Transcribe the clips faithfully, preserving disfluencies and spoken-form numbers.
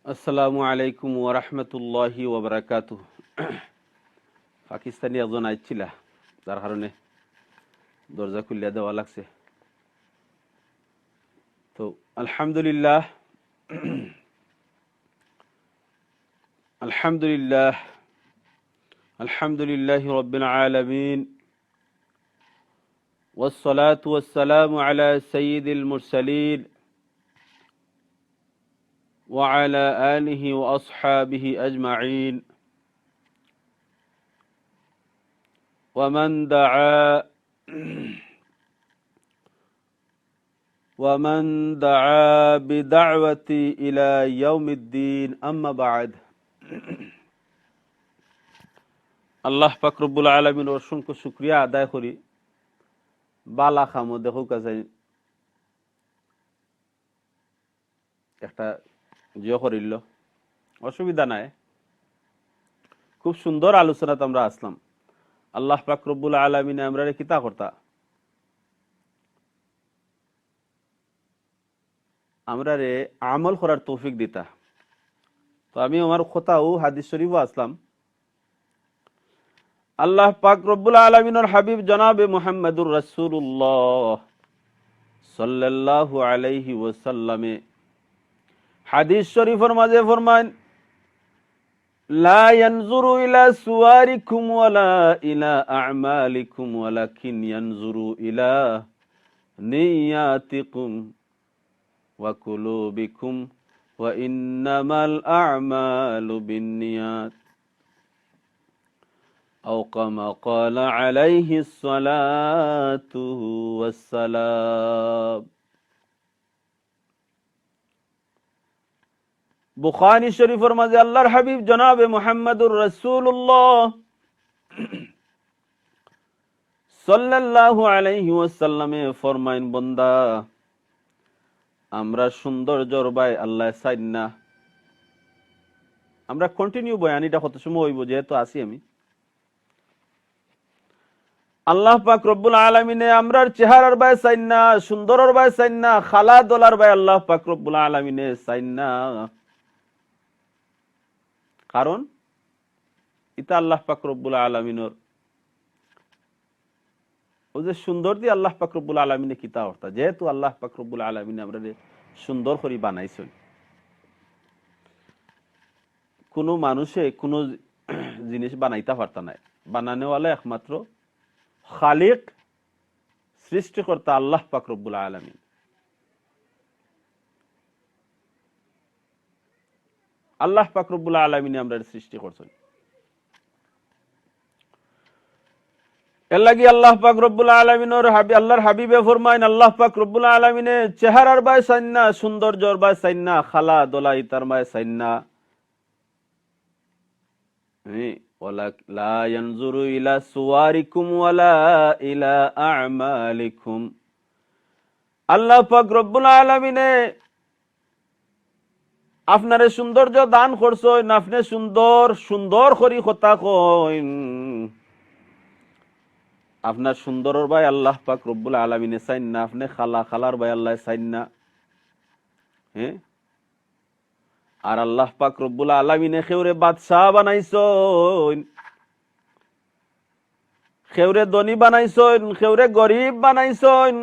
আসসালামু আলাইকুম ওয়া রাহমাতুল্লাহি ওয়া বারাকাতুহু। পাকিস্তানি একজন আইছিলা, যার কারণে দরজা খুলিয়া দেওয়া লাগছে। তো আলহামদুলিল্লাহ, আলহামদুলিল্লাহ, আলহামদুলিল্লাহি রাব্বিল আলামিন। والصلاة والسلام على سيد المرسلين وعلى آله وأصحابه أجمعين ومن دعا ومن دعا بدعوته إلى يوم الدين، أما بعد. আল্লাহ পাক রব্বুল আলামিনর অসংখ্য শুকরিয়া আদায় করি। বালা কামো দেখো কাছে একটা জিও করিল, অসুবিধা নাই। খুব সুন্দর আলোচনাত আমরা আসলাম। আল্লাহ পাক রব্বুল আলামিনে আমরারে কিতা করতা, আমরারে আমল করার তৌফিক দিতা। তো আমি আমার কথাও হাদিস শরীফও আসলাম। আল্লাহ পাক রব্বুল আলামিনর হাবিব জনাবে মুহাম্মাদুর রাসূলুল্লাহ সাল্লাল্লাহু আলাইহি ওয়াসাল্লামে হাদিস শরীফর মাঝে ফরমাইন, لا ينظر إلى صوركم ولا إلى أعمالكم ولكن ينظر إلى نياتكم وقلوبكم وإنما الأعمال بالنيات أو كما قال عليه الصلاة والسلام. বুখারী শরীফর মাঝে আল্লাহর হাবিব জনাবে মুহাম্মাদুর রাসূলুল্লাহ সাল্লাল্লাহু আলাইহি ওয়াসাল্লামে ফরমাইন, বন্দা, আমরা সৌন্দর্যর বায় আল্লাহ চাইন না। আমরা continue বয়ানিটা কত সময় হইব, যেহেতু আছি আমি। আল্লাহ পাক রব্বুল আলামিনে আমরার চেহারার বায় চাইন না, সুন্দরর বায় চাইন না, খালা দলার বায় আল্লাহ পাক রব্বুল আলামিনে চাইন না। কারণ ইতা আল্লাহ পাক রব্বুল আলামিনর, ও যে সুন্দর দি আল্লাহ পাক রব্বুল আলামিনে কিতা অর্থা, যেহেতু আল্লাহ পাক রব্বুল আলামিনে আমরারে সুন্দর করি বানাইছইন, কোনো মানুষে কোনো জিনিস বানাইতা পারতা নায়, বানানেওয়ালা একমাত্র খালিক, সৃষ্টিকর্তা আল্লাহ পাক রব্বুল আলামিন। আল্লাহ পাক রব্বুল আলামিনে আমরারে সৃষ্টি করছইন। এর লাগি আল্লাহ পাক রব্বুল আলামিনর হাবি-, আল্লাহর হাবিবে ফরমাইন, আল্লাহ পাক রব্বুল আলামিনে চেহারার বায় চাইন না, সৌন্দর্যর বায় চাইন না, খালা দলা ইতার বায় চাইন না। হ্যাঁ, ওয়ালা, লা ইয়ানজুরু ইলা সুওয়ারিকুম ওয়ালা ইলা আমালিকুম। আল্লাহ পাক রব্বুল আলামিনে আপনারে সৌন্দর্য দান করছইন, আপনে সুন্দর, সুন্দর করি কথা কইন। আপনার সুন্দরর বায় আল্লাহ পাক রব্বুল আলামিনে চাইন না, আপনে খালা, খালার বায় আল্লাহ চাইন না। হ্যাঁ? আর আল্লাহ পাক রব্বুল আলামিনে কেউরে বাদশা বানাইছইন, কেউরে ধনী বানাইছইন, কেউরে গরিব বানাইছইন।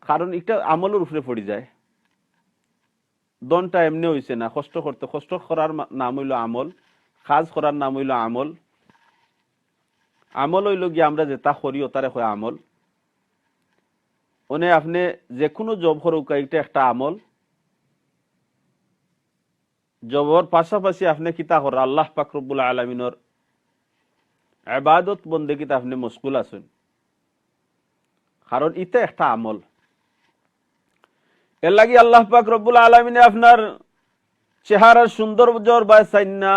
কারণ ইটা আমলর উপরে পড়ি যায়। ধনটা এমনে অইছে না, কষ্ট করতে, কষ্ট করার মা-, নাম অইলো আমল, কাজ করার নাম অইলো আমল। আমল অইলো গিয়া আমরা যেটা করি, ওটারে কয় আমল। অনে আপনে যে কোনো job করউক্কা, ইটা একটা আমল। Jobর পাশাপাশি আপনে কিতা কররা? আল্লাহ পাক রব্বুল আলামিনর ইবাদত বন্দেগীত আপনে মশগুল আছইন, কারণ ইটা একটা আমল। এর লাগি আল্লাহ পাক রব্বুল আলামিনে আপনার চেহারার সৌন্দর্যর বায় চাইন না,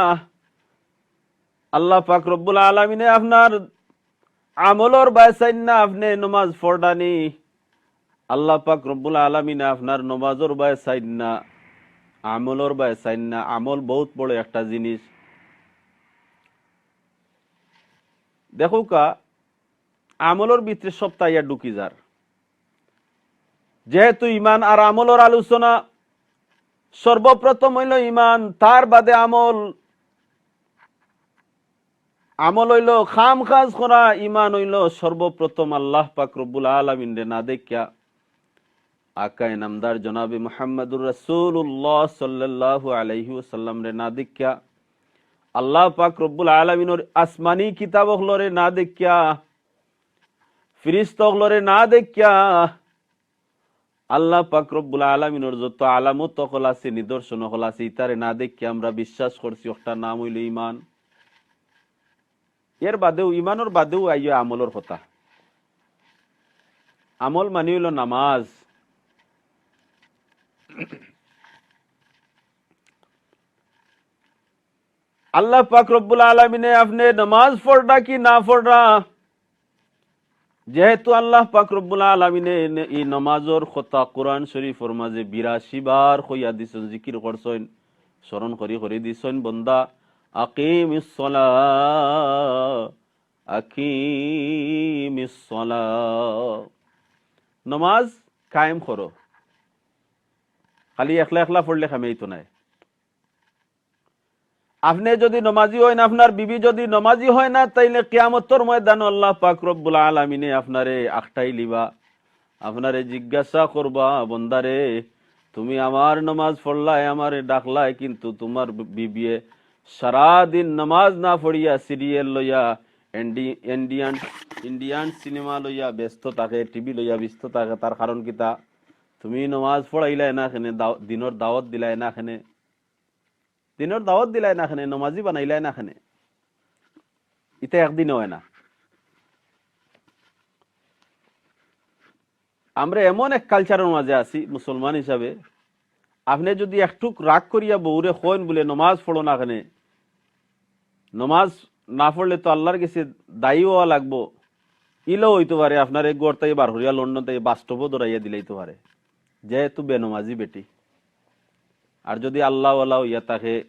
আল্লাহ পাক রব্বুল আলামিনে আপনার আমলর বায় চাইন না, আপনে নমাজ পড়রা নি। আল্লাহ পাক রব্বুল আলামিনে আপনার নমাজর বায় চাইন না, আমলর বায় চাইন না। আমল বহুত বড় একটা জিনিস। দেখউক্কা, আমলর ভিতরে সবতা আইয়া ঢুকি যার। যেহেতু ইমান আর আমলর আলোচনা, সর্বপ্রথম অইলো ইমান, তার বাদে আমল। আমল অইলো কাম কাজ করা, ইমান অইলো সর্বপ্রথম আল্লাহ পাক রব্বুল আলামিনরে না দেখিয়া, আকায়ে নামদার জনাবে মুহাম্মাদুর রাসূলুল্লাহ সাল্লাল্লাহু আলাইহি ওয়াসাল্লামরে না দেখিয়া, আল্লাহ পাক রব্বুল আলামিনর আসমানি কিতাব অকলরে না দেখিয়া, ফিরিস্তা অকলরে না দেখিয়া, আল্লাহ পাক রব্বুল আলামিনর যত আলামত অকল আছে, নিদর্শন অকল আছে, ইতারে না দেখিয়া আমরা বিশ্বাস করছি, অকটার নাম অইলো ইমান। এর বাদেউ, ইমানর বাদেউ আইয়া আমলর কথা। আমল মানি অইলো নামাজ। আল্লাহ পাক রব্বুল আলামিনে আপনে নামাজ পড়রা কি না পড়রা, যেহেতু আল্লাহ পাক রব্বুল আলামিনে ই নামাজর কথা কোরআন শরীফর মাঝে বিরাশি বার কইয়া দিছইন, জিকির করছইন, স্মরণ করি করি দিছইন, বন্দা, আকিমিস সালাহ, আকিমিস সালাহ, নমাজ কায়েম করো। খালি একলা একলা পড়লে কাম অইতো নায়। আপনে যুদি নমাজি অইন, আপনার বিবি যুদি নমাজি অয় না, তাইলে কিয়ামতর ময়দানো আল্লাহ পাক রব্বুল আলামিনে আপনারে আখটাইলিবা, আপনারে জিজ্ঞাসা করবা, "বন্দারে, তুমি আমার নমাজ পড়লায়, আমারে ডাকলায়, কিন্তু তুমার বিবিয়ে সারা দিন নমাজ না পড়িয়া সিরিয়াল লইয়া, ইন্ডি-, ইন্ডিয়ান, ইন্ডিয়ান সিনেমা লইয়া ব্যস্ত থাকে, টিভি লইয়া ব্যস্ত থাকে, তার কারণ কিতা? তুমি নমাজ পড়াইলায় না কেনে, দাও-, দিনর দাওয়াত দিলায় না কেনে?" দিনর দাওয়াত দিলায় না কেনে, নমাজি বানাইলায় না কেনে? ইতা একদিনে অয় না। আমরা এমন এক কালচারর মাঝে আছি মুসলমান হিসাবে, আপনে যুদি একটুক রাগ করিয়া বউরে কইন বুলে, "নমাজ পড়ো না কেনে, নমাজ না পড়লে তো আল্লার গেছে দায়ী অওয়া লাগবো", ইলাও অইতো পারে, আপনারে ঘর থাকি বার করিয়া লন্ডন থাকি বাস স্টপো ধরাইয়া দিলাইতো পারে, যেহেতু বেনমাজি বেটি। আর যুদি আল্লাওয়ালা অইয়া থাকে,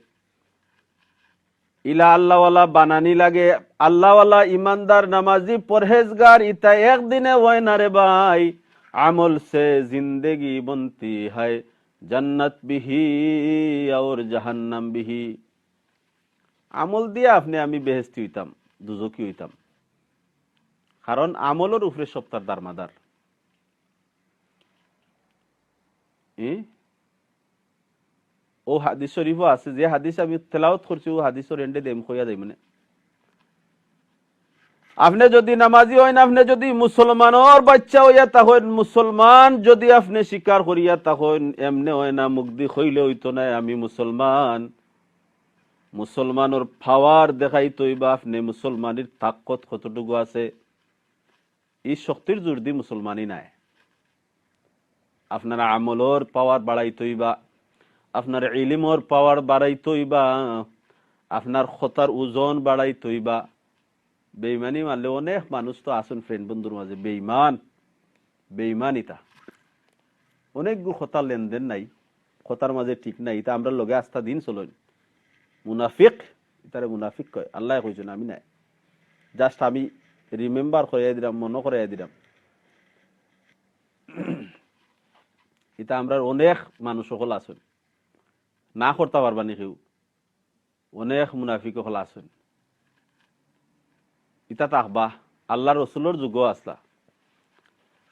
ইলা আল্লাওয়ালা বানানি লাগে, আল্লাওয়ালা, ইমানদার, নামাজি, পরহেজগার, ইতা একদিনে অয় না রে ভাই। আমল সে জিন্দেগি বনতি হ্যায়, জন্নত বিহি অর জাহান্নাম বিহি। আমল দিয়া আপনে আমি বেহেস্তি অইতাম, দুজখি অইতাম, কারণ আমলর উপরে সবতার দারমাদার। ই? অউ হাদিস শরীফো আছে, যে হাদিস আমি তেলাওয়াত করছি, অউ হাদিসর এন্ডে দেম কইয়া যাই মানে। আপনে যুদি নামাজি অইন, আপনে যুদি মুসলমানর বাইচ্চা অইয়া থাকইন, মুসলমান যুদি আপনে স্বীকার করিয়া থাকইন, এমনে অয় না, মুখদি কইলে অইতো নায়, আমি মুসলমান। মুসলমানর পাওয়ার দেখাইতো অইবা, আপনে মুসলমানির তাকত কতটুকু আছে। ই শক্তির জোর দি মুসলমানি নায়। আপনার আমলর পাওয়ার বাড়াইতো অইবা, আপনার ইলিমর পাওয়ার বাড়াইতো অইবা, আপনার কথার ওজন বাড়াইতো অইবা। বেইমানি মারলে অনেক মানুষ তো আছইন ফ্রেন্ড বন্ধুর মাঝে বেইমান, বেইমান ইতা। অনেকগু কথার লেনদেন নাই, কথার মাঝে ঠিক নাই, ইতা আমরার লগে আস্তা দিন চলইন। মুনাফিক, ইতারে মুনাফিক কয়, আল্লায় কইছইন, আমি নায়। Just আমি remember করাইয়া দিরাম, মনো করাইয়া দিরাম। ইতা আমরার অনেক মানুষ অকল আছইন, না করতা পারবা নি কেউ। অনেক মুনাফিক অকল আছইন। ইতা থাকবা, আল্লার রসুলর যুগো আছলা।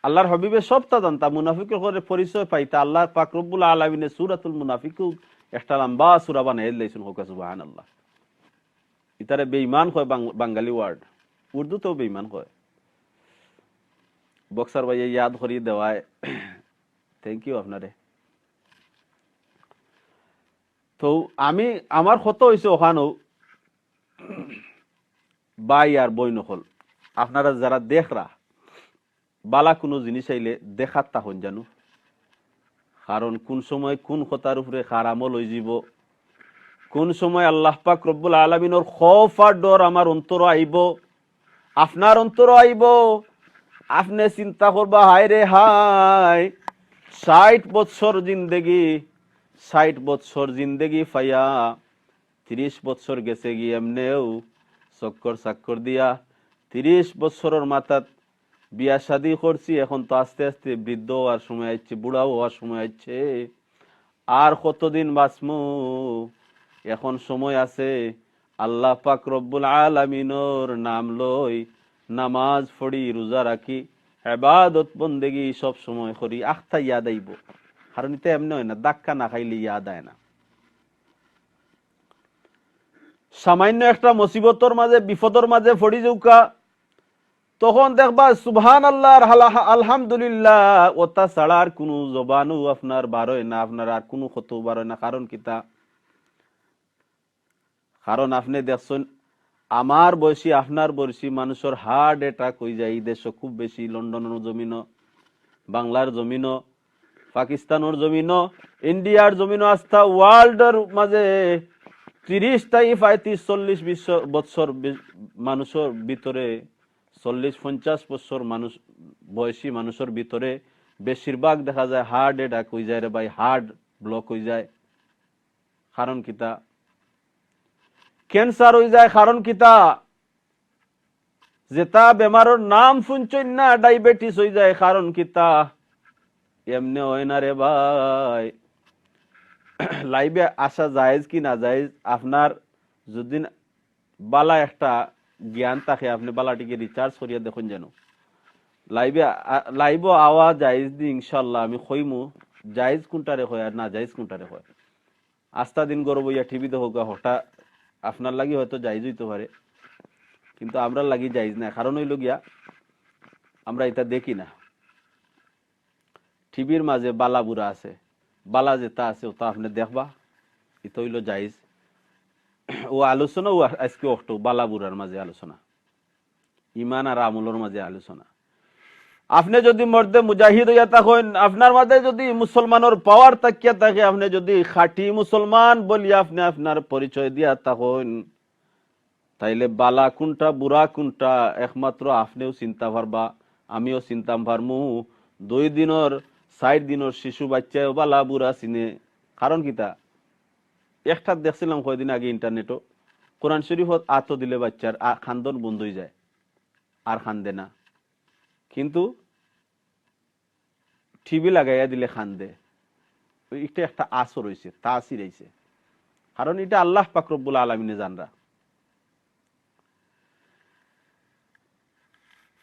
আল্লার হাবিবে সবতা জানতা, মুনাফিক অকলর পরিচয় পাইতা। আল্লার পাক রব্বুল আলামিনে সূরাতুল মুনাফিকুন একটা লম্বা সূরা বানাইয়া দিলাইছইন, কউক্কা সুবহানাল্লাহ। ইতারে বেইমান কয় বাং-, বাঙালি word, উর্দুতেও বেইমান কয়। বক্সার ভাইয়ে ইয়াদ করি দেওয়ায়, thank you আপনারে। তো আমি, আমার কথা অইছে অখানউ, ভাই আর বইন অকল, আপনারা যারা দেখরা, বালা কুনু জিনিস আইলে দেখাত থাকইন জানু, কারণ কুন সময় কুন কথার উপরে কার আমল অইযিবো, কুন সময় আল্লাহ পাক রব্বুল আলামিনর খৌফ আর ডর আমার অন্তরো আইবো, আপনার অন্তরো আইবো। আপনে চিন্তা করবা, হায় রে হায়, ষাইট বৎসর জিন্দেগি, ষাইট বৎসর জিন্দেগি পাইয়া তিরিশ বৎসর গেছেগি এমনেউ চক্কর চাক্কর দিয়া। তিরিশ বৎসরর মাথাত বিয়া শাদি করছি, এখন তো আস্তে আস্তে বৃদ্ধ অওয়ার সময় আইছে, বুড়াও অওয়ার সময় আইছে। আর কতদিন বাঁচমু? এখন সময় আছে। আল্লাহ পাক রব্বুল আলামিনর নাম লই, নামাজ পড়ি, রোজা রাখি, ইবাদত বন্দেগি সব সময় করি, আখতা ইয়াদ আইবো। কারণ ইতা এমনে অয় না, ধাক্কা না খাইলে ইয়াদ আয় না। সামান্য একটা মুসিবতর মাঝে, বিপদর মাঝে পড়ি যাউক্কা, তখন দেখবা সুবহানাল্লাহ আর হালা-, আলহামদুলিল্লাহ, ওটা ছাড়া আর কুনু জবানও আপনার বার অয় না, আপনার আর কুনু কথাও বার অয় না। কারণ কিতা? কারণ আপনে দেখছইন, আমার বয়সী, আপনার বয়সী মানুষর heart attack অইযায় ই দেশো খুব বেশি, লন্ডনর জমিনো, বাংলার জমিনো, পাকিস্তানর জমিনো, ইন্ডিয়ার জমিনো, আস্তা worldর মাঝে ত্রিশ থাকি পঁয়ত্রিশ, চল্লিশ বিশ্ব-, বছর বি-, মানুষর ভিতরে, চল্লিশ পঞ্চাশ বছর মানুষ, বয়সী মানুষর ভিতরে বেশিরভাগ দেখা যায় heart attack অইযায় রে ভাই, heart block অইযায়। কারণ কিতা? Cancer অইযায়, কারণ কিতা? যেটা বেমারর নাম শুনছইন না, diabetes অইযায়, কারণ কিতা? এমনে অয় না রে ভাই। Liveএ আসা জায়েজ কি না জায়েজ? আপনার যদি বালা একটা জ্ঞান থাকে, আপনে বালাটিকে research করিয়া দেখইন যেন। Liveএ আ-, liveও আওয়া জায়েজ নি, ইনশাআল্লাহ আমি কইমু জায়েজ কুনটারে কয় আর না জায়েজ কুনটারে কয়। আস্তা দিন ঘরো বইয়া TV দেখউক্কা, হকটা আপনার লাগি হয়তো জায়েজ অইতো পারে, কিন্তু আমরার লাগি জায়েজ নায়। কারণ অইলো গিয়া, আমরা ইতা দেখি না। TVর মাঝে বালা বুরা আছে, বালা যেটা আছে ওটা আপনে দেখবা, ইটা অইলো জায়েজ। ও আলোচনা ও আজকে অকটু বালা বুরার মাঝে আলোচনা, ইমান আর আমলর মাঝে আলোচনা। আপনে যদি মর্দে মুজাহিদ অইয়া থাকইন, আপনার মাঝে যদি মুসলমানর power থাকিয়া থাকে, আপনে যদি খাঁটি মুসলমান বলিয়া আপনে আপনার পরিচয় দিয়া থাকইন, তাইলে বালা কুনটা, বুরা কুনটা, একমাত্র আপনেও চিনতা পারবা, আমিও চিনতাম পারমু। দুই দিনর, চাইর দিনর শিশু বাইচ্চায়ও বালা বুরা চিনে। কারণ কিতা? একটা দেখছিলাম কয়দিন আগে internetও, কোরআন শরীফত আতো দিলে বাইচ্চার আ-, কান্দন বন্ধ অইযায়, আর কান্দে না। কিন্তু TV লাগাইয়া দিলে কান্দে। ইটা একটা আসর অইছে, তাসির অইছে। কারণ ইটা আল্লাহ পাক রব্বুল আলামিনে জানরা।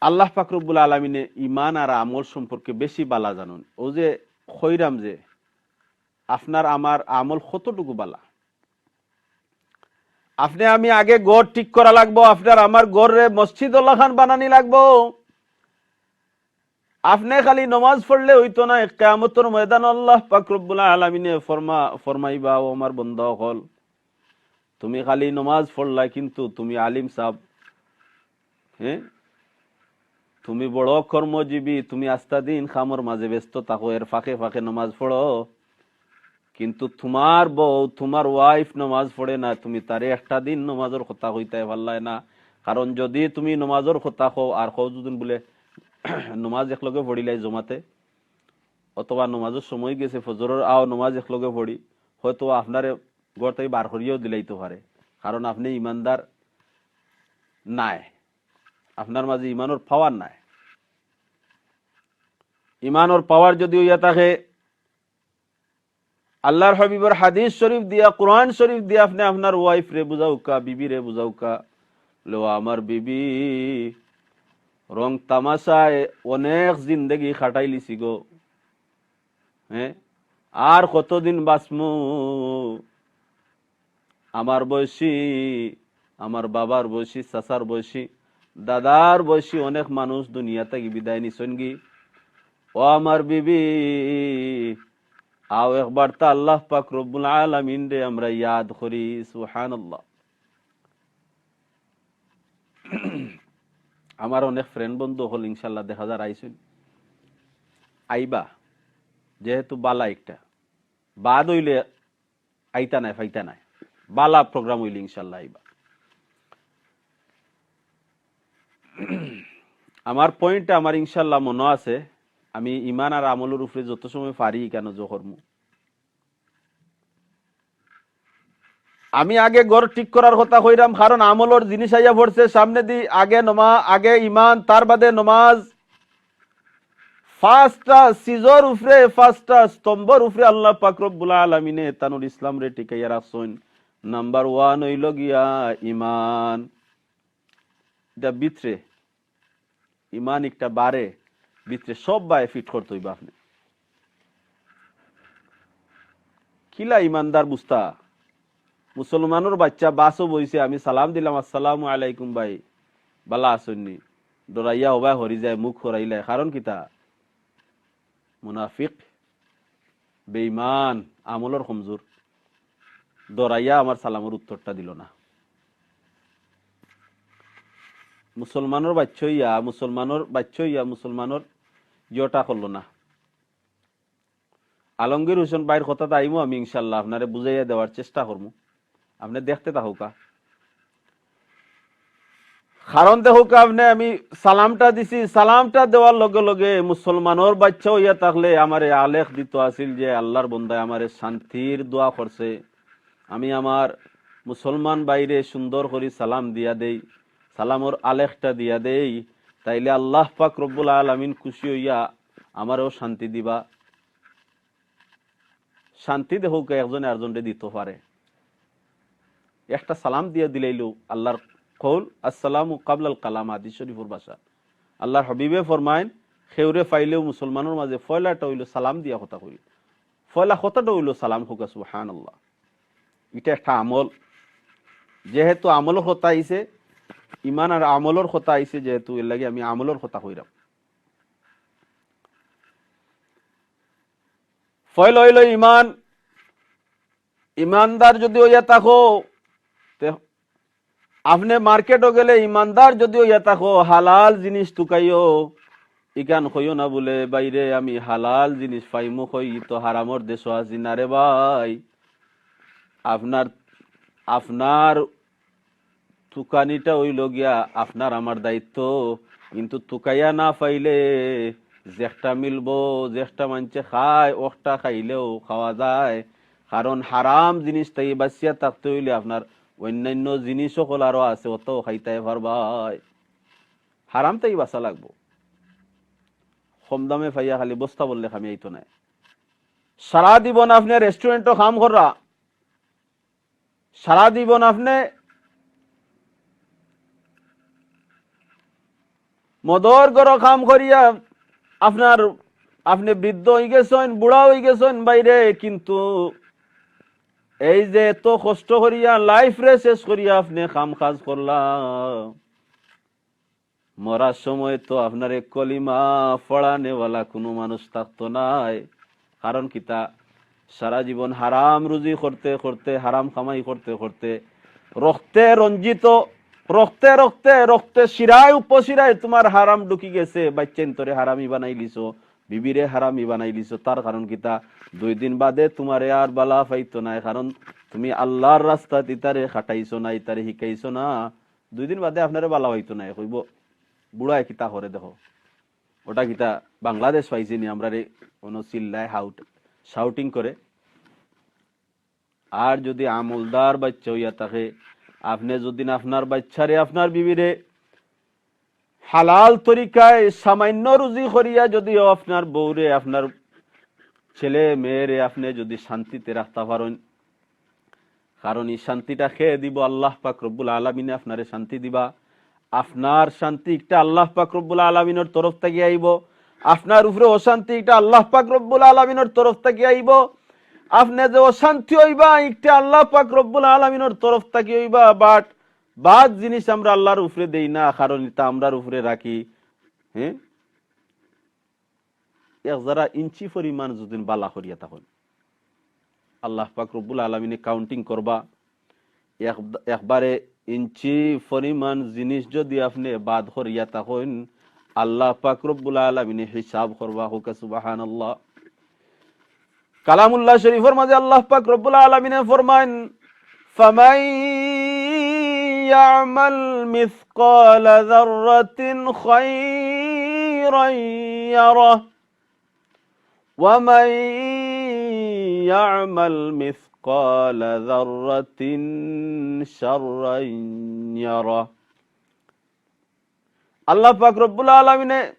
আল্লাহ পাক রব্বুল আলামিনে ইমান আর আমল সম্পর্কে বেশি বালা জানইন। অউ যে কইরাম যে আপনার আমার আমল কতটুকু বালা। আপনে আমি আগে ঘর ঠিক করা লাগবো, আপনার আমার ঘররে মসজিদ ওলাখান বানানি লাগবো। আপনে খালি নমাজ পড়লে অইতো নায়, কিয়ামতর ময়দান আল্লাহ পাক রব্বুল আলামিনে ফরমা-, ফরমাইবা, "ও আমার বন্দা অকল, তুমি খালি নমাজ পড়লায়, কিন্তু তুমি আলিম সাব, হ্যাঁ, তুমি বড় কর্মজীবী, তুমি আস্তা দিন কামর মাঝে ব্যস্ত থাকো, এর ফাঁকে ফাঁকে নমাজ পড়ো, কিন্তু তুমার বউ, তুমার wife নমাজ পড়ে না, তুমি তারে একটা দিন নমাজর কথা কইতায় পারলায় না।" কারণ যদি তুমি নমাজর কথা কও আর কও যুদি বুলে নমাজ একলগে পড়িলাই জমাতে, অথবা নমাজর সময় গেছে, ফজরর আও নমাজ একলগে পড়ি, হয়তো আপনারে ঘর থাকি বার করিয়াও দিলাইতো পারে, কারণ আপনে ইমানদার নায়, আপনার মাঝে ইমানর power নায়। ইমানর power যদি অইয়া থাকে, আল্লাহর হাবিবর হাদিস শরীফ দিয়া, কোরআন শরীফ দিয়া আপনে আপনার wife রে বুঝাউক্কা, বিবি রে বুঝাউক্কা, "লো আমার বিবি, রং তামাশায় অনেক জিন্দেগি কাটাইলিছি গো, হ্যাঁ, আর কতদিন বাঁচমু? আমার বয়সী, আমার বাবার বয়সী, চাচার বয়সী, দাদার বয়সী অনেক মানুষ দুনিয়া থাকি বিদায় নিছইনগি। ও আমার বিবি, আও একবার তা আল্লাহ পাক রব্বুল আলামিনরে আমরা ইয়াদ করি।" সুবহানাল্লাহ। আমার অনেক friend বন্ধু অকল ইনশাল্লাহ দেখা যার আইছইন, আইবা, যেহেতু বালা একটা, বাদ অইলে আইতা নায়, ফাইতা নায়, বালা program অইলে ইনশাল্লাহ আইবা। আমার point আমার ইনশাল্লাহ মনো আছে, আমি ইমান আর আমলর উপরে যত সময় পারি ইখানো জো করমু। আমি আগে ঘর ঠিক করার কথা কইরাম, কারণ আমলর জিনিস আইয়া পড়ছে সামনেদি, আগে নমা-, আগে ইমান, তার বাদে নমাজ। পাঁচটা সিজর উপরে, পাঁচটা স্তম্ভর উপরে আল্লাহ পাক রব্বুল আলামিনে তানুর ইসলামরে টিকাইয়া রাখছইন। নাম্বার ওয়ান অইল গিয়া ইমান। এটা ভিতরে, ইমান একটা বাড়ে, ভিতরে সব বায় ফিট করতে অইবা আপনে। কিলা ইমানদার বুঝতা? মুসলমানর বাচ্চা বাসও বইছে, আমি সালাম দিলাম, "আসসালামু আলাইকুম ভাই, বালা আছইন নি?" ডরাইয়া হবায় হরি যায়, মুখ হরাইলায়। কারণ কিতা? মুনাফিক, বেঈমান, আমলর কমজোর, ডরাইয়া আমার সালামর উত্তরটা দিল না। মুসলমানর বাচ্চা অইয়া, মুসলমানর বাচ্চা অইয়া, মুসলমানর ইয়টা করল না। আলমগীর হোসেন ভাইর কথাত আইমু আমি ইনশাআল্লাহ, আপনারে বুঝাইয়া দেওয়ার চেষ্টা করমু, আপনে দেখতে থাকুকা। কারণ দেখুকা, আপনে আমি সালামটা দিছি, সালামটা দেওয়ার লগে লগে মুসলমানর বাচ্চা অইয়া থাকলে আমারে আলেখ দিত আছিল যে আল্লাহর বন্দায় আমারে শান্তির দোয়া করছে, আমি আমার মুসলমান ভাইরে সুন্দর করি সালাম দিয়া দেই, সালামর আলেখটা দিয়া দেই, তাইলে আল্লাহ পাক রব্বুল আলামিন খুশি অইয়া আমারেও শান্তি দিবা। শান্তি দেখুকা একজনে আরজনরে দিত পারে। একটা সালাম দিয়া দিলাইলেও আল্লাহর কৌল, "আসসালামু কাবলাল কালাম", হাদিস শরীফর ভাষা। আল্লাহর হাবিবে ফরমাইন, "কেউরে পাইলেও মুসলমানর মাঝে পয়লাটা অইল সালাম দিয়া কথা কই।" পয়লা কথাটা অইল সালাম কউকা, সুবহানাল্লাহ। ইটা একটা আমল, যেহেতু আমলর কথা আইছে, ইমান আর আমলর কথা আইছে যেহেতু, এর লাগি আমি আমলর কথা কইরাম। পয়লা অইল ইমান। ইমানদার যদি অইয়া থাকো, তে আপনে মার্কেটো গেলে ইমানদার যদি অইয়া থাকো, হালাল জিনিস তুকাইও। ইখান কইও না বুলে, "ভাইরে, আমি হালাল জিনিস পাইমু কই, ই তো হারামর দেশো আছি না রে ভাই।" আপনার, আপনার তুকানিটা অইল গিয়া আপনার আমার দায়িত্ব, কিন্তু তুকাইয়া না পাইলে যেকটা মিলবো, যেকটা মানষে খায়, অকটা খাইলেও খাওয়া যায়। কারণ হারাম জিনিস থাকি বাঁচিয়া থাকতে অইলে আপনার অইন্যান্য জিনিস অকল আরো আছে, অতাও খাইতায় পারবায়। হারাম থাকি বাঁচা লাগবো। কম দামে পাইয়া খালি বস্তা ভরলে কামি আইতো নায়। সারা জীবন আপনে রেস্টুরেন্টো কাম কররা, সারা জীবন আপনে মদর ঘরো কাম করিয়া আপনার, আপনে বৃদ্ধ অইগেছইন, বুড়া অইগেছইন ভাইরে, কিন্তু এই যে এত কষ্ট করিয়া, লাইফরে শেষ করিয়া আপনে কাম কাজ করলা, মরার সময় তো আপনারে কলিমা পড়ানেওয়ালা কুনু মানুষ থাকতো নায়। কারণ কিতা? সারা জীবন হারাম রুজি করতে করতে, হারাম কামাই করতে করতে, রক্তে রঞ্জিত, রক্তে রক্তে, রক্তে শিরায় উপশিরায় তুমার হারাম ঢুকি গেছে। বাইচ্চাইন্তরে হারামি বানাইলিছো, বিবিরে হারামি বানাইলিছো। তার কারণ কিতা? দুই দিন বাদে তুমারে আর বালা পাইতো নায়, কারণ তুমি আল্লাহর রাস্তাত ইতারে খাটাইছো না, ইতারে শিখাইছো না। দুই দিন বাদে আপনারে বালা পাইতো নায়, কইবো, "বুড়ায় কিতা করে দেখো।" ওটা কিতা বাংলাদেশ পাইছি নি আমরারে কোনো চিল্লায় হাউট-, শাউটিং করে? আর যদি আমলদার বাইচ্চা অইয়া থাকে, আপনে যদি আপনার বাইচ্চারে, আপনার বিবিরে হালাল তরিকায় সামান্য রুজি করিয়া যদিও আপনার বউরে, আপনার ছেলে মেয়েরে আপনে যদি শান্তিতে রাখতা পারইন, কারণ ই শান্তিটা কে দিবো? আল্লাহ পাক রব্বুল আলামিনে আপনারে শান্তি দিবা। আপনার শান্তি একটা আল্লাহ পাক রব্বুল আলামিনর তরফ থাকি আইবো, আপনার উপরে অশান্তি একটা আল্লাহ পাক রব্বুল আলামিনর তরফ থাকি আইবো। আপনে যে অশান্তি অইবা, একটা আল্লাহ পাক রব্বুল আলামিনর তরফ থাকি অইবা। But বাদ জিনিস আমরা আল্লাহর উপরে দেই না, কারণ ইতা আমরার উপরে রাখি। হ্যাঁ, এক যারা ইঞ্চি পরিমাণ যদি বালা করিয়া থাকইন, আল্লাহ পাক রব্বুল আলামিনে কাউন্টিং করবা। এক-, একবারে ইঞ্চি পরিমাণ জিনিস যদি আপনে বাদ করিয়া থাকইন, আল্লাহ পাক রব্বুল আলামিনে হিসাব করবা। কউকা সুবহানাল্লাহ। কালামুল্লাহ শরীফর মাঝে আল্লাহ পাক রব্বুল আলামিনে ফরমাইন, "ফামান ইয়া'মাল মিসকালা যাররাতিন খায়রান ইয়ারাহ, ওয়া মান ইয়া'মাল মিসকালা যাররাতিন শাররান ইয়ারাহ।" আল্লাহ পাক রব্বুল আলামিনে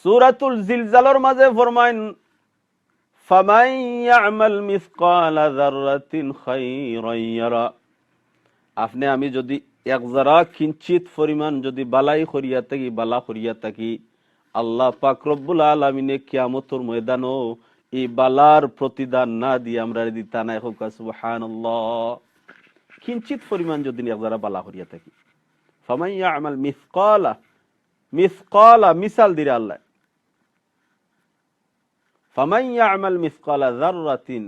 সূরাতুল জিলজালর মাঝে ফরমাইন, "ফামান ইয়া'মাল মিসকালা যাররাতিন খাইরান ইয়ারা।" আপনে আমি যুদি এক জারা কিঞ্চিত পরিমাণ যুদি বালাই করিয়া থাকি, বালা করিয়া থাকি, আল্লাহ পাক রব্বুল আলামিনে কিয়ামতর ময়দানো ই বালার প্রতিদান না দিয়া আমরারে দিতা নায়। কউক্কা সুবহানাল্লাহ। কিঞ্চিত পরিমাণ যুদি এক জারা বালা করিয়া থাকি, ফামান ইয়া'মাল মিসকালা, মিসকালা, মিসাল দিরা আল্লাহ। ফামান ইয়া'মাল মিসকালা যাররাতিন,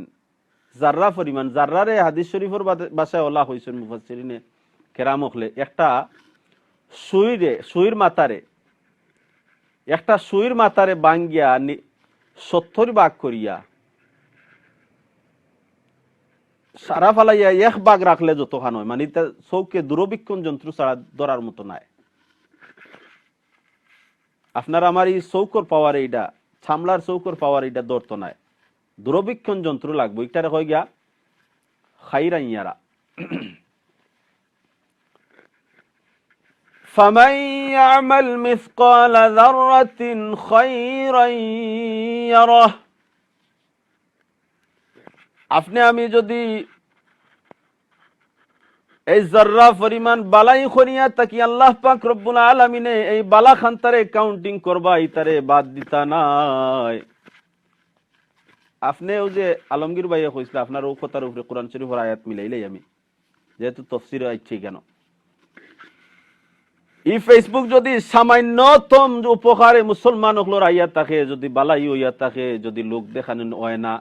জাররা পরিমাণ, জাররারে হাদিস শরীফর বাদে-, ভাষায় অলা কইছইন মুফাসসিরিনে কেরাম অকলে, একটা সুইরে, সুইর মাথারে, একটা সুইর মাথারে ভাঙ্গিয়া নি-, সত্তর ভাগ করিয়া সারা ফালাইয়া এক ভাগ রাখলে যতখান অয়, মানে, ইতা চউখে দূরবীক্ষণ যন্ত্র ছাড়া ধরার মতো নায়। আপনার আমার ই চউখর পাওয়ারে ইটা, চামড়ার চউখর পাওয়ারে ইটা ধরতো নায়, দূরবীক্ষণ যন্ত্র লাগবো। ইটারে কয় গিয়া খাইরান ইয়ারা। ফামান ইয়া'মাল মিসকালা যাররাতিন খাইরান ইয়ারাহ। আপনে আমি যুদি এই জাররা পরিমাণ বালাই করিয়া থাকি, আল্লাহ পাক রব্বুল আলামিনে এই বালা খান্তারে counting করবা, ইতারে বাদ দিতা নায়। আপনে অউ যে আলমগীর ভাইয়ে কইছলা, আপনার অউ কথার উপরে কোরআন শরীফর আয়াত মিলাইলাই আমি, যেহেতু তফসির আইছে কেন। ই Facebook যুদি সামান্যতম উপকারে মুসলমান অকলর আইয়া থাকে, যুদি বালাই অইয়া থাকে, যুদি লোক দেখানি অয় না,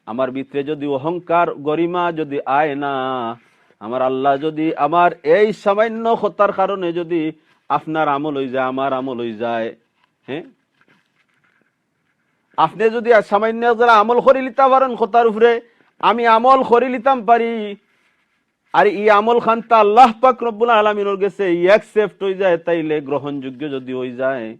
আমার ভিতরে যুদি অহংকার, গরিমা যুদি আয় না, আমার আল্লাহ যুদি আমার এই সামান্য কথার কারণে যুদি আপনার আমল অই যায়, আমার আমল অই যায়, হ্যাঁ, আপনে যুদি আর সামান্য যারা আমল করি লিতা পারইন কথার উপরে, আমি আমল করি লিতাম পারি, আর ই আমল খান্তা আল্লাহ পাক রব্বুল আলামিনর গেছে accept অই যায়, তাইলে গ্রহণযোগ্য যুদি অই যায়,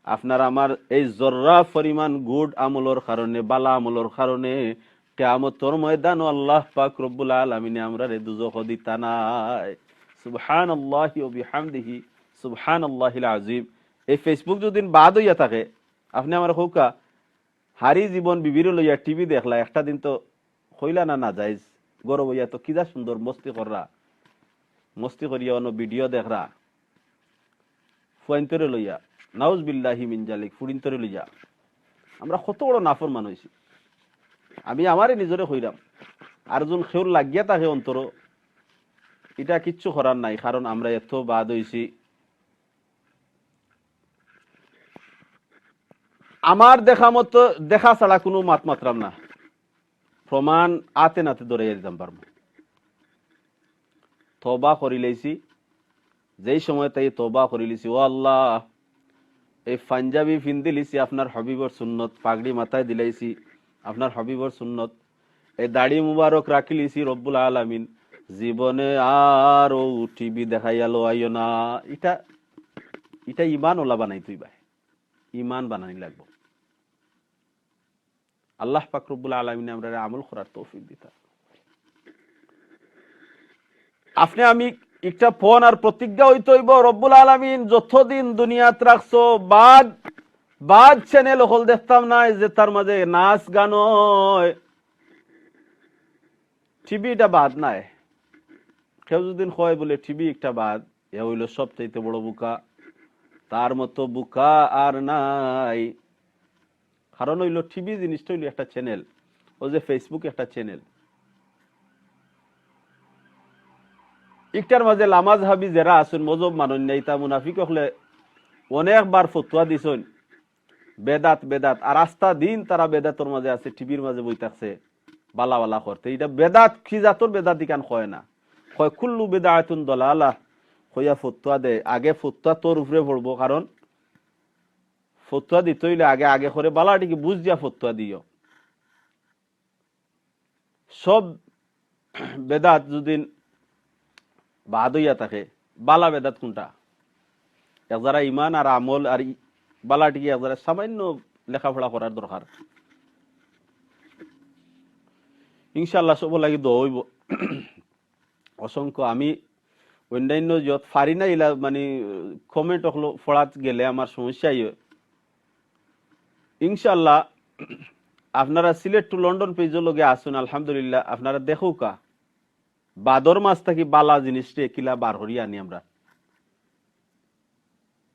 আপনার আমার এই জর্রা পরিমাণ good আমলর কারণে, বালা আমলর কারণে কিয়ামতর ময়দানো আল্লাহ পাক রব্বুল আলামিনে আমরারে দুজখো দিতা নায়। সুবহানাল্লাহি ওয়া বিহামদিহি, সুবহানাল্লাহিল আযীম। এই Facebook যুদি বাদ অইয়া থাকে, আপনে আমারে কউক্কা, হারি জীবন বিবিরে লইয়া টিভি দেখলা, একটা দিন তো কইলা না নাজাইজ, ঘরো বইয়া তো কিতা সুন্দর মস্তি কররা, মস্তি করিয়া অনো video দেখরা, ফুয়াইন্তরে লইয়া, নাউজুবিল্লাহি মিন জালিক, ফুড়িন্তরে লইয়া। আমরা কত বড় নাফরমান অইছি। আমি আমারে নিজরে কইরাম, আর যুদি কেউর লাগিয়া থাকে অন্তরো, ইটা কিচ্ছু করার নাই, কারণ আমরা এত বাদ অইছি। আমার দেখা মতো, দেখা ছাড়া কুনু মাত মাতরাম না, প্রমাণ আতে নাতে ধরাইয়া দিতাম পারমু। তওবা করিলাইছি, যেই সময় তাই তওবা করিলিছি, ও আল্লাহ, এই পাঞ্জাবি ফিন্দিলিছি আপনার হাবিবর সুন্নত, পাগড়ি মাথায় দিলাইছি আপনার হাবিবর সুন্নত, এই দাড়ি মুবারক রাখিলিছি রব্বুল আলামিন, জীবনে আর অউ টিভি দেখাইয়া লওয়াইও না। ইটা, ইটা ইমান ওলা বানাইতো অইবায়, ইমান বানানি লাগবো। আল্লাহ পাক রব্বুল আলামিনে আমরারে আমল করার তৌফিক দিতা। আপনে আমি একটা পণ আর প্রতিজ্ঞা অইতো অইবো, রব্বুল আলামিন যতদিন দুনিয়াত রাখছো, বাদ, বাদ channel অকল দেখতাম নায় যেতার মাঝে নাচ গান অয়। টিভি ইটা বাদ নায়। কেউ যুদি কয় বুলে টিভি একটা বাদ, এ অইলো সবচাইতে বড় বুকা, তার মতো বুকা আর নাই। কারণ অইলো টিভি জিনিসটা অইলো একটা channel, অউ যে Facebook একটা channel। ইটার মাঝে লামাজহাবি যেরা আছইন, মজহব মানইন না, ইতা মুনাফিক অকলে অনেকবার ফতুয়া দিছইন, বেদাত, বেদাত, আর আস্তা দিন তারা বেদাতর মাঝে আছে, টিভির মাঝে বই থাকছে, বালা বালা করতে। ইটা বেদাত, কি জাতর বেদাত ইখান কয় না, কয় কুল্লু বিদআতুন দালালা, কইয়া ফতুয়া দেয়। আগে ফতুয়া তোর উপরে পড়বো, কারণ ফতুয়া দিতে অইলে আগে, আগে করে বালা টিকি বুঝ দিয়া ফতুয়া দিও। সব বেদাত যুদি বাদ অইয়া থাকে, বালা বেদাত কুনটা? এক যারা ইমান আর আমল আর ই-, বালা টিকি এক যারা সামান্য লেখাপড়া করার দরকার। ইনশাআল্লাহ সবর লাগি দোয়া অইবো। অসংখ্য আমি অন্যান্য যত পারি না ইলা মানে comment অকল পড়াত গেলে আমার সমস্যা অয়। ইনশাআল্লাহ, আপনারা সিলেট টু লন্ডন পেজর লগে আছইন, আলহামদুলিল্লাহ। আপনারা দেখউক্কা, ভাদর মাস থাকি বালা জিনিসরে কিলা বার করি আনি আমরা।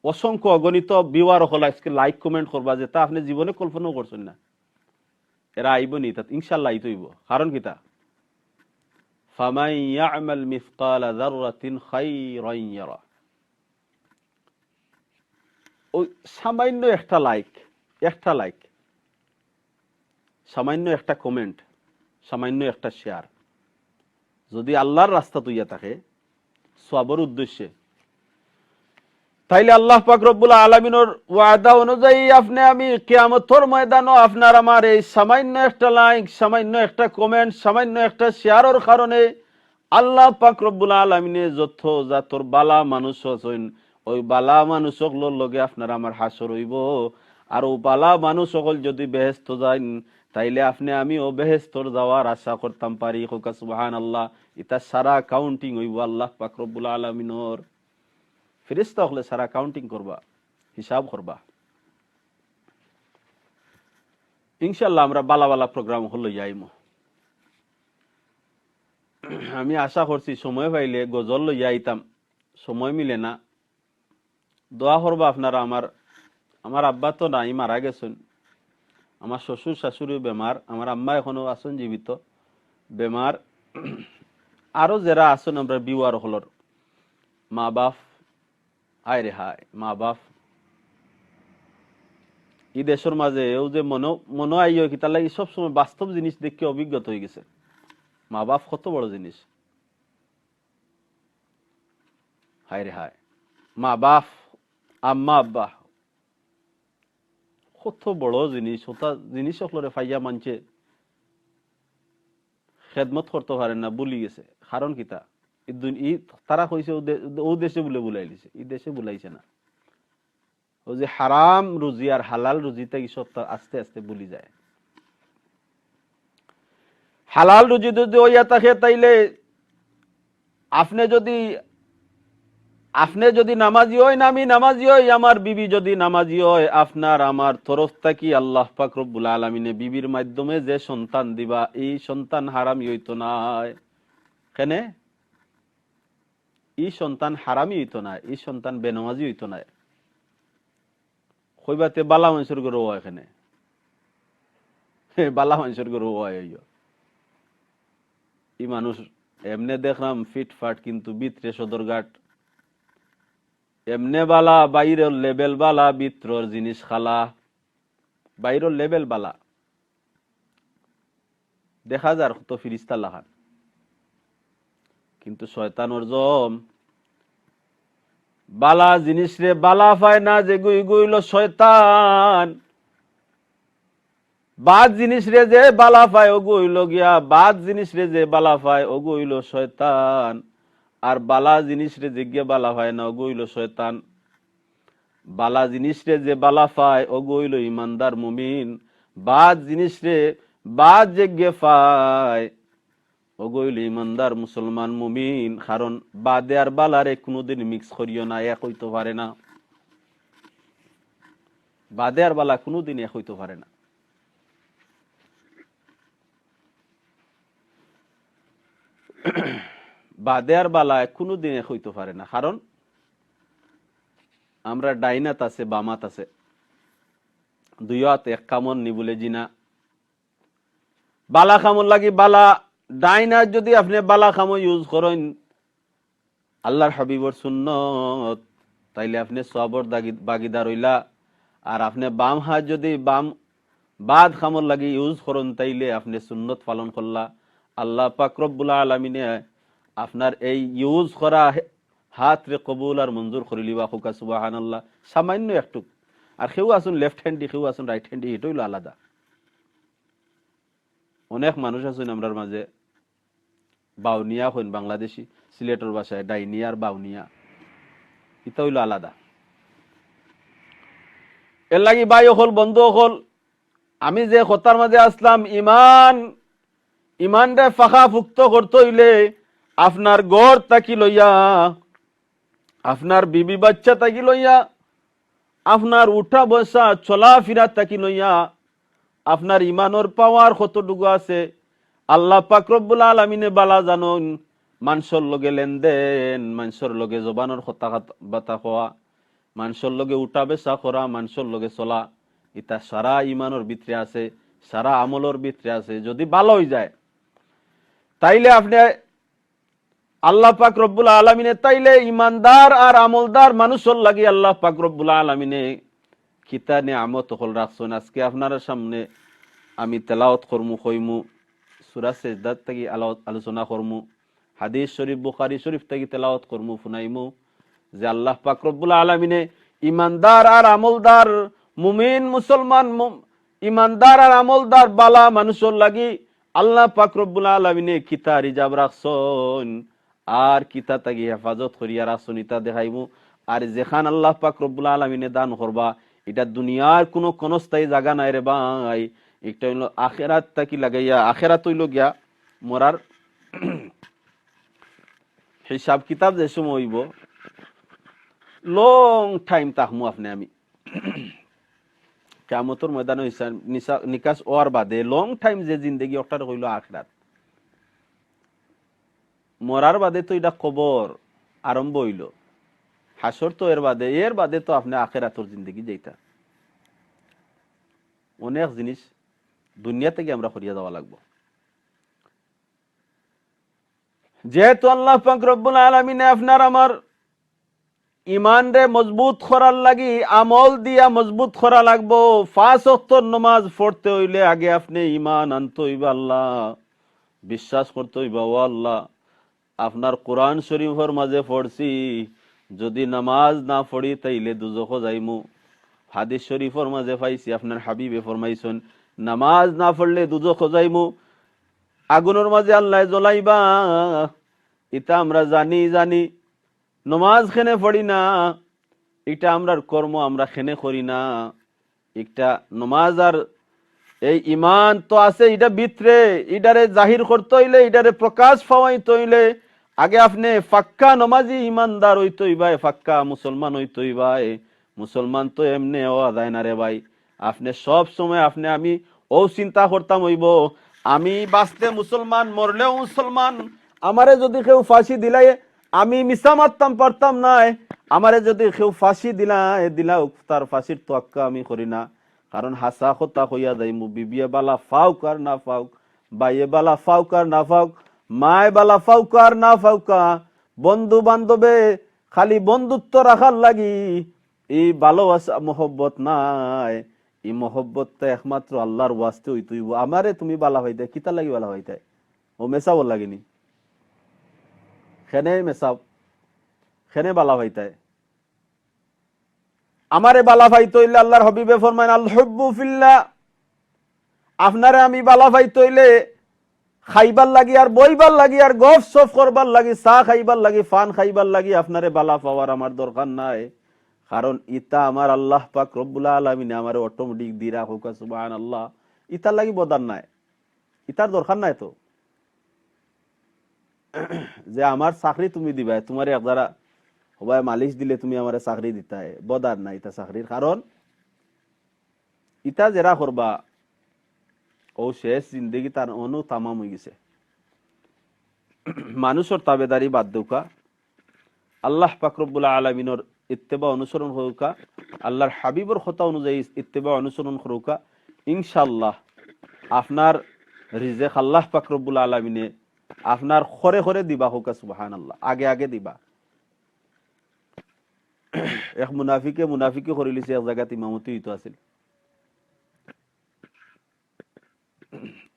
অসংখ্য অগণিত ভিউয়ার অকল আইজকে like comment করবা, যেটা আপনে জীবনে কল্পনাও করছইন না। এরা আইবো নি, তাত ইনশাআল্লাহ আইতো অইবো। কারণ কিতা? ফামান ইয়া'মাল মিসকালা যাররাতিন খাইরান ইয়ারা। ওই সামান্য একটা like, একটা like, সামান্য একটা comment, সামান্য একটা share, যদি আল্লাহর রাস্তাত অইয়া থাকে, সওয়াবর উদ্দেশ্যে, তাইলে আল্লাহ পাক রব্বুল আলামিনর ওয়াদা অনুযায়ী আপনে আমি কিয়ামতর ময়দানো আপনার আমার এই সামান্য একটা like, সামান্য একটা comment, সামান্য একটা shareর কারণে আল্লাহ পাক রব্বুল আলামিনে যত জাতর বালা মানুষ আছইন, ওই বালা মানুষ অকলর লগে আপনার আমার হাশর অইবো। আর ও বালা মানুষ অকল যদি বেহেস্তো যাইন, তাইলে আপনে আমিও বেহেস্তর যাওয়ার আশা করতাম পারি। কউক্কা সুবহানাল্লাহ। ইতা সারা counting অইবো আল্লাহ পাক রব্বুল আলামিনর। ফিরিস্তা অকলে সারা counting করবা, হিসাব করবা। ইনশাআল্লাহ আমরা বালা বালা program অকল লইয়া আইমু। আমি আশা করছি সময় পাইলে গজল লইয়া আইতাম, সময় মিলে না। দোয়া করবা আপনারা। আমার, আমার আব্বা তো নাই, মারা গেছইন। আমার শ্বশুর শাশুড়িও বেমার, আমার আম্মা এখনো আছইন জীবিত, বেমার। আরো যেরা আছইন আমরার ভিউয়ার অকলর মা বাপ, হায় রে হায়, মা বাপ। ই দেশর মাঝে এও যে মনো, মনো আইও কিতার লাগি সব সময় বাস্তব জিনিস দেখিয়া অভিজ্ঞতা অইগেছে। মা বাপ কত বড় জিনিস। হায় রে হায়, মা বাপ, আম্মা আব্বা, কত বড় জিনিস। ওটা জিনিস অকলরে পাইয়া মানষে খেদমত করতো পারে না, ভুলি গেছে। কারণ কিতা? ই দুন-, ই তারা কইছে ও দে-, ও দেশে বুলে ভুলাইলিছে, ই দেশে ভুলাইছে না। ওই যে হারাম রুজি আর হালাল রুজি থাকি সবতা আস্তে আস্তে ভুলি যায়। হালাল রুজি যদি অইয়া থাকে, তাইলে আপনে যদি, আপনে যদি নামাজি অইন, আমি নামাজি অই, আমার বিবি যদি নামাজি অয়, আপনার আমার তরফ থাকি আল্লাহ পাক রব্বুল আলামিনে বিবির মাধ্যমে যে সন্তান দিবা, ই সন্তান হারামি অইতো নায়। কেনে? ই সন্তান হারামি অইতো নায়, ই সন্তান বেনমাজি অইতো নায়। কইবা তে বালা মানষর ঘরো অয় কেনে। বালা মানষর ঘরো অয় অইও। ই মানুষ এমনে দেখরাম ফিটফাট, কিন্তু ভিতরে সদরঘাট। এমনে বালা, বাইরর level বালা, ভিতরর জিনিস কালা। বাইরর level বালা, দেখা যার কত ফিরিস্তা লাখান, কিন্তু শয়তানর জম। বালা জিনিসরে বালা পায় না, যেগু ইগু অইলো শয়তান। বাদ জিনিসরে যে বালা পায়, ওগু অইলো গিয়া, বাদ জিনিসরে যে বালা পায়, ওগু অইলো শয়তান। আর বালা জিনিসরে যেগিয়ে বালা পায় না, ওগু অইলো শয়তান। বালা জিনিসরে যে বালা পায়, ওগু অইলো ইমানদার মুমিন। বাদ জিনিসরে বাদ যেগিয়ে পায়, ওগু অইলো ইমানদার মুসলমান মুমিন। কারণ বাদে আর বালারে কুনুদিন mix করিও না, এক অইতো পারে না। বাদে আর বালা কুনুদিন এক অইতো পারে না। বাদে আর বালা কুনুদিন এক অইতো পারে না, কারণ আমরা ডাইন আত আছে, বাম আত আছে, দুইও আত এক কামর নি বুলে জি না। বালা কামর লাগি বালা, ডাইন আত যদি আপনে বালা কামো use করইন, আল্লাহর হাবিবর সুন্নত, তাইলে আপনে সওয়াবর দাগি-, ভাগিদার অইলা। আর আপনে বাম হাত যদি বাম, বাদ কামর লাগি use করইন, তাইলে আপনে সুন্নত পালন করলা। আল্লাহ পাক রব্বুল আলামিনে আপনার এই use করা হে-, হাতরে কবুল আর মঞ্জুর করিলিবা। কউক্কা সুবহানাল্লাহ। সামান্য একটুক। আর কেউ আছইন left handy, কেউ আছইন right handy, ইটা অইলো আলাদা। অনেক মানুষ আছইন আমরার মাঝে, বাউনিয়া কইন বাংলাদেশি, সিলেটর ভাষায় ডাইনিয়া আর বাউনিয়া, ইটা অইলো আলাদা। এর লাগি ভাই অকল, বন্ধু অকল, আমি যে কথার মাঝে আছলাম, ইমান, ইমানরে পাকা পুক্ত করতে অইলে আপনার ঘর থাকি লইয়া, আপনার বিবি বাচ্চা থাকি লইয়া, আপনার উঠা বসা চলাফিরা থাকি লইয়া আপনার ইমানর পাওয়ার কতটুকু আছে, আল্লাহ পাক রব্বুল আলামিনে বালা জানইন। মানষর লগে লেনদেন, মানষর লগে জবানর কথা কাত-, বাতা কওয়া, মানষর লগে উঠা বসা করা, মানষর লগে চলা, ইতা সারা ইমানর ভিতরে আছে, সারা আমলর ভিতরে আছে। যদি বালা অই যায়, তাইলে আপনে আল্লাহ পাক রব্বুল আলামিনে তাইলে ইমানদার আর আমলদার মানুষর লাগি আল্লাহ পাক রব্বুল আলামিনে কিতা নিয়ামত অকল রাখছইন। আজকে আপনারার সামনে আমি তেলাওয়াত করমু, কইমু, সূরা সেজদাত থাকি আলো-, আলোচনা করমু। হাদিস শরীফ, বুখারী শরীফ থাকি তেলাওয়াত করমু, হুনাইমু যে আল্লাহ পাক রব্বুল আলামিনে ইমানদার আর আমলদার, মুমিন মুসলমান, মু-, ইমানদার আর আমলদার বালা মানুষর লাগি আল্লাহ পাক রব্বুল আলামিনে কিতা রিজার্ভ রাখছইন, আর কিতা থাকি হেফাজত করিয়া রাখছইন, ইতা দেখাইমু। আর যেখান আল্লাহ পাক রব্বুল আলামিনে দান করবা, ইটা দুনিয়ার কুনু ক্ষণস্থায়ী জাগা নায় রে ভাই। একটা অইলো আখেরাত থাকি লাগাইয়া, আখেরাত অইলো গিয়া মরার হিসাব কিতাব যে সময় অইবো, long time থাকমু আপনে আমি। কিয়ামতর ময়দানো হিসাব নিসা-, নিকাশ অওয়ার বাদে long time যে জিন্দেগি, ওটারে কইলো আখেরাত। মরার বাদে তো ইটা কবর আরম্ভ অইলো, হাশর তো এর বাদে, এর বাদে তো আপনে আখেরাতর জিন্দেগি যাইতা। অনেক জিনিস দুনিয়া থাকি আমরা করিয়া যাওয়া লাগবো। যেহেতু আল্লাহ পাক রব্বুল আলামিনে আপনার আমার ইমানরে মজবুত করার লাগি আমল দিয়া মজবুত করা লাগবো। পাঁচ ওয়াক্তর নমাজ পড়তে অইলে আগে আপনে ইমান আনতে অইবা আল্লাহ, বিশ্বাস করতে অইবা, ও আল্লাহ, আপনার কোরআন শরীফর মাঝে পড়ছি, যদি নামাজ না পড়ি তাইলে দুজখো যাইমু। হাদিস শরীফর মাঝে পাইছি, আপনার হাবিবে ফরমাইছইন, নামাজ না পড়লে দুজখো যাইমু, আগুনর মাঝে আল্লায় জ্বলাইবা। ইতা আমরা জানি, জানি, নমাজ কেনে পড়ি না, ইটা আমরার কর্ম আমরা কেনে করি না। একটা নমাজ আর এই ইমান তো আছে, ইটা ভিতরে, ইটারে জাহির করতে অইলে, ইটারে প্রকাশ পাওয়াইতে অইলে আগে আপনে পাক্কা নমাজি ইমানদার অইতে অইবায়, পাক্কা মুসলমান অইতে অইবায়। মুসলমান তো এমনে অওয়া যায় না রে ভাই। আপনে সব সময় আপনে আমি অউ চিন্তা করতাম অইবো, আমি বাঁচতে মুসলমান, মরলেও মুসলমান। আমারে যদি কেউ ফাঁসি দিলায়, আমি মিছা মারতাম পারতাম নায়। আমারে যদি কেউ ফাঁসি দিলায়, দিলাউক, তার ফাঁসির তোয়াক্কা আমি করি না। কারণ হাছা কথা কইয়া যাইমু, বিবিয়ে বালা পাউক আর না পাউক, ভাইয়ে বালা পাউক আর না পাউক, মায় বালা পাউক আর না পাউক্কা, বন্ধু বান্ধবে খালি বন্ধুত্ব রাখার লাগি ই ভালোবাসা মহব্বত নায়। ই মহব্বতটা একমাত্র আল্লাহর ওয়াস্তে অইতে অইবো। আমারে তুমি বালা পাইতায়, কিতার লাগি বালা পাইতায়? অউ মেসাবর লাগি নি? কেনে মেসাব, কেনে বালা পাইতায়? আমারে বালা পাইতে অইলে আল্লাহর হাবিবে ফরমাইন, "আল হুব্বু ফিল্লাহ।" আপনারে আমি বালা পাইতে অইলে খাইবার লাগি আর বইবার লাগি আর গফ সফ করবার লাগি, চা খাইবার লাগি, পান খাইবার লাগি আপনারে বালা পাওয়ার আমার দরকার নাই। কারণ ইতা আমার আল্লাহ পাক রব্বুল আলামিনে আমারে automatic দি রাখউক্কা, সুবহানাল্লাহ। ইতার লাগি বদার নায়, ইতার দরকার নাই তো। যে আমার চাকরি তুমি দিবায়, তুমারে এক জারা হবায় মালিশ দিলে তুমি আমারে চাকরি দিতায়, বদার নাই ইতা চাকরির। কারণ ইতা যেরা করবা, অউ শেষ জিন্দেগি তার অনো তামাম অইগেছে। মানুষর তাবেদারি বাদ দেউক্কা, আল্লাহ পাক রব্বুল আলামিনর ইত্তেবা অনুসরণ করউক্কা, আল্লাহর হাবিবর কথা অনুযায়ী ইত্তেবা অনুসরণ করউক্কা। ইনশাআল্লাহ আপনার রিজেক আল্লাহ পাক রব্বুল আলামিনে আপনার খরে খরে দিবা, কউক্কা সুবহানাল্লাহ, আগে আগে দিবা। এক মুনাফিকে মুনাফিকি করিলিছে, এক জাগাত ইমামতি অইতো আছিল।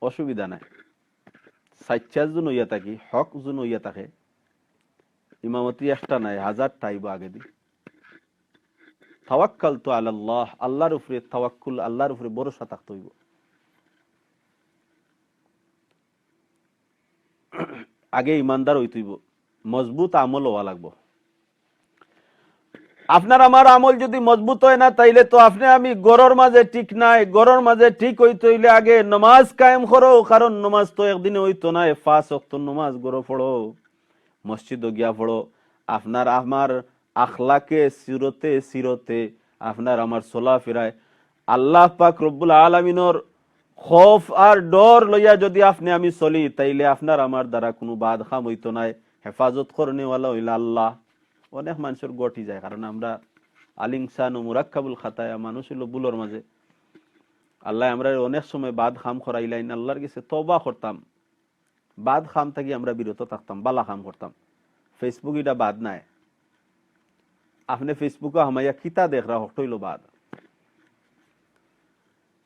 অসুবিধা নাই, সাইচ্চা জুন অইয়া থাকি, হক জুন অইয়া থাকে, ইমামতি একটা নায়, হাজারটা আইবো আগেদি। তাওয়াক্কালতু আলাল্লাহ, আল্লাহর উপরে তাওয়াক্কুল, আল্লাহর উপরে ভরসা থাকতে অইবো। আগে ইমানদার অইতে অইবো, মজবুত আমল অওয়া লাগবো। আপনার আমার আমল যুদি মজবুত অয় না, তাইলে তো আপনে আমি ঘরর মাঝে ঠিক নাই। ঘরর মাঝে ঠিক অইতে অইলে আগে নমাজ কায়েম করো, কারণ নমাজ তো একদিনে অইতো নায়। পাঁচ ওয়াক্ত নমাজ ঘরো পড়ো, মসজিদো গিয়া পড়ো। আপনার আমার আখলাকে সিরতে সিরতে আপনার আমার চলাফেরায় আল্লাহ পাক রব্বুল আলামিনর খৌফ আর ডর লইয়া যদি আপনে আমি চলি, তাইলে আপনার আমার দ্বারা কুনু বাদ কাম অইতো নায়। হেফাজত করনেওয়ালা অইলা আল্লাহ। অনেক মানষর ঘটি যায়, কারণ আমরা আল ইনসানু মুরাক্কাবুল খাতায়া, মানুষ অইলো ভুলর মাঝে। আল্লায় আমরারে অনেক সময় বাদ কাম করাইলাইন, আল্লার গেছে তওবা করতাম, বাদ কাম থাকি আমরা বিরত থাকতাম, বালা কাম করতাম। Facebook ইটা বাদ নায়। আপনে Facebook-ও হামাইয়া কিতা দেখরা, হকটা অইলো বাদ।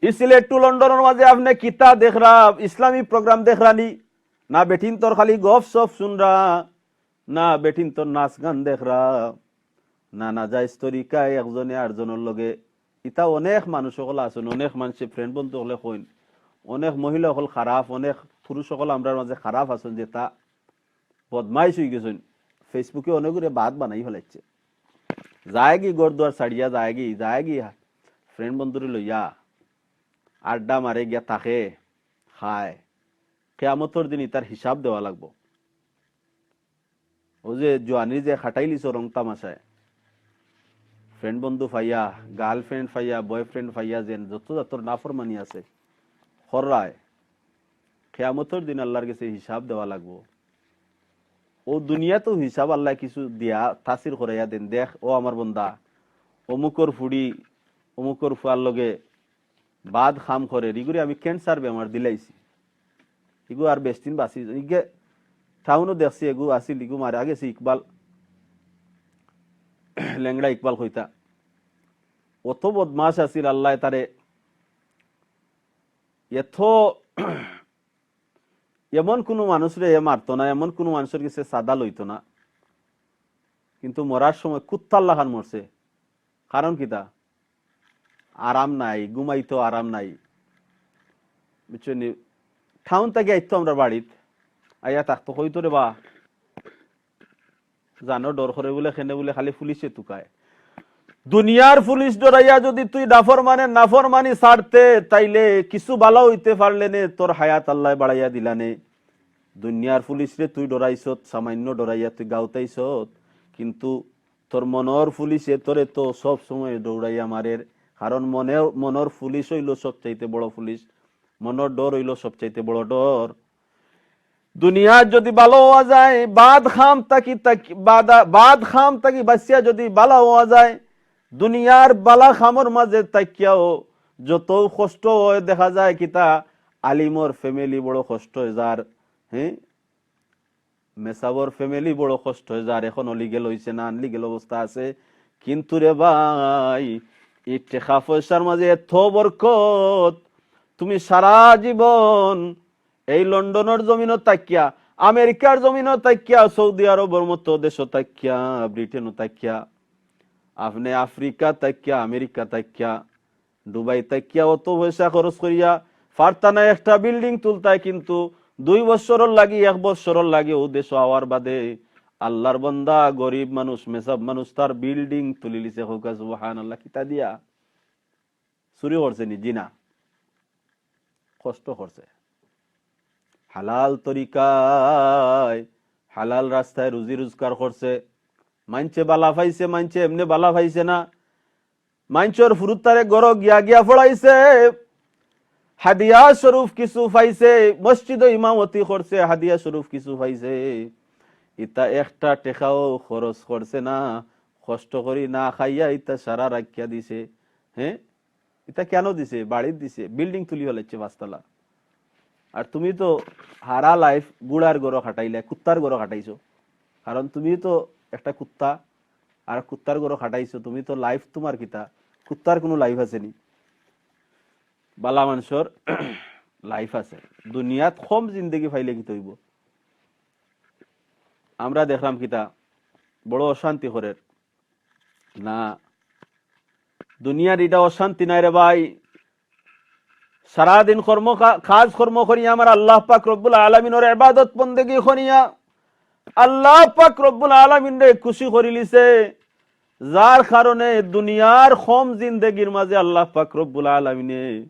ই সিলেট টু লন্ডনর মাঝে আপনে কিতা দেখরা, ইসলামী program দেখরা নি? না বেটিন্তর খালি গফ সফ শুনরা, না বেটিন্তর নাচ গান দেখরা, না নাজাইজ তরিকায় একজনে আরজনর লগে। ইতা অনেক মানুষ অকল আছইন, অনেক মানষে friend বন্ধু অকলে কইন, অনেক মহিলা অকল খারাপ, অনেক পুরুষ অকল আমরার মাঝে খারাপ আছইন, যেতা বদমাইশ অইগেছইন। Facebook-এ অনেকগুরে বাদ বানাই ফালাইছে। যায়গি ঘর দুয়ার ছাড়িয়া, যায়গি, যায়গি friend বন্ধুরে লইয়া আড্ডা মারে, গিয়া থাকে, খায়। কিয়ামতর দিন ইতার হিসাব দেওয়া লাগবো। অউ যে জোয়ানি যে খাটাইলিছো রং তামাশায়, friend বন্ধু পাইয়া, girlfriend পাইয়া, boyfriend পাইয়া, যেন যত জাতর নাফরমানি আছে, কররায়। কিয়ামতর দিন আল্লার গেছে হিসাব দেওয়া লাগবো। অউ দুনিয়াতেও হিসাব আল্লায় কিছু দিয়া তাসির করাইয়া দেইন, দেখ ও আমার বন্দা, অমুকর ফুড়ি, অমুকর ফুয়ার লগে বাদ কাম করের, ইগুরে আমি cancer বেমার দিলাইছি। ইগু আর বেশদিন বাঁচি, ইগে টাউনো দেখছি, এগু আছিল, ইগু মারা গেছে, ইকবাল, লেংড়া ইকবাল কইতা। অত বদমাশ আছিল, আল্লায় তারে এত, এমন কুনু মানুষরে এ মারতো না, এমন কুনু মানষর গেছে চাঁদা লইতো না, কিন্তু মরার সময় কুত্তার লাখান মরছে। কারণ কিতা? আরাম নাই, ঘুমাইতো আরাম নাই, বুঝছো নি? টাউন থাকি আইতো আমরার বাড়িত, আইয়া থাকতো, কইতো, "রে বা, জানো ডর করে বুলে, কেনে বুলে খালি পুলিশে তুকায়।" দুনিয়ার পুলিশ ডরাইয়া যদি তুই নাফরমানে নাফরমানি ছাড়তে, তাইলে কিছু বালা অইতে পারলে নে, তোর হায়াত আল্লায় বাড়াইয়া দিলা নে। দুনিয়ার পুলিশরে তুই ডরাইছত, সামান্য ডরাইয়া তুই গাউতাইছত, কিন্তু তোর মনর পুলিশে তোরে তো সব সময় দৌড়াইয়া মারের, কারণ মনে, মনর পুলিশ অইলো সবচাইতে বড় পুলিশ, মনর ডর অইলো সবচাইতে বড় ডর। দুনিয়াত যদি বালা অওয়া যায়, বাদ কাম থাকি, থাকি, বাদা-, বাদ কাম থাকি বাঁচিয়া যদি বালা অওয়া যায়, দুনিয়ার বালা কামর মাঝে থাকিয়াও যত কষ্ট অয়, দেখা যায় কিতা, আলিমর family বড় কষ্ট অয় যার, হ্যাঁ, মেসাবর family বড় কষ্ট অয় যার, এখনো legal অইছে না, unlegal অবস্থা আছে। কিন্তু রে ভাই, ই টেকা পয়সার মাঝে এত বরকত, তুমি সারা জীবন এই লন্ডনর জমিনো থাকিয়া, আমেরিকার জমিনো থাকিয়া, সৌদি আরবর মতো দেশো থাকিয়া, ব্রিটেনো থাকিয়া, আপনে আফ্রিকা থাকিয়া, আমেরিকা থাকিয়া, দুবাই থাকিয়া অত পয়সা খরচ করিয়া পারতা না একটা building তুলতায়, কিন্তু দুই বছরর লাগি, এক বছরর লাগি অউ দেশো আওয়ার বাদে আল্লার বন্দা, গরিব মানুষ, মেসাব মানুষ, তার building তুলিলিছে। কউক্কা সুবহানাল্লাহ। কিতা দিয়া? চুরি করছে নি? জি না, কষ্ট করছে, হালাল তরিকায়, হালাল রাস্তায় রুজি রোজগার করছে। মাইনষে বালা পাইছে, মাইনষে এমনে বালা পাইছে না। মাইনষর ফুরুতারে ঘরো গিয়া গিয়া পড়াইছে, হাদিয়া স্বরূপ কিছু পাইছে, মসজিদো ইমামতি করছে, হাদিয়া স্বরূপ কিছু পাইছে। ইতা একটা টেকাও খরচ করছে না, কষ্ট করি না খাইয়া ইতা সারা রাখিয়া দিছে। হ্যাঁ, ইতা কেনে দিছে? বাড়িত দিছে, building তুলি ফালাইছে পাঁচতলা। আর তুমি তো হারা life গুড়ার ঘরো কাটাইলায়, কুত্তার ঘরো কাটাইছো। কারণ তুমি তো একটা কুত্তা, আর কুত্তার ঘরো কাটাইছো। তুমি তো life তুমার কিতা? কুত্তার কুনু life আছে নি? বালা মানষর life আছে। দুনিয়াত কম জিন্দেগি পাইলে কিতা অইবো? আমরা দেখরাম কিতা বড় অশান্তি করের না। দুনিয়ার ইটা অশান্তি নায় রে ভাই। সারাদিন কর্ম কা-, কাজ কর্ম করিয়া আমার আল্লাহ পাক রব্বুল আলামিনর ইবাদত বন্দেগি করিয়া আল্লাহ পাক রব্বুল আলামিনরে খুশি করিলিছে, যার কারণে দুনিয়ার কম জিন্দেগির মাঝে আল্লাহ পাক রব্বুল আলামিনে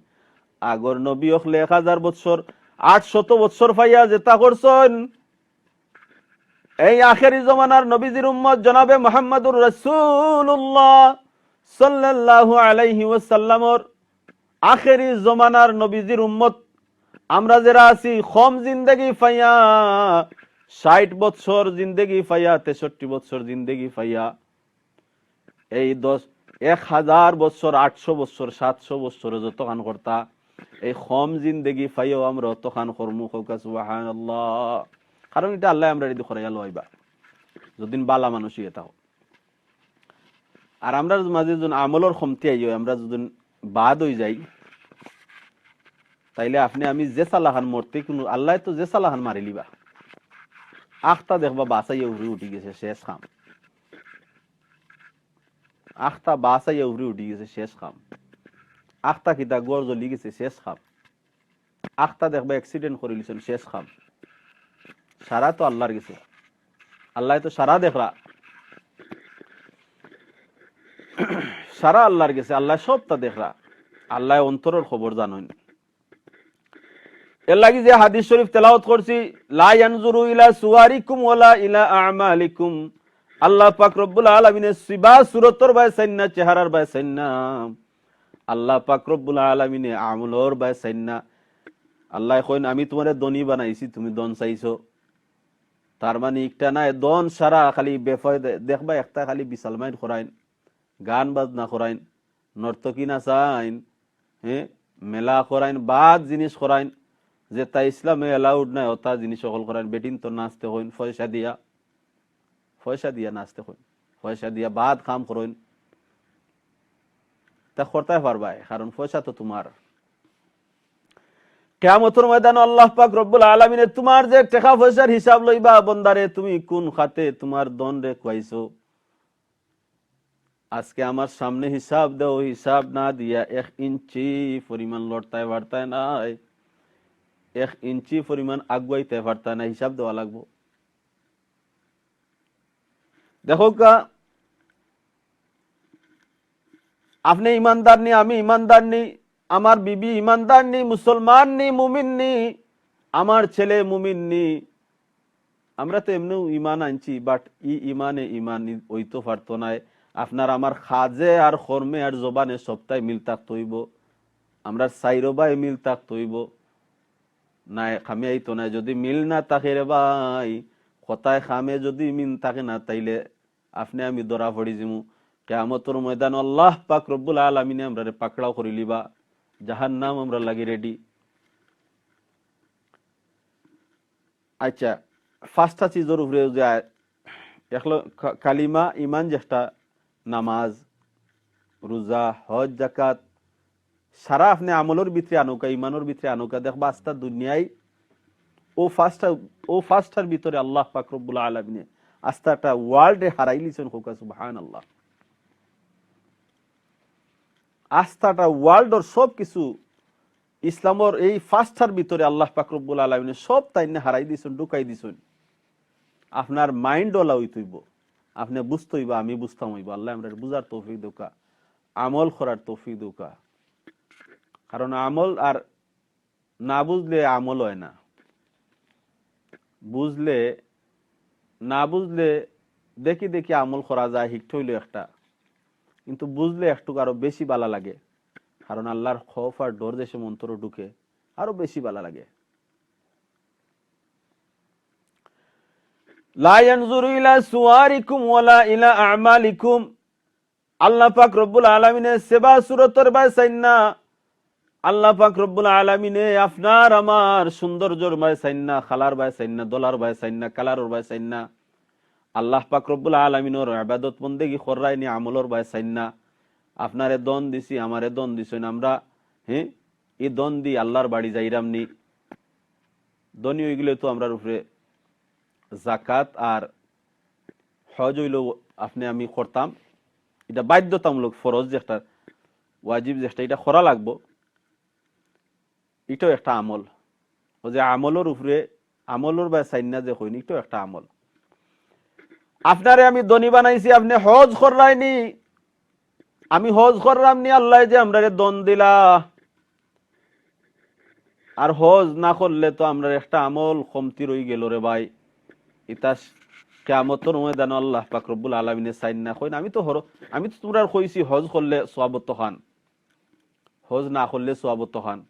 আগর নবী অকলে এক হাজার বৎসর, আটশত বৎসর পাইয়া যেতা করছইন, এই আখেরি জমানার নবীজির উম্মত জনাবে মুহাম্মাদুর রাসূলুল্লাহ সাল্লাল্লাহু আলাইহি ওয়াসাল্লামর আখেরি জমানার নবীজির উম্মত আমরা যেরা আছি, কম জিন্দেগি পাইয়া, ষাইট বৎসর জিন্দেগি পাইয়া, তেষট্টি বৎসর জিন্দেগি পাইয়া, এই দশ, এক হাজার বৎসর, আটশো বৎসর, সাতশো বৎসরে যতখান করতা, এই কম জিন্দেগি পাইয়াও আমরা অতখান করমু। কউক্কা সুবহানাল্লাহ। কারণ ইটা আল্লায় আমরারে দি করাইয়া লইবা, যদিন বালা মানুষ অইয়া থাকো। আর আমরার মাঝে যদিন আমলর কমতি আইও, আমরা যদিন বাদ অই যাই, তাইলে আপনে আমি যে চালাখান মরতে কুনু, আল্লায় তো যে চালাখান মারিলিবা। আখতা দেখবা বাছাইয়া উফরে উঠি গেছে, শেষ কাম। আখতা বাছাইয়া উফরে উঠি গেছে, শেষ কাম। আখতা কিতা ঘর জ্বলি গেছে, শেষ কাম। আখতা দেখবা accident করিলিছইন, শেষ কাম। সারা তো আল্লার গেছে, আল্লায় তো সারা দেখরা, সারা আল্লার গেছে, আল্লায় সবতা দেখরা, আল্লায় অন্তরর খবর জানইন। এর লাগি যে হাদিস শরীফ তেলাওয়াত করছি, "লা ইয়ানজুরু ইলা সুয়ারিকুম ওয়ালা ইলা আমালিকুম।" আল্লাহ পাক রব্বুল আলামিনে সিবা সুরতর বায় চাইন না, চেহারার বায় চাইন না। আল্লাহ পাক রব্বুল আলামিনে আমলর বায় চাইন না। আল্লায় কইন, "আমি তুমারে ধনী বানাইছি, তুমি ধন চাইছো।" তার মানে একটা নায়, ধন সারা খালি বেফায় দে-, দেখবা একটা খালি বিশাল mind করাইন, গান বাজনা করাইন, নর্তকী নাচাইন, হ্যাঁ, মেলা করাইন, বাদ জিনিস করাইন, যেতা ইসলামে allowed নায়, অতা জিনিস অকল করাইন। বেটিন্তর নাচতে কইন পয়সা দিয়া, পয়সা দিয়া নাচতে কইন, পয়সা দিয়া বাদ কাম করইন, তা করতায় পারবায়, কারণ পয়সা তো তুমার। কিয়ামতর ময়দানো আল্লাহ পাক রব্বুল আলামিনে তুমার যে টেকা পয়সার হিসাব লইবা, বন্দারে, তুমি কুন খাতে তুমার ধনরে খুয়াইছো? আজকে আমার সামনে হিসাব দেও, হিসাব না দিয়া এক ইঞ্চি পরিমাণ লড়তায় পারতায় নায়, এক ইঞ্চি পরিমাণ আগুয়াইতায় পারতায় নায়, হিসাব দেওয়া লাগবো। দেখউক্কা, আপনে ইমানদার নি, আমি ইমানদার নি, আমার বিবি ইমানদার নি, মুসলমান নি, মুমিন নি, আমার ছেলে মুমিন নি, আমরা তো এমনেউ ইমান আনছি, but ই ইমানে ইমান ই-, অইতো পারতো নায়। আপনার আমার কাজে আর কর্মে আর জবানে সবতায় মিল থাকতো অইবো। আমরার চাইরোবায় মিল থাকতো অইবো। নায়, কামে আইতো নায়। যদি মিল না থাকে রে ভাই, কথায় কামে যদি মিল থাকে না, তাইলে আপনে আমি ধরা পড়ি যিমু। কিয়ামতর ময়দানো আল্লাহ পাক রব্বুল আলামিনে আমরারে পাকড়াও করিলিবা। জাহান্নাম আমরার লাগি ready। আচ্ছা, পাঁচটা চিজর উপরে যে আয়-, একলো কা-, কালিমা, ইমান যেটা, নামাজ, রোজা, হজ, জাকাত, সারা আপনে আমলর ভিতরে আনউক্কা, ইমানর ভিতরে আনউক্কা, দেখবা আস্তা দুনিয়ায় অউ পাঁচটা, অউ পাঁচটার ভিতরে আল্লাহ পাক রব্বুল আলামিনে আস্তা একটা world এ হারাইলিছইন, কউক্কা সুবহানাল্লাহ। আস্তা একটা world অর সব কিছু ইসলামর এই পাঁচটার ভিতরে আল্লাহ পাক রব্বুল আলামিনে সবতা আইন্না হারাই দিছইন, ঢুকাই দিছইন। আপনার mind ওলা অইতো অইবো, আপনে বুঝতো অইবো, আমি বুঝতাম অইবো। আল্লায় আমরারে বুঝার তৌফিক দেউক্কা, আমল করার তৌফিক দেউক্কা। কারণ আমল আর না বুঝলে আমল অয় না, বুঝলে, না বুঝলে দেখি দেখি আমল করা যায়, হিকটা অইলো একটা, কিন্তু বুঝলে একটুক আরো বেশি বালা লাগে। কারণ আল্লার খওফ আর ডর যে সময় অন্তরো ঢুকে, আরো বেশি বালা লাগে। লা ইয়ানজুরু ইলা সুয়ারিকুম ওয়ালা ইলা আমালিকুম। আল্লাহ পাক রব্বুল আলামিনে সেবা সুরতর বায় চাইন না। আল্লাহ পাক রব্বুল আলামিনে আপনার আমার সৌন্দর্যর বায় চাইন না, খালার বায় চাইন না, দলার বায় চাইন না, কালারর বায় চাইন না। আল্লাহ পাক রব্বুল আলামিনর ইবাদত বন্দেগি কররায়নি আমলর বায় চাইন না। আপনারে ধন দিছি, আমারে ধন দিছইন, আমরা, হ্যাঁ, ই ধন দি আল্লার বাড়ি যাইরামনি। ধনী অইগেলে তো আমরার উপরে জাকাত আর হজ অইলো আপনে আমি করতাম, ইটা বাধ্যতামূলক ফরজ যে একটা, ওয়াজিব যে একটা, ইটা করা লাগবো। ইটাও একটা আমল। অউ যে আমলর উপরে, আমলর বায় চাইন না যে কইন, ইটাও একটা আমল। আপনারে আমি ধনী বানাইছি, আপনে হজ কররায়নি, আমি হজ কররামনি, আল্লায় যে আমরারে ধন দিলা, আর হজ না করলে তো আমরার একটা আমল কমতি রইগেলো রে ভাই। ইতা শ-, কিয়ামতর ময়দানো আল্লাহ পাক রব্বুল আলামিনে চাইন না, কইন, "আমি তো হর-, আমি তো তুমরারে কইছি হজ করলে সওয়াব অতখান, হজ না করলে সওয়াব অতখান,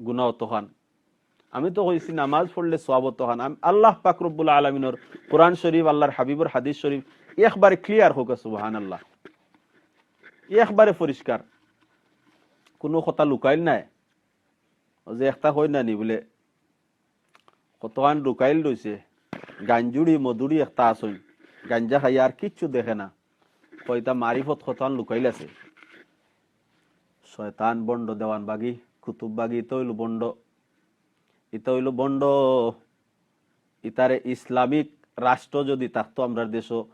গুনাহ অতখান। আমি তো কইছি নামাজ পড়লে সওয়াব অতখান।" আম-, আল্লাহ পাক রব্বুল আলামিনর কোরআন শরীফ, আল্লাহর হাবিবর হাদিস শরীফ একবারে clear, কউক্কা সুবহানাল্লাহ, একবারে পরিষ্কার, কুনু কথা লুকাইল নাই। অউ যে একটা কইন না নি বুলে, কতখান লুকাইল রইছে, গাঞ্জুড়ি মদুড়ি একটা আছইন, গাঞ্জা খাইয়া আর কিচ্ছু দেখে না, কয় ইতা মারিফত কতখান লুকাইল আছে। শয়তান ভন্ড, দেওয়ানবাগী, কুতুববাগী, ইতা অইলো ভন্ড, ইতা অইলো ভন্ড। ইতারে ইসলামিক রাষ্ট্র যদি থাকতো আমরার দেশো,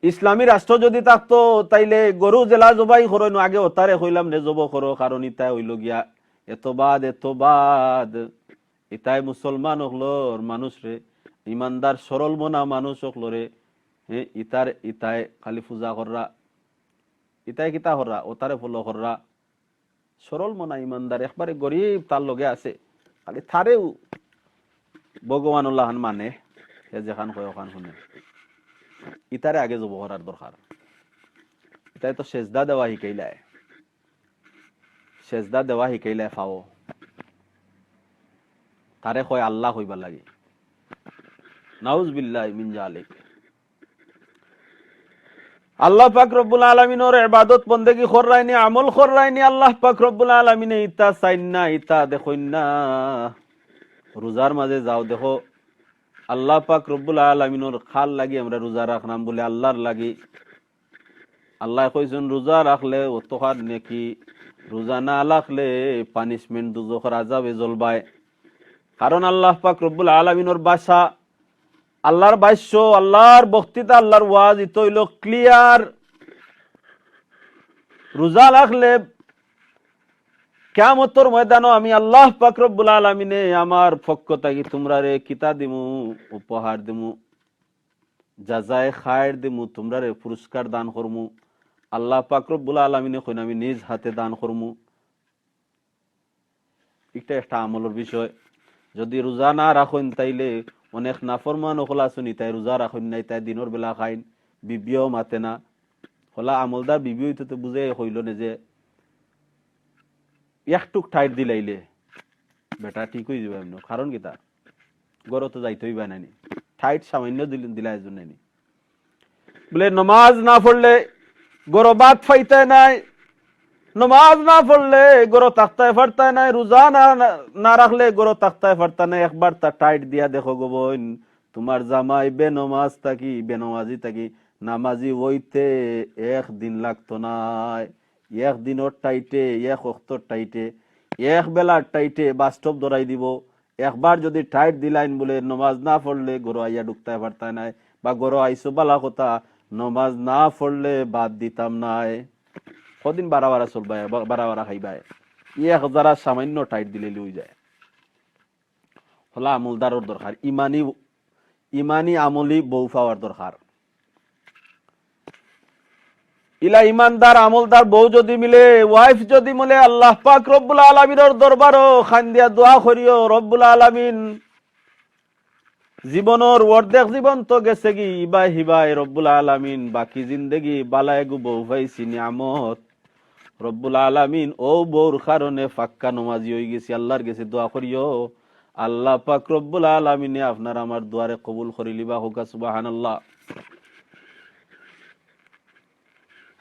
ইসলামী রাষ্ট্র যদি থাকতো, তাইলে গরু যেলা জবাই করইন, আগে অতারে কইলাম নে জবো করো, কারণ ইতায় অইলো গিয়া এতবাদ, এতবাদ। ইতায় মুসলমান অকলর মানুষরে, ইমানদার সরল মনা মানুষ অকলরে, হে, ইতার, ইতায় খালি পূজা কররা, ইতায় কিতা কররা, অতারে follow কররা। সরল মনা ইমানদার, একবারে গরিব, তার লগে আছে, খালি তারেউ ভগবান অলাখান মানে, হে যেখান কয় অখান হুনে। ইতারে আগে জবো করার দরকার। ইতায় তো সেজদা দেওয়া হিকাইলায়, সেজদা দেওয়া হিকাইলায় পাও, তারে কয় আল্লাহ কইবার লাগি। নাউজুবিল্লাহি মিন জালিক। আল্লাহ পাক রব্বুল আলামিনর ইবাদত বন্দেগি কররায়নি, আমল কররায়নি, আল্লাহ পাক রব্বুল আলামিনে ইতা চাইন না, ইতা দেখইন না। রোজার মাঝে যাও দেখো, আল্লাহ পাক রব্বুল আলামিনর কার লাগি আমরা রোজা রাখরাম বুলে, আল্লাহর লাগি। আল্লায় কইছইন রোজা রাখলে অতখান নেকি, রোজা না রাখলে punishment, দুজখর আজাবে জ্বলবায়। কারণ আল্লাহ পাক রব্বুল আলামিনর ভাষা, আল্লাহর ভাষ্য, আল্লাহর বক্তৃতা, আল্লাহর ওয়াজ, ইতা অইলো clear। রোজা রাখলে কিয়ামতর ময়দানো আমি আল্লাহ পাক রব্বুল আলামিনে আমার পক্ষ থাকি তুমরারে কিতা দিমু, উপহার দিমু, জাযায়ে খায়ের দিমু, তুমরারে পুরস্কার দান করমু। আল্লাহ পাক রব্বুল আলামিনে কইন, "আমি নিজ হাতে দান করমু।" ইটা একটা আমলর বিষয়। যদি রোজা না রাখইন, তাইলে অনেক নাফরমান অকল আছইন, ইতায় রোজা রাখইন না, ইতায় দিনর বেলা খাইন, বিবিও মাতে না। হলা আমলদার বিবি অইতো তো বুঝাইয়া কইলো নে যে একটুক tight দিলাইলে বেটা ঠিক অইযিবো এমনে। কারণ কিতা? ঘরো তো যাইতে অইবা নানি, tight সামান্য দিল-, দিলা এজন্য নানি। বুলে, "নমাজ না পড়লে ঘরো ভাত পাইতায় নায়, নমাজ না পড়লে ঘরো থাকতায় পারতায় নায়, রোজা না, না, না রাখলে ঘরো থাকতায় পারতায় নায়। একবার তা tight দিয়া দেখো গো বইন, তুমার জামাই বেনমাজ থাকি, বেনমাজি থাকি নামাজি অইতে একদিন লাগতো নায়।" একদিনর tight-এ, এক অক্তর tight-এ, এক বেলার tight-এ বাস্তব ধরাই দিবো। একবার যদি tight দিলাইন বুলে, "নমাজ না পড়লে ঘরো আইয়া ঢুকতায় পারতায় নায়, বা ঘরো আইছো বালা কথা, নমাজ না পড়লে ভাত দিতাম নায়।" কদিন বারা বারা চলবায়, বা-, বারা বারা খাইবায়? এক জারা সামান্য tight দিলে লই যায়। হলা আমলদারর দরকার, ইমানি, ইমানি আমলি বউ পাওয়ার দরকার। ইলা ইমানদার আমলদার বউ যদি মিলে, wife যদি মিলে, আল্লাহ পাক রব্বুল আলামিনর দরবারো কান্দিয়া দোয়া করিও, "রব্বুল আলামিন, জীবনর অর্ধেক জীবন তো গেছেগি, ইবায় হিবায়, রব্বুল আলামিন, বাকি জিন্দেগি বালা এগু বউ পাইছি, নিয়ামত।" রব্বুল আলামিন, অউ বউর কারণে পাক্কা নমাজি অইগেছি। আল্লাহর গেছে দোয়া করিও, আল্লাহ পাক রব্বুল আলামিনে আপনার আমার দোয়ারে কবুল করিলিবা। কউক্কা সুবহানাল্লাহ।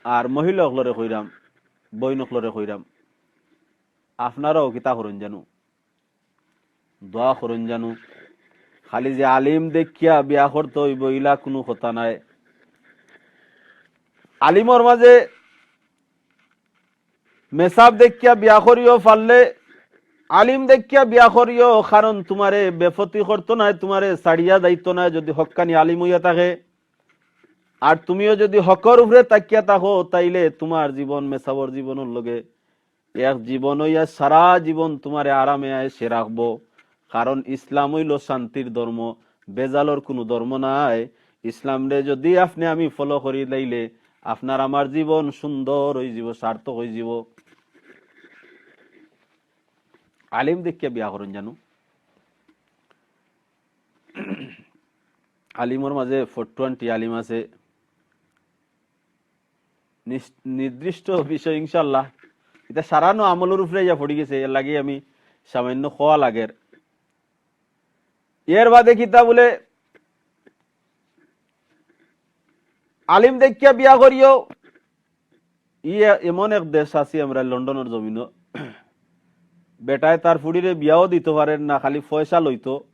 আর মহিলা অকলরে কইরাম, বইন অকলরে কইরাম, আপনারাও কিতা করইন জানু, দোয়া করইন জানু। খালি যে আলিম দেখিয়া বিয়া করতে অইবো, ইলা কুনু কথা নায়। আলিমর মাঝে মেসাব দেখিয়া বিয়া করিও পারলে, আলিম দেখিয়া বিয়া করিও, কারণ তুমারে বেফতি করতো নায়, তুমারে ছাড়িয়া যাইতো নায়, যদি হক্কানি আলিম অইয়া থাকে। আর তুমিও যদি হকর উপরে থাকিয়া থাকো, তাইলে তুমার জীবন মেসাবর জীবনর লগে এক জীবন অইয়া সারা জীবন তুমারে আরামে আয়েশে রাখবো। কারণ ইসলাম অইলো শান্তির ধর্ম, বেজালর কুনু ধর্ম নায়। ইসলামরে যদি আপনে আমি follow করি লাইলে আপনার আমার জীবন সুন্দর অইযিবো, সার্থক অইযিবো। আলিম দেখিয়া বিয়া করইন জানু। আলিমর মাঝে ফোর টোয়েন্টি আলিম আছে। নিস-, নির্দিষ্ট বিষয় ইনশাআল্লাহ, ইটা সারানো আমলর উপরে ইয়া পড়ি গেছে, এর লাগি আমি সামান্য খোয়া লাগের। এর বাদে কিতা বলে, আলিম দেখিয়া বিয়া করিও। ই এ-, এমন এক দেশ আছে আমরা লন্ডনর জমিনো, বেটায় তার ফুড়িরে বিয়াও দিতো পারের না, খালি পয়সা লইতো,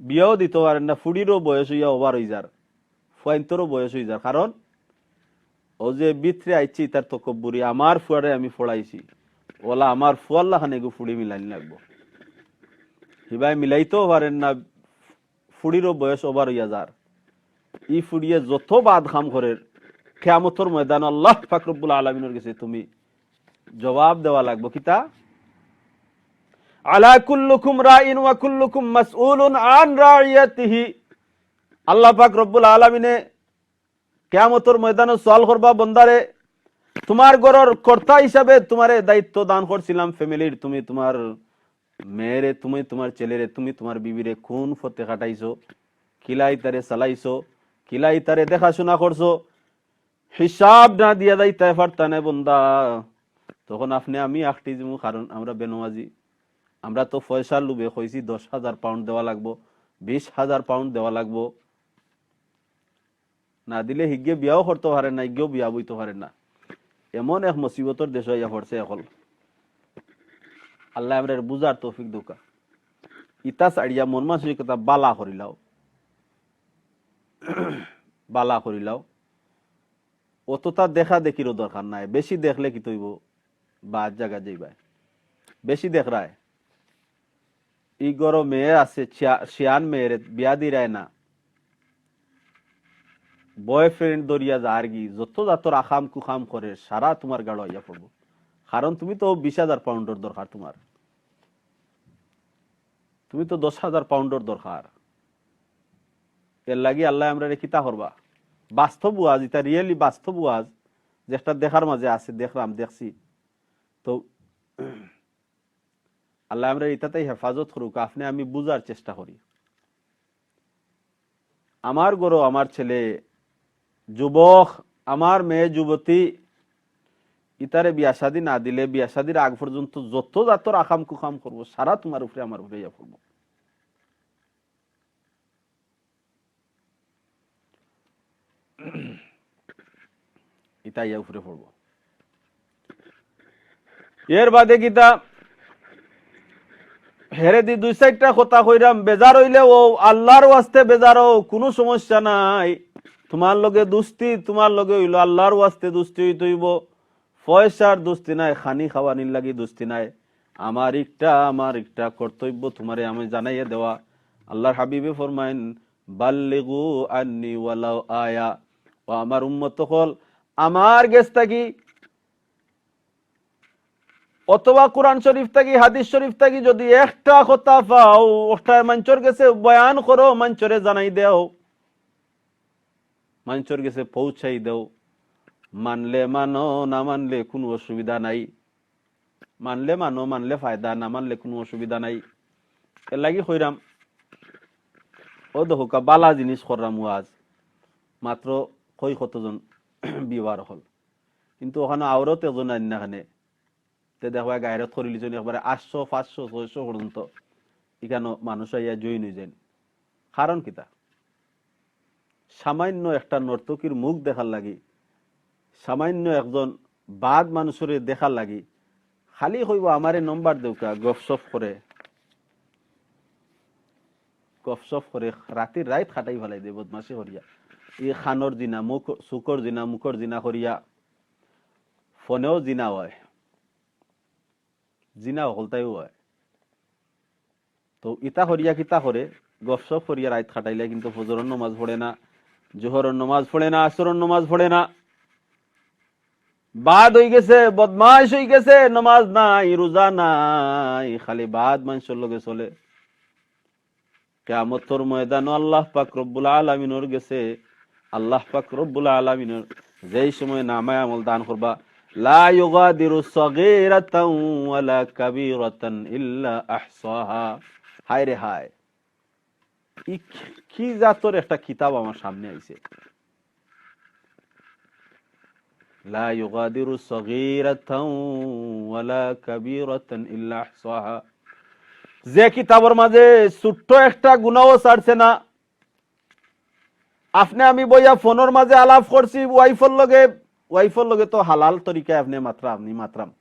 বিয়াও দিতো পারের না, ফুড়িরও বয়স অইয়া ওভার অই যার, ফুয়াইন্তরও বয়স অই যার। কারণ ও যে ভিতরে আইছে তার তকব্বুরি, আমার ফুয়ারে আমি পড়াইছি, ওলা আমার ফুয়ার লাখান এগু ফুড়ি মিলানি লাগবো। হিবায় মিলাইতেও পারের না, ফুড়িরও বয়স ওভার অইয়া যার। ই ফুড়িয়ে যত বাদ কাম করের, কিয়ামতর ময়দান আল্লাহ পাক রব্বুল আলামিনর গেছে তুমি জবাব দেওয়া লাগবো। কিতা? আলা কুল্লুকুম রাইন ওয়া কুল্লুকুম মাসউলুন আন রাইয়াতিহি। আল্লাহ পাক রব্বুল আলামিনে কিয়ামতর ময়দানো সওয়াল করবা, বন্দারে, তোমার ঘরর কর্তা হিসাবে তোমারে দায়িত্ব দান করছিলাম ফ্যামিলির, তুমি তোমার মেয়েরে, তুমি তোমার ছেলেরে, তুমি তোমার বিবিরে কোন পথে খাটাইছো, কিলা ইতারে চালাইছো, কিলা ইতারে দেখাশোনা করছো, হিসাব না দিয়া যাইতায় পারতা নায় বন্দা। তখন আপনে আমি আখটি যিমু, কারণ আমরা বেনমাজি। আমরা তো পয়সার লোভে কইছি দশ হাজার পাউন্ড দেওয়া লাগবো, বিশ হাজার পাউন্ড দেওয়া লাগবো। না দিলে হিগে বিয়াও করতো পারে না, হিগেও বিয়া বইতো পারে না। এমন এক মুসিবতর দেশো আইয়া পড়ছে অখন। আল্লায় আমরারে বুঝার তৌফিক দেউক্কা। ইতা ছাড়িয়া মন মানসিকতা বালা করিলাও, বালা করিলাও। অততা দেখা দেখিরও দরকার নাই, বেশি দেখলে কিতা অইবো? বাদ জাগা যাইবায়। বেশি দেখরায়। ই ঘরো মেয়ে আছে, শিয়া-, শিয়ান মেয়েরে বিয়া দিরায় না। বয়ফ্রেন্ড ধরিয়া যারগি, যত জাতর আকাম কুকাম করের, সারা তোমার গাড়ো আইয়া পড়বো। কারণ তুমি তো বিশ হাজার পাউন্ডর দরকার তোমার। তুমি তো দশ হাজার পাউন্ডর দরকার। এর লাগি আল্লায় আমরারে কিতা করবা? বাস্তব ওয়াজ, ইটা রিয়েলি বাস্তব ওয়াজ, যেটা দেখার মাঝে আছে, দেখলাম, দেখছি। তো আল্লায় আমরারে ইতাতেই হেফাজত করুক, আপনে আমি বুঝার চেষ্টা করি। আমার ঘরো আমার ছেলে যুবক, আমার মেয়ে যুবতী, ইতারে বিয়া শাদি না দিলে বিয়া শাদির আগ পর্যন্ত যত জাতর আকাম কুকাম করবো, সারা তোমার উপরে আমার উপরে ইয়া করবো। ইতা ইয়া উপরে পড়বো। এর বাদে কিতা? হেরে দি দুই চাইরটা কথা কইরাম, বেজার অইলে অউ আল্লাহর ওয়াস্তে বেজার অও, কুনু সমস্যা নাই। তোমার লগে দুস্তি, তোমার লগে অইলো আল্লাহর ওয়াস্তে দুস্তি অইতো অইবো। পয়সার দুস্তি নায়, খানি খাওয়ানির লাগি দুস্তি নায়। আমার একটা, আমার একটা কর্তব্য তোমারে আমি জানাইয়া দেওয়া। আল্লাহর হাবিবে ফরমাইন, "বাল্লিগু আন্নি ওয়ালাউ আয়া।" ও আমার উম্মত অকল, আমার গেছ থাকি অথবা কোরআন শরীফ থাকি, হাদিস শরীফ থাকি যদি একটা কথা পাও, ওটা মানষর গেছে বয়ান করো, মানষরে জানাই দেও, মানষর গেছে পৌঁছাই দেও। মানলে মানো, না মানলে কুনু অসুবিধা নাই। মানলে মানো, মানলে ফায়দা, না মানলে কুনু অসুবিধা নাই। এর লাগি কইরাম, ও দেখউক্কা, বালা জিনিস কররাম ওয়াজ, মাত্র কই কতজন viewer অকল, কিন্তু অখানো আওরত একজন আইন না খানে, তে দেখবায় গায়রত করিলিছইন একবারে আটশো, পাঁচশো, ছয়শো পর্যন্ত ইখানো মানুষ আইয়া join অইযাইন। কারণ কিতা? সামান্য একটা নর্তকীর মুখ দেখার লাগি, সামান্য একজন বাদ মানুষরে দেখার লাগি, খালি কইবো, "আমারে নম্বর দেউক্কা", গপসপ করে, গপসপ করে রাতির রাইত কাটাই ফালাই দে বদমাশি করিয়া। ই কানর জিনা, মুখ, চুকর জিনা, মুখর জিনা করিয়া, ফোনেও জিনা অয়, জিনা হকলতাইও অয়। তো ইতা করিয়া কিতা করে, গপসপ করিয়া রাইত কাটাইলে কিন্তু ফজরর নমাজ পড়ে না, জোহরর নমাজ পড়ে না, আসরর নমাজ পড়ে না। বাদ অইগেছে, বদমাইশ অইগেছে, নমাজ নাই, রোজা নাই, খালি বাদ মানষর লগে চলে। কিয়ামতর ময়দানো আল্লাহ পাক রব্বুল আলামিনর গেছে, আল্লাহ পাক রব্বুল আলামিনর যেই সময় নামায় আমল দান করবা, "লা ইউগাদিরু সগীরাতান ওয়ালা কাবীরাতান ইল্লা আহসাহা।" হায় রে হায়, ই কি জাতর একটা কিতাব আমার সামনে আইছে। লা ইউগাদিরু সগীরাতান ওয়ালা কাবীরাতান ইল্লা আহসাহা। যে কিতাবর মাঝে ছোট্ট একটা গুনাও ছাড়ছে না। আপনে আমি বইয়া ফোনর মাঝে আলাপ করছি ওয়াইফর লগে, ওয়াইফর লগে তো হালাল তরিকায় আপনে মাতরা, আপনে মাতরাম।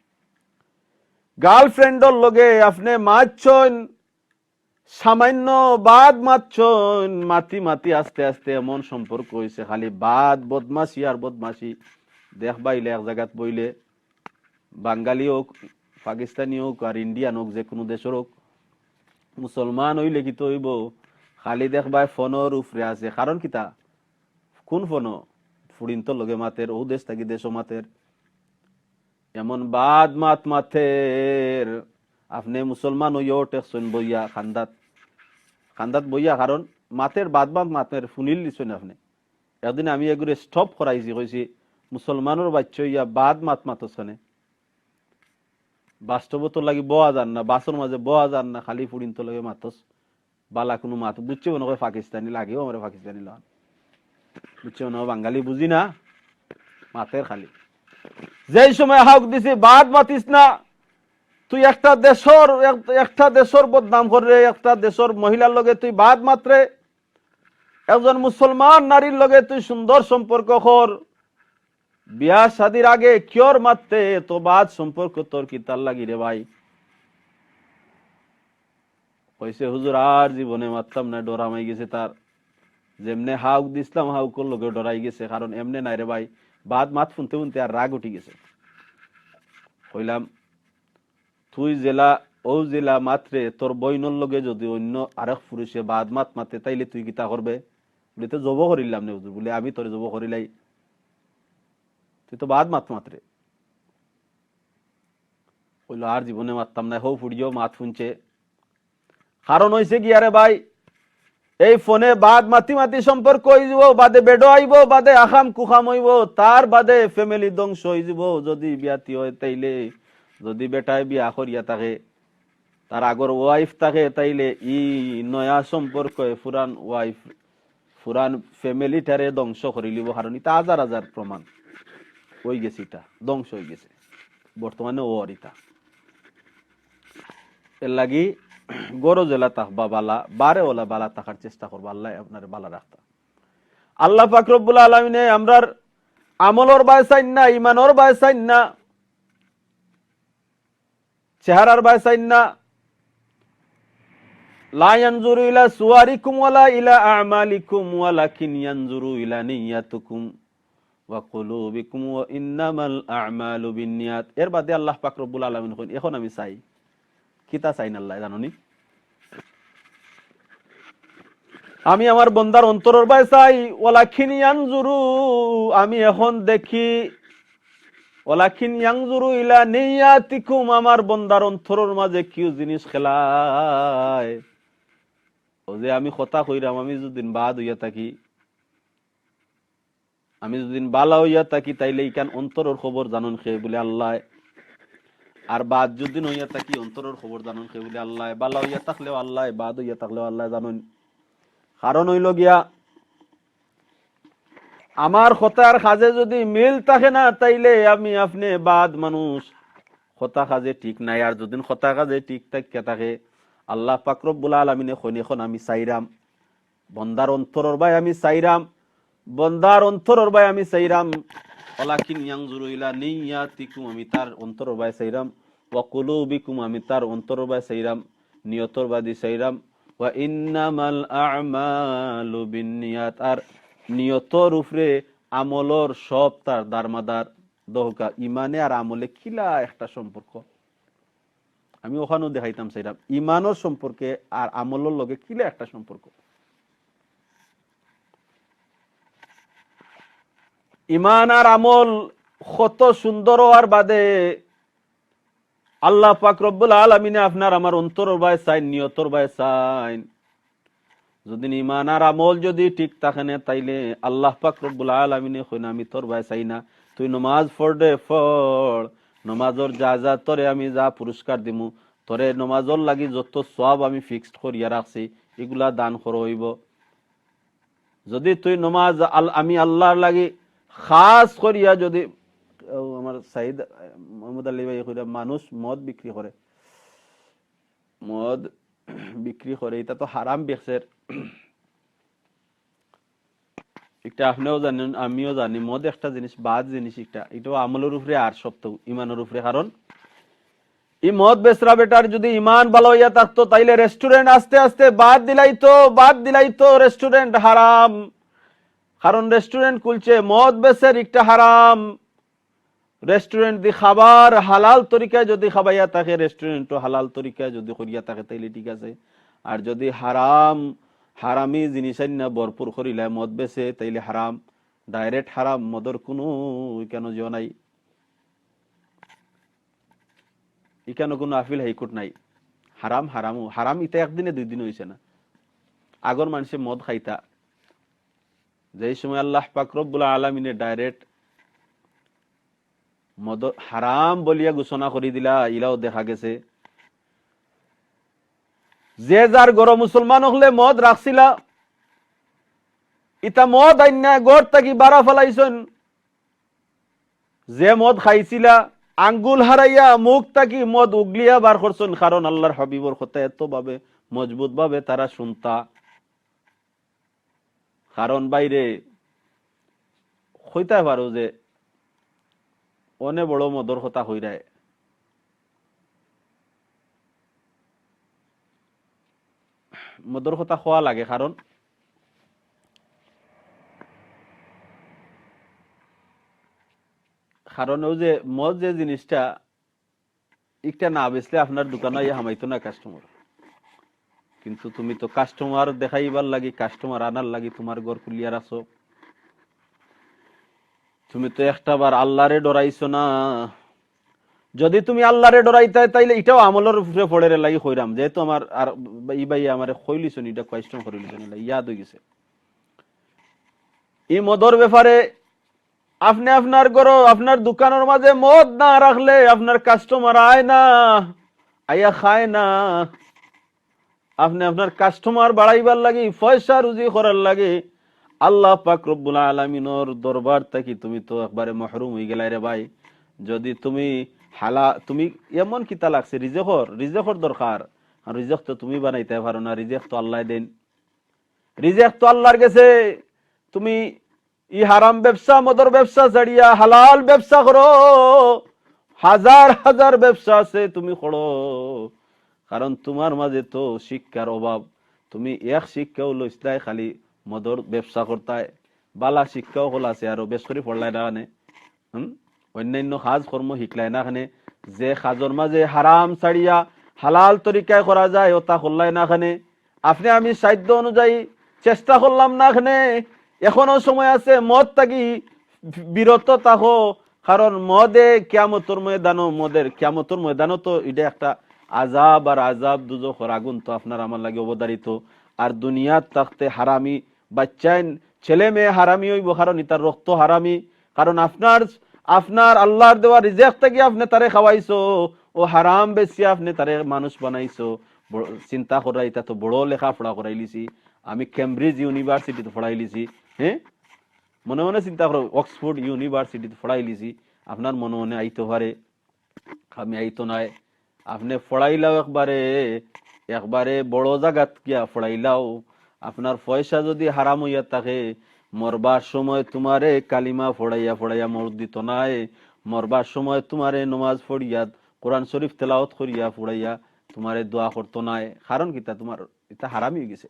গার্লফ্রেন্ডর লগে আপনে মাতছইন, সামান্য বাদ মাতছইন, মাতি মাতি আস্তে আস্তে এমন সম্পর্ক অইছে, খালি বাদ, বদমাশি আর বদমাশি। দেখবাইলে এক জাগাত বইলে, বাঙালি অউক, পাকিস্তানি অউক আর ইন্ডিয়ান অউক, যে কুনু দেশর অউক, মুসলমান অইলে কিতা অইবো? খালি দেখবায় ফোনর উপরে আছে। কারণ কিতা? কুন ফোনো? ফুড়িন্তর লগে মাতের, অউ দেশ থাকি দেশো মাতের। এমন বাদ মাত মাতের, আপনে মুসলমান অইয়াও ঠেকছইন বইয়া কান্দাত, কান্দাত বইয়া, কারণ মাতের, বাদ মাত মাতের, হুনিলিছইন আপনে। একদিন আমি এগুরে stop করাইছি, কইছি, "মুসলমানর বাইচ্চা অইয়া বাদ মাত মাতস কেনে? বাস্তবত লাগি বওয়া যার না, বাসর মাঝে বওয়া যার না, খালি ফুড়িন্তর লগে মাতস।" বালা কুনু মাত, বুঝছে মনে হয় পাকিস্তানি, লাগেও আমার পাকিস্তানি লাখান। বুঝছে মনে হয় বাঙালি, বুঝি না, মাতের খালি। যেই সময় হাউক দিছি, "বাদ মাতিস না, তুই একটা দেশর, এক-, একটা দেশর বদনাম কররে, একটা দেশর মহিলার লগে তুই বাদ মাতরে, একজন মুসলমান নারীর লগে তুই সুন্দর সম্পর্ক কর, বিয়া শাদির আগে কিওর মাততে এত বাদ সম্পর্ক তোর কিতার লাগি রে ভাই?" কইছে, "হুজুর, আর জীবনে মাততাম না, ডর হামাই গেছে তার। যেমনে হাউক দিছলাম, হাউকর লগে ডরাই গেছে, কারণ এমনে নায় রে ভাই, বাদ মাত হুনতে হুনতে আর রাগ উঠি গেছে।" কইলাম, "তুই যেলা, অউ যেলা মাতরে, তোর বইনর লগে যুদি অইন্য আরেক পুরুষে বাদ মাত মাতে, তাইলে তুই কিতা করবে?" বুলে, "তো জবো করিলাম নে হুজুর।" বুলে, "আমি তোরে জবো করিলাই, তুই তো বাদ মাত মাতরে।" কইলো, "আর জীবনে মাততাম না।" হউ ফুড়িও মাত হুনছে। কারণ অইছে গিয়া রে ভাই, এই ফোনে বাদ মাতি মাতি সম্পর্ক অইযিবো, বাদে বেডো আইবো, বাদে আকাম কুকাম অইবো, তার বাদে family ধ্বংস অইযিবো। যুদি বিয়াতি অয় তাইলে, যুদি বেটায় বিয়া করিয়া থাকে, তার আগর ওয়াইফ থাকে, তাইলে ই নয়া সম্পর্কে ফুরান ওয়াইফ, ফুরান ফ্যামিলিটারে ধ্বংস করিলিবো, কারণ ইতা হাজার হাজার প্রমাণ অইগেছে, ইতা ধ্বংস অইগেছে, বর্তমানে অর ইতা। এরলাগি ঘরো যেলা থাকবা বালা, বারে অলা বালা থাকার চেষ্টা করবা, আল্লায় আপনারে বালা রাখতা। আল্লাহ পাক রব্বুল আলামিনে আমরার আমলর বায় চাইন না, ইমানর বায় চাইন না, চেহারার বায় চাইন না। লা ইয়ানজুরু ইলা সুয়ারিকুম ওয়ালা ইলা আমালিকুম ওয়ালাকিন ইয়ানজুরু ইলা নিয়াতিকুম ওয়া কুলুবিকুম ওয়া ইন্নামাল আমালু বিন্নিয়াত। এর বাদে আল্লাহ পাক রব্বুল আলামিন কইন, এখন আমি চাই। কিতা চাইন আল্লায় জানো নি? আমি আমার বন্দার অন্তরর বায় চাই, ওয়ালাকিন ইয়ানজুরু, আমি এখন দেখি, ওয়ালাকিন ইয়ানজুরু ইলা নিয়াতিকুম, আমার বন্দার অন্তরর মাঝে কিউ জিনিস খেলায়। অউ যে আমি কথা কইরাম, আমি যুদিন বাদ অইয়া থাকি, আমি যুদিন বালা অইয়া থাকি, তাইলে ইখান অন্তরর খবর জানইন কে? বুলে আল্লায়। আর বাদ যুদিন অইয়া থাকি, অন্তরর খবর জানইন কে? বুলে আল্লায়। বালা অইয়া থাকলেও আল্লায়, বাদ অইয়া থাকলেও আল্লায় জানইন। কারণ অইলো গিয়া, আমার কথার কাজে যুদি মিল থাকে না, তাইলে আমি আপনে বাদ মানুষ, কথা কাজে ঠিক নাই। আর যুদিন কথা কাজে ঠিক থাকিয়া থাকে, আল্লাহ পাক রব্বুল আলামিনে কইন, এখন আমি চাইরাম, বন্দার অন্তরর বায় আমি চাইরাম, বন্দার অন্তরর বায় আমি চাইরাম। ওয়ালাকিন ইয়ানজুরু ইলা নিয়াতিকুম, আমি তার অন্তরর বায় চাইরাম। ওয়া কুলুবিকুম, আমি তার অন্তরর বায় চাইরাম, নিয়তর বায়দি চাইরাম। ওয়া ইন্নামাল আমালু বিন্নিয়াত, আর নিয়তর উপরে আমলর সব তার দারমাদার। দহকা ইমানে আর আমলে কিলা একটা সম্পর্ক। আমি অখানও দেখাইতাম চাইরাম, ইমানর সম্পর্কে আর আমলর লগে কিলা একটা সম্পর্ক। ইমান আর আমল কত সুন্দর অওয়ার বাদে আল্লাহ পাক রব্বুল আলামিনে আপনার আমার অন্তরর বায় চাইন, নিয়তর বায় চাইন। যুদি ইমান আর আমল যুদি ঠিক থাকে না, তাইলে আল্লাহ পাক রব্বুল আলামিনে কইন, আমি তোর বায় চাই না। তুই নমাজ পড়রে পড়, নমাজর যা যা তোরে আমি যা পুরস্কার দিমু, তোরে নমাজর লাগি যত সওয়াব আমি fixed করিয়া রাখছি, ইগুলা দান করা অইবো। যদি তুই নমাজ আল-, আমি আল্লাহর লাগি খাস করিয়া যদি, ও আমার সাইদ মোহাম্মদ আলী ভাই কইরা মানুষ মদ বিক্রি করে, মদ বিক্রি করে, ইটা তো হারাম বেচের। ইটা আপনেও জানইন, আমিও জানি, মদ একটা জিনিস, বাদ জিনিস ইটা, ইটাও আমলর উপরে আর সব তো ইমানর উপরে। কারণ ই মদ বেচরা বেটার যদি ইমান ভালা অইয়া থাকতো, তাইলে রেস্টুরেন্ট আস্তে আস্তে বাদ দিলাইতো, বাদ দিলাইতো, রেস্টুরেন্ট হারাম। কারণ রেস্টুরেন্ট খুলছে, মদ বেচের ইটা হারাম। রেস্টুরেন্ট দি খাবার হালাল তরিকায় যদি খাবাইয়া থাকে, রেস্টুরেন্টও হালাল তরিকায় যদি করিয়া থাকে, তাইলে ঠিক আছে। আর যদি হারাম, হারামি জিনিস আইন্না ভরপুর করিলায় মদ বেচে, তাইলে হারাম, ডাইরেক্ট হারাম, মদর কুনু ইকানো জিও নাই, ইকানো কুনু আপিল হাইকোর্ট নাই। হারাম, হারামও হারাম, ইটা একদিনে দুই দিন অইছে না। আগর মানষে মদ খাইতা, যেই সময় আল্লাহ পাক রব্বুল আলামিনে ডাইরেক্ট মদ হারাম বলিয়া ঘোষণা করি দিলা, ইলাও দেখা গেছে। যে যার ঘরো মুসলমান অকলে মদ রাখছিলা, ইতা মদ আইন্না ঘর থাকি বারা ফালাইছইন। যে মদ খাইছিলা, আঙ্গুল হারাইয়া মুখ থাকি মদ উগলিয়া বার করছইন, কারণ আল্লাহর হাবিবর কথা এত ভাবে, মজবুত ভাবে তারা শুনতা। কারণ ভাইরে, কইতায় পারো যে অনে বড় মদর কথা কইরায়, মদর কথা কওয়া লাগে, কারণ, কারণ অউ যে মদ যে জিনিসটা, ইটা না বেচলে আপনার দোকানো আইয়া হামাইতো না কাস্টমার। কিন্তু তুমি তো কাস্টমার দেখাইবার লাগি, কাস্টমার আনার লাগি তুমার ঘর খুলিয়া রাখছো। তুমি তো একটা বার আল্লাহরে ডরাইছো না। যদি তুমি আল্লাহরে ডরাইতায়, তাইলে ইটাও আমলর উপরে পড়ের লাগি কইরাম, যেহেতু আমার আর ই ভাইয়ে আমারে কইলিছইন, ইটা কোয়েশ্চন করিলিছইন, ইটা ইয়াদ অইগেছে। ই মদর ব্যাপারে আপনে আপনার ঘরো, আপনার দোকানর মাঝে মদ না রাখলে আপনার কাস্টমার আয় না, আইয়া খায় না। আপনে আপনার কাস্টমার বাড়াইবার লাগি, পয়সা রুজি করার লাগি আল্লাহ পাক রব্বুল আলামিনর দরবার থাকি তুমি তো একবারে মহরুম অইগেলায় রে ভাই। যদি তুমি হালা-, তুমি এমন কিতা লাগছে, রিজেকর, রিজেকর দরকার, আর রিজেক তো তুমি বানাইতায় পারো না, রিজেক তো আল্লায় দেইন। রিজেক তো আল্লাহর গেছে। তুমি ই হারাম ব্যবসা, মদর ব্যবসা ছাড়িয়া হালাল ব্যবসা করো। হাজার হাজার ব্যবসা আছে, তুমি করো। কারণ তুমার মাঝে তো শিক্ষার অভাব। তুমি এক শিক্ষাও লইছলায় খালি মদর ব্যবসা করতায়। বালা শিক্ষা অকল আছে, আরো বেশ করি পড়লায় না কেনে? হুম? অন্যান্য কাজ কর্ম শিখলায় না কেনে? যে কাজর মাঝে হারাম ছাড়িয়া হালাল তরিকায় করা যায়, ওটা করলায় না কেনে? আপনে আমি সাধ্য অনুযায়ী চেষ্টা করলাম না কেনে? এখনো সময় আছে, মদ থাকি বিরত থাকো। কারণ মদে কিয়ামতর ময়দানো, মদের কিয়ামতর ময়দানো তো ইটা একটা আজাব, আর আজাব দুজখর আগুন তো আপনার আমার লাগি অবধারিত। আর দুনিয়াত থাকতে হারামি বাচ্চাইন, ছেলে মেয়ে হারামি অইবো, কারণ ইতার রক্ত হারামি। কারণ আপনার, আপনার আল্লাহর দেওয়া রিজেক থাকি আপনে তারে খাওয়াইছো, ও হারাম বেচিয়া আপনে তারে মানুষ বানাইছো। বড় চিন্তা করা, ইতা তো বড় লেখাপড়া করাইলিছি, আমি ক্যামব্রিজ ইউনিভার্সিটিত পড়াইলিছি। হ্যাঁ, মনে মনে চিন্তা করো, অক্সফোর্ড ইউনিভার্সিটিত পড়াইলিছি। আপনার মনে মনে আইতো পারে, আমি আইতো নায়। আপনে পড়াইলাও একবারে, একবারে বড় জাগাত গিয়া পড়াইলাও। আপনার পয়সা যদি হারাম অইয়া থাকে, মরবার সময় তুমারে কালিমা পড়াইয়া পড়াইয়া মউত দিতো নায়। মরবার সময় তুমারে নমাজ পড়িয়া, কোরআন শরীফ তেলাওত করিয়া পড়াইয়া তুমারে দোয়া করতো নায়। কারণ কিতা? তুমার ইটা হারামি অইগেছে।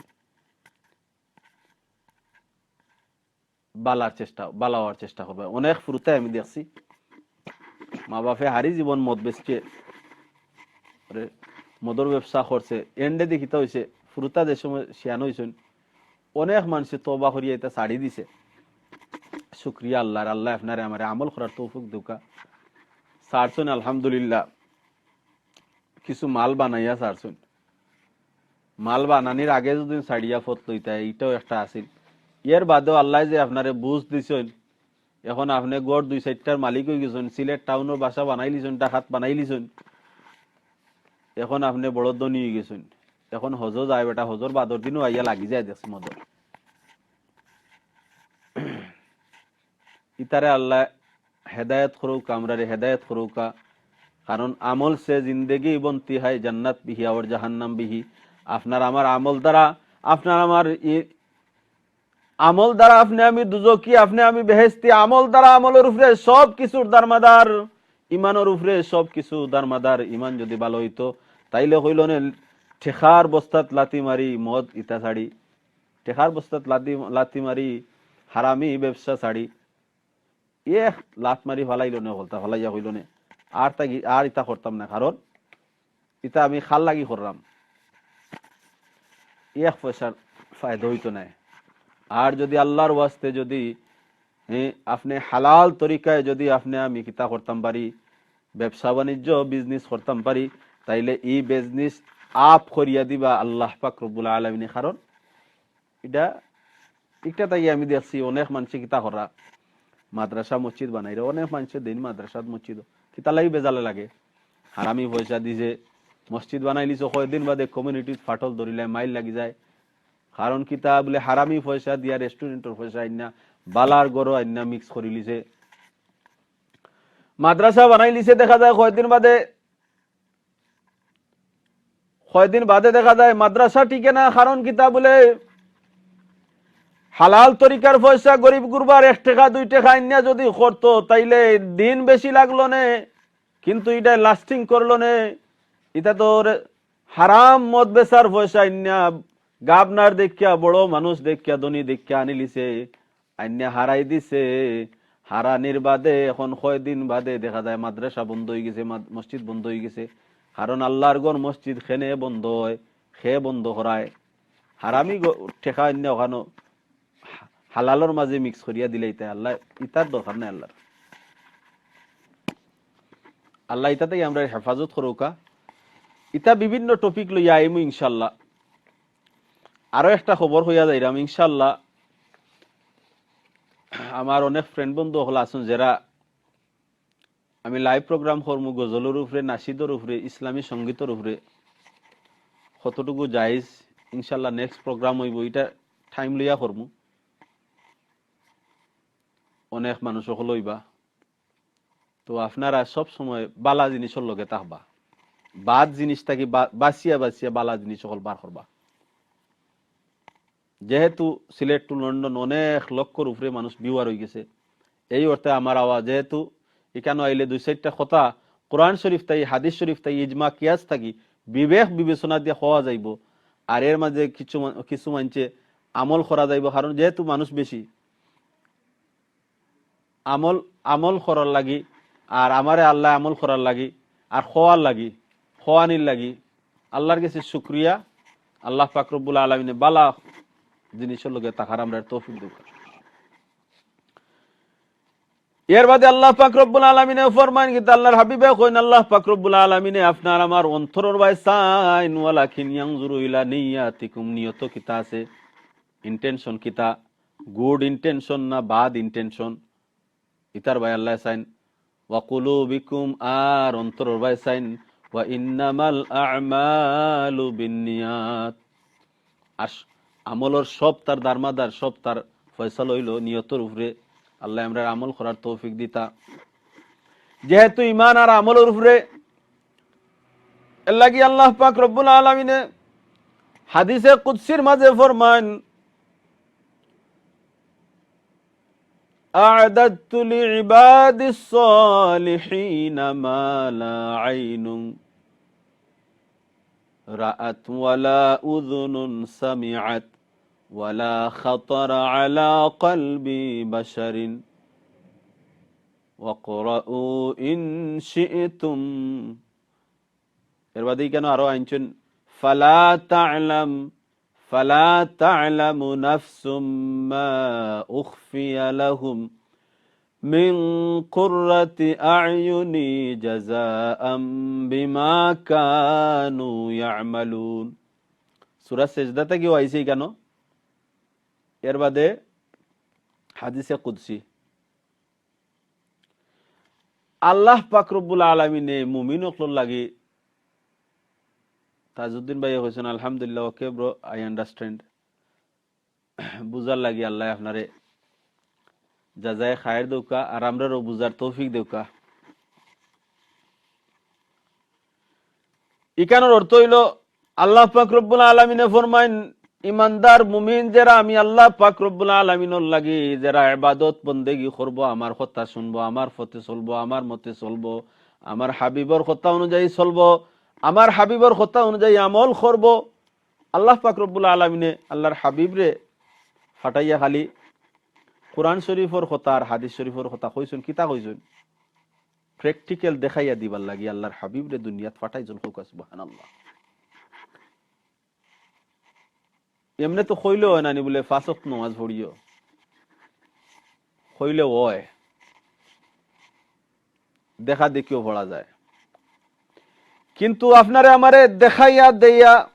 বালার চেষ্টা, বালা অওয়ার চেষ্টা করবা। অনেক ফুরুতায় আমি দেখছি, মা বাপে হারি জীবন মদ বেচছে, আরে, মদর ব্যবসা করছে, এন্ডে দেখি তা অইছে, ফুরুতা যে সময় শিয়ান অইছইন, অনেক মানষে তওবা করিয়া ইতা ছাড়ি দিছে। শুকরিয়া আল্লাহর, আল্লায় আপনারে আমারে আমল করার তৌফিক দেউক্কা। ছাড়ছইন, আলহামদুলিল্লাহ। কিছু মাল বানাইয়া ছাড়ছইন। মাল বানানির আগে যদি ছাড়িয়া পথ লইতা, ইটাও একটা আছিল। এর বাদেও আল্লায় যে আপনারে বুঝ দিছইন, এখন আপনে ঘর দুই চাইরটার মালিক অইগেছইন, সিলেট টাউনর বাসা বানাইলিছইন, ঢাকাত বানাইলিছইন, এখন আপনে বড় ধনী অইগেছইন। এখন হজো যায় বেটা, হজর বাদর দিনও আইয়া লাগি যায় দেখছি মদো। ইতারে আল্লাহ হেদায়েত করুক, আমরারে হেদায়েত করুকা। কারণ আমল সে জিন্দেগি বনতি হয়, জান্নাত বিহি আর জাহান্নাম বিহি। আপনার আমার আমল দ্বারা, আপনার আমার ই-, আমল দ্বারা আপনে আমি দুজকি, আপনে আমি বেহেস্তি। আমল দ্বারা আমলর উপরে সব কিছুর দারমাদার, ইমানর উপরে সব কিছু দারমাদার। ইমান যদি ভালো হইতো, তাইলে হইল নে ঠেকার বস্তাত লাথি মারি মদ ইতা ছাড়ি, ঠেকার বস্তাত লাথি, লাথি মারি হারামি ব্যবসা ছাড়ি। এক লাথ মারি ফালাইল নে, হলতা ফালাইয়া কইল নে, আর তা কি, আর ইতা করতাম না, কারণ ইতা আমি খাল লাগি করলাম, এক পয়সার ফায়দা হইতো নায়। আর যদি আল্লাহর ওয়াস্তে যদি, হ্যাঁ, আপনে হালাল তরিকায় যদি আপনে আমি কিতা করতাম পারি, ব্যবসা বাণিজ্য, বিজনেস করতাম পারি, তাইলে ই বিজনেস আপ করিয়া দিবা আল্লাহ পাক রব্বুল আলামিনে। কারণ ইটা, একটা তাই আমি দেখছি অনেক মানুষে কিতা করা, মাদ্রাসা মসজিদ বানাইরা, অনেক মানুষে দিন মাদ্রাসাত মসজিদ কিতা লাগি বেজালে লাগে। হারামি পয়সা দিছে, মসজিদ বানাইলিছে, কয়দিন বাদে কমিউনিটিত ফাটল ধরিলায়, মাইর লাগি যায়। কারণ কিতা বুলে, হারামি পয়সা দিয়া, রেস্টুরেন্টর পয়সা আইনা, বালার গরো আইনা মিক্স করিলিছে। মাদ্রাসা বানাইলিছে, দেখা যায় কয়দিন বাদে, কয়দিন বাদে দেখা যায় মাদ্রাসা টিকে না। কারণ কিতা বুলে, হালাল তরিকার পয়সা গরিব গুরবার এক টেকা দুই টেকা আইনা যদি করতো, তাইলে দিন বেশি লাগলো নে, কিন্তু ইটা লাস্টিং করলো নে। ইতা তো রে-, হারাম মদ বেচার পয়সা আইনা, গাবনার দেখিয়া, বড় মানুষ দেখিয়া, ধনী দেখিয়া আনিলিছে, আইনা হারাই দিছে। হারানির বাদে এখন কয়দিন বাদে দেখা যায় মাদ্রাসা বন্ধ হয়ে গেছে, মাদ-, মসজিদ বন্ধ হয়ে গেছে। কারণ আল্লাহর ঘর মসজিদ কেনে বন্ধ হয়, কে বন্ধ করায়? হারামি গ-, টেকা আইনা ওখানো হালালর মাঝে মিক্স করিয়া দিলে ইতা আল্লাহ, ইতার দরকার নাই আল্লাহর। আল্লাহ ইতা থাকি আমরারে হেফাজত করুকা। ইতা বিভিন্ন টপিক লইয়া আইমু ইনশাল্লাহ। আরো একটা খবর কইয়া যাইরাম ইনশাল্লাহ। আমার অনেক ফ্রেন্ড বন্ধু অকল আছইন যেরা আমি লাইভ প্রোগ্রাম করমু গজলর উপরে, নাশিদর উপরে, ইসলামী সঙ্গীতর উপরে, কতটুকু জায়েজ, ইনশাল্লাহ নেক্সট প্রোগ্রাম হইব, ইটা টাইম লইয়া করমু। অনেক মানুষ অকল অইবা, তো আপনারা সব সময় বালা জিনিসর লগে থাকবা, বাদ জিনিস থাকি বা-, বাছিয়া বাছিয়া বালা জিনিস অকল বার করবা। যেহেতু সিলেট to লন্ডন অনেক লক্ষর উপরে মানুষ ভিউয়ার হয়ে গেছে, এই অর্থে আমার আওয়াজ যেহেতু এখানে আইলে দুই চাইরটা কথা কোরআন শরীফ থাকি, হাদিস শরীফ থাকি, ইজমা কিয়াস থাকি, বিবেক বিবেচনা দিয়া কওয়া যাইব। আর এর মাঝে কিছু মা-, কিছু মানছে আমল করা যাইব, কারণ যেহেতু মানুষ বেশি, আমল, আমল করার লাগি, আর আমারে আল্লাহ আমল করার লাগি, আর খোয়ার লাগি, খোয়ানির লাগি আল্লাহর গেছে শুকরিয়া। আল্লাহ পাক রব্বুল আলামিনে বালা জিনিসর লগে থাকার আমরারে তৌফিক দেউক। এর বাদে আল্লাহ পাক রব্বুল আলামিনে ফরমাইন, কিন্তু আল্লাহর হাবিবে কইন, আল্লাহ পাক রব্বুল আলামিনে আপনার আমার অন্তরর বায় চাইন, ওয়ালাকিন ইয়ানজুরু ইলা নিয়াতিকুম, নিয়ত কিতা আছে, ইন্টেনশন কিতা, গুড ইন্টেনশন না বাদ ইন্টেনশন, ইতার বায় আল্লাহ চাইন। ওয়া কুলুবিকুম, আর অন্তরর বায় চাইন। ওয়া ইন্নামাল আ'মালু বিন্নিয়াত, আর স-, আমলর সব তার দারমাদার, সব তার ফয়সালা হইল নিয়তর উপরে। আল্লাহ আমরার আমল করার তৌফিক দিতা। যেহেতু ইমান আর আমলর উপরে, এর লাগি আল্লাহ পাক রব্বুল আলামিনে হাদিসে কুদসির মাঝে ফরমান, أعددت لعبادي الصالحين ما لا عين رأت ولا أذن سمعت ولا خطر على قلب بشر واقرؤوا إن شئتم। এর বাদে কেন আরো আনছেন, فلا تعلم فلا تعلم نفس ما أخفي لهم من قرة أعين جزاء بما كانوا يعملون। সূরা সেজদা থাকি আইছে কেন? এর বাদে হাদিসে কুদসি, আল্লাহ পাক রব্বুল আলামিনে মুমিন অকলর লাগি তাজউদ্দিন ভাইয়ে কইছইন, "আলহামদুলিল্লাহ, okay bro, I understand।" বুঝার লাগি আল্লায় আপনারে জাযায়ে খায়ের দেউক্কা, আর আমরারেও বুঝার তৌফিক দেউক্কা। ইখানর অর্থ অইলো, আল্লাহ পাক রব্বুল আলামিনে ফরমাইন, "ইমানদার মুমিন যেরা, আমি আল্লাহ পাক রব্বুল আলামিনর লাগি যেরা ইবাদত বন্দেগি করবো, আমার কথা শুনবো, আমার পথে চলবো, আমার মতে চলবো, আমার হাবিবর কথা অনুযায়ী চলবো, আমার হাবিবর কথা অনুযায়ী আমল করবো।" আল্লাহ পাক রব্বুল আলামিনে আল্লাহর হাবিবরে ফাটাইয়া খালি কোরআন শরীফর কথা আর হাদিস শরীফর কথা কইছইন, কিতা কইছইন? Practical দেখাইয়া দিবার লাগি আল্লাহর হাবিবরে দুনিয়াত ফাটাইছইন। কউক্কা সুবহানাল্লাহ। এমনে তো কইলে অয় না নি বুলে পাঁচ ওয়াক্ত নমাজ পড়িও, কইলে অয়, দেখা দেখিও পড়া যায়, কিন্তু আপনারে আমারে দেখাইয়া দেইয়া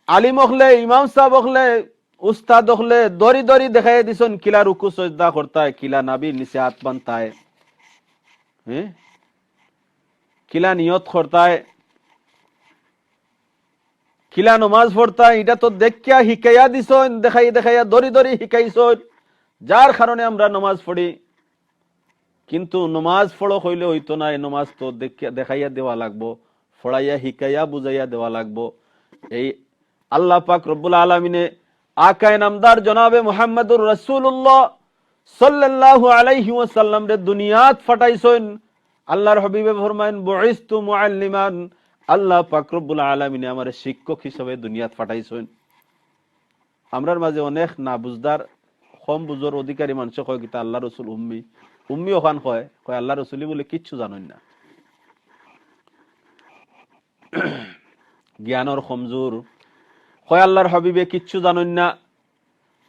আলিম অকলে, ইমাম সাব অকলে, উস্তাদ অকলে ধরি ধরি দেখাইয়া দিছইন কিলা রুকু সজদা করতায়, কিলা নাভির নিচে আত বানতায়, হ্যাঁ, কিলা নিয়ত করতায়, কিলা নমাজ পড়তায়, ইটা তো দেখিয়া হিকাইয়া দিছইন, দেখাইয়া দেখাইয়া ধরি ধরি হিকাইছইন, যার কারণে আমরা নমাজ পড়ি। কিন্তু নমাজ পড়ো কইলে অইতো নায়, নমাজ তো দেখিয়া, দেখাইয়া দেওয়া লাগবো, পড়াইয়া হিকাইয়া বুঝাইয়া দেওয়া লাগবো। এই আল্লাহ পাক রব্বুল আলামিনে আকায়ে নামদার জনাবে মুহাম্মাদুর রাসূলুল্লাহ সাল্লাল্লাহু আলাইহি ওয়াসাল্লামরে দুনিয়াত ফাটাইছইন। আল্লাহর হাবিবে ফরমাইন, "বুইস্তু মুআল্লিমান।" আল্লাহ পাক রব্বুল আলামিনে আমারে শিক্ষক হিসাবে দুনিয়াত ফাটাইছইন। আমরার মাঝে অনেক না বুঝদার, কম বুঝর অধিকারী মানষে কয় কিতা আল্লাহ রসুল উম্মি। উম্মি অখান কয়, কয় আল্লাহ রসুলে বুলে কিচ্ছু জানইন না, জ্ঞানর কমজোর। কয় আল্লাহর হাবিবে কিচ্ছু জানইন না।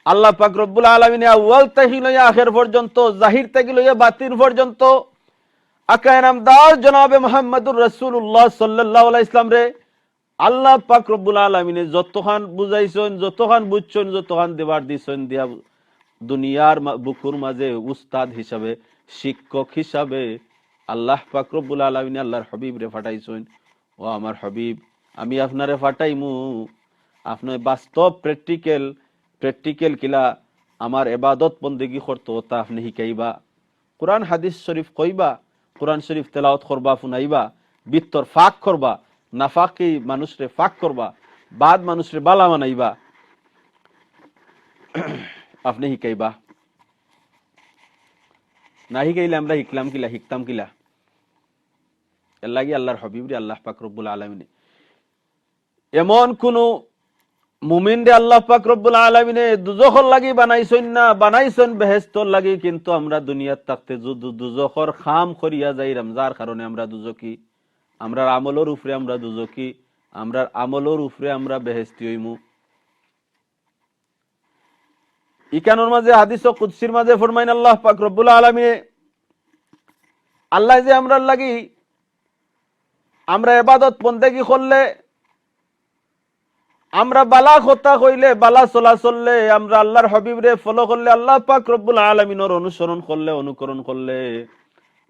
আল্লাহ পাক রব্বুল আলামিনে আউয়াল থাকি লইয়া আখের পর্যন্ত, জাহির থাকি লইয়া বাতিন পর্যন্ত আকায়ে নামদার জনাবে মুহাম্মাদুর রাসূলুল্লাহ সাল্লাল্লাহু আলাইহি ওয়াসাল্লামরে আল্লাহ পাক রব্বুল আলামিনে যতখান বুঝাইছইন, যতখান বুঝছইন, যতখান দেবার দিছইন, দিয়া দুনিয়ার মা-, বুকুর মাঝে উস্তাদ হিসাবে, শিক্ষক হিসাবে আল্লাহ পাক রব্বুল আলামিনে আল্লাহর হাবিবরে ফাটাইছইন। ও আমার হাবিব, আমি আপনারে ফাটাইমু, আপনে বাস্তব practical, practical কিলা আমার এবাদত বন্দেগি করতো, তা আপনে হিকাইবা। কোরআন হাদিস শরীফ কইবা, কোরআন শরীফ তেলাওয়াত করবা, হুনাইবা, ভিতর ফাক করবা, নাফাকি মানুষরে ফাক করবা, বাদ মানুষরে বালা বানাইবা, আপনে হিকাইবা। না হিকাইলে আমরা হিকলাম কিলা, হিকতাম কিলা? এর লাগি আল্লাহর হাবিবরে আল্লাহ পাক রব্বুল আলামিনে এমন কুনু মুমিনরে আল্লাহ পাক রব্বুল আলামিনে দুজখর লাগি বানাইছইন না, বানাইছইন বেহেস্তর লাগি। কিন্তু আমরা দুনিয়াত থাকতে যুদু দুজখর কাম করিয়া যাইরাম, যার কারণে আমরা দুজখি। আমরার আমলর উপরে আমরা দুজখি, আমরার আমলর উপরে আমরা বেহেস্তি অইমু। ইখানর মাঝে হাদিস কুদসির মাঝে ফরমাইন আল্লাহ পাক রব্বুল আলামিনে, আল্লায় যে আমরার লাগি, আমরা এবাদত বন্দেগি করলে, আমরা বালা কথা কইলে, বালা চলা চললে, আমরা আল্লাহর হাবিবরে follow করলে, আল্লাহ পাক রব্বুল আলামিনর অনুসরণ করলে, অনুকরণ করলে,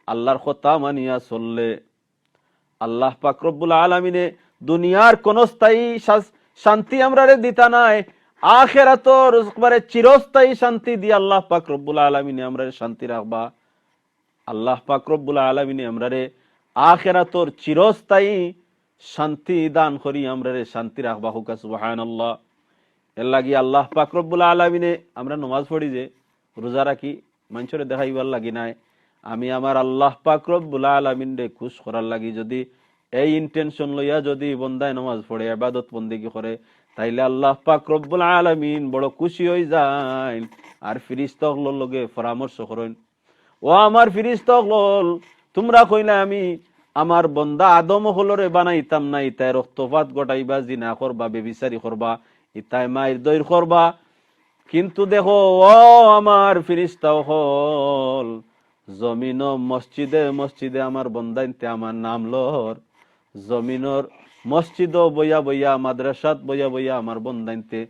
আল্লাহর কথা মানিয়া চললে, আল্লাহ পাক রব্বুল আলামিনে দুনিয়ার কোন স্থায়ী শাস-, শান্তি আমরারে দিতা নায়, আখেরাতর একবারে চিরস্থায়ী শান্তি দিয়া আল্লাহ পাক রব্বুল আলামিনে আমরারে শান্তি রাখবা। আল্লাহ পাক রব্বুল আলামিনে আমরারে আখেরাতর চিরস্থায়ী শান্তি দান করি আমরারে শান্তি রাখবা। কউক্কা সুবহানাল্লাহ। এর লাগি আল্লাহ পাক রব্বুল আলামিনে আমরা নমাজ পড়ি যে, রোজা রাখি, মানষরে দেখাইবার লাগি নায়। আমি আমার আল্লাহ পাক রব্বুল আলামিনরে খুশ করার লাগি যদি এই intention লইয়া যদি বন্দায় নমাজ পড়ে, ইবাদত বন্দেগি করে, তাইলে আল্লাহ পাক রব্বুল আলামিন বড় খুশি অইযাইন। আর ফিরিস্তা অকলর লগে পরামর্শ করইন, "ও আমার ফিরিস্তা অকল, তুমরা কইলায় আমি আমার বন্দা আদম অকলরে বানাইতাম না, ইতায় রক্তপাত ঘটাইবা, জিনা করবা, বেবিচারি করবা, ইতায় মাইর দইর করবা। কিন্তু দেখো, ও আমার ফিরিস্তা অকল, জমিনো মসজিদে মসজিদে আমার বন্দাইন্তে আমার নাম লর, জমিনর মসজিদো বইয়া বইয়া, মাদ্রাসাত বইয়া বইয়া আমার বন্দাইন্তে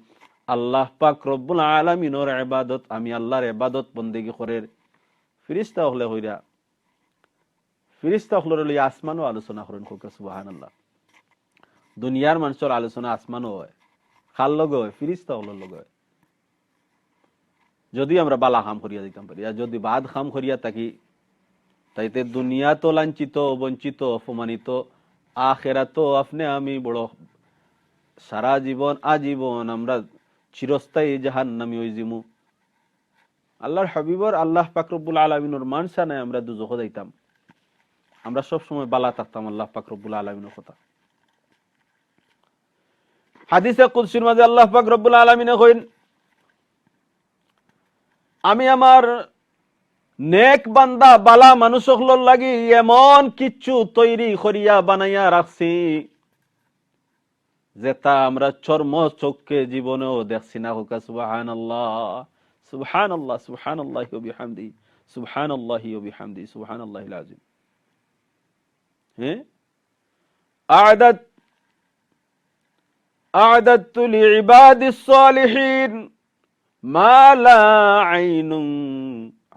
আল্লাহ পাক রব্বুল আলামিনর ইবাদত, আমি আল্লাহর ইবাদত বন্দেগি করের।" ফিরিস্তা অকলে কইরা, ফিরিস্তা অকলরে লইয়া আসমানো আলোচনা করইন, কউক্কা সুবহানাল্লাহ। দুনিয়ার মানষর আলোচনা আসমানো অয়, কার লগে অয়? ফিরিস্তা অকলর লগে অয়। যুদি আমরা বালা কাম করিয়া যাইতাম পারি, আর যুদি বাদ কাম করিয়া থাকি, তাইতে দুনিয়াত লাঞ্ছিত, বঞ্চিত, অপমানিত, আখেরাতো আপনে আমি বড় সারা জীবন, আজীবন আমরা চিরস্থায়ী জাহান্নামী অইযিমু। আল্লার হাবিবর, আল্লাহ পাক রব্বুল আলামিনর মানষা নাই আমরা দুজখো যাইতাম। আমরা সব সময় বালা থাকতাম আল্লাহ পাক রব্বুল আলামিনর কথা। হাদিসে কুদসির মাঝে আল্লাহ পাক রব্বুল আলামিনে কইন, "আমি আমার নেক বান্দা, বালা মানুষ অকলর লাগি এমন কিচ্ছু তৈরি করিয়া বানাইয়া রাখছি, যেটা আমরা চর্ম চক্ষে জীবনেও দেখছি না।" কউক্কা সুবহানাল্লাহ, সুবহানাল্লাহ, সুবহানাল্লাহি ওয়া বিহামদিহি, সুবহানাল্লাহি ওয়া বিহামদিহি, সুবহানাল্লাহিল আযীম। হ্যাঁ? أعددت، أعددت لعبادي الصالحين ما لا عين،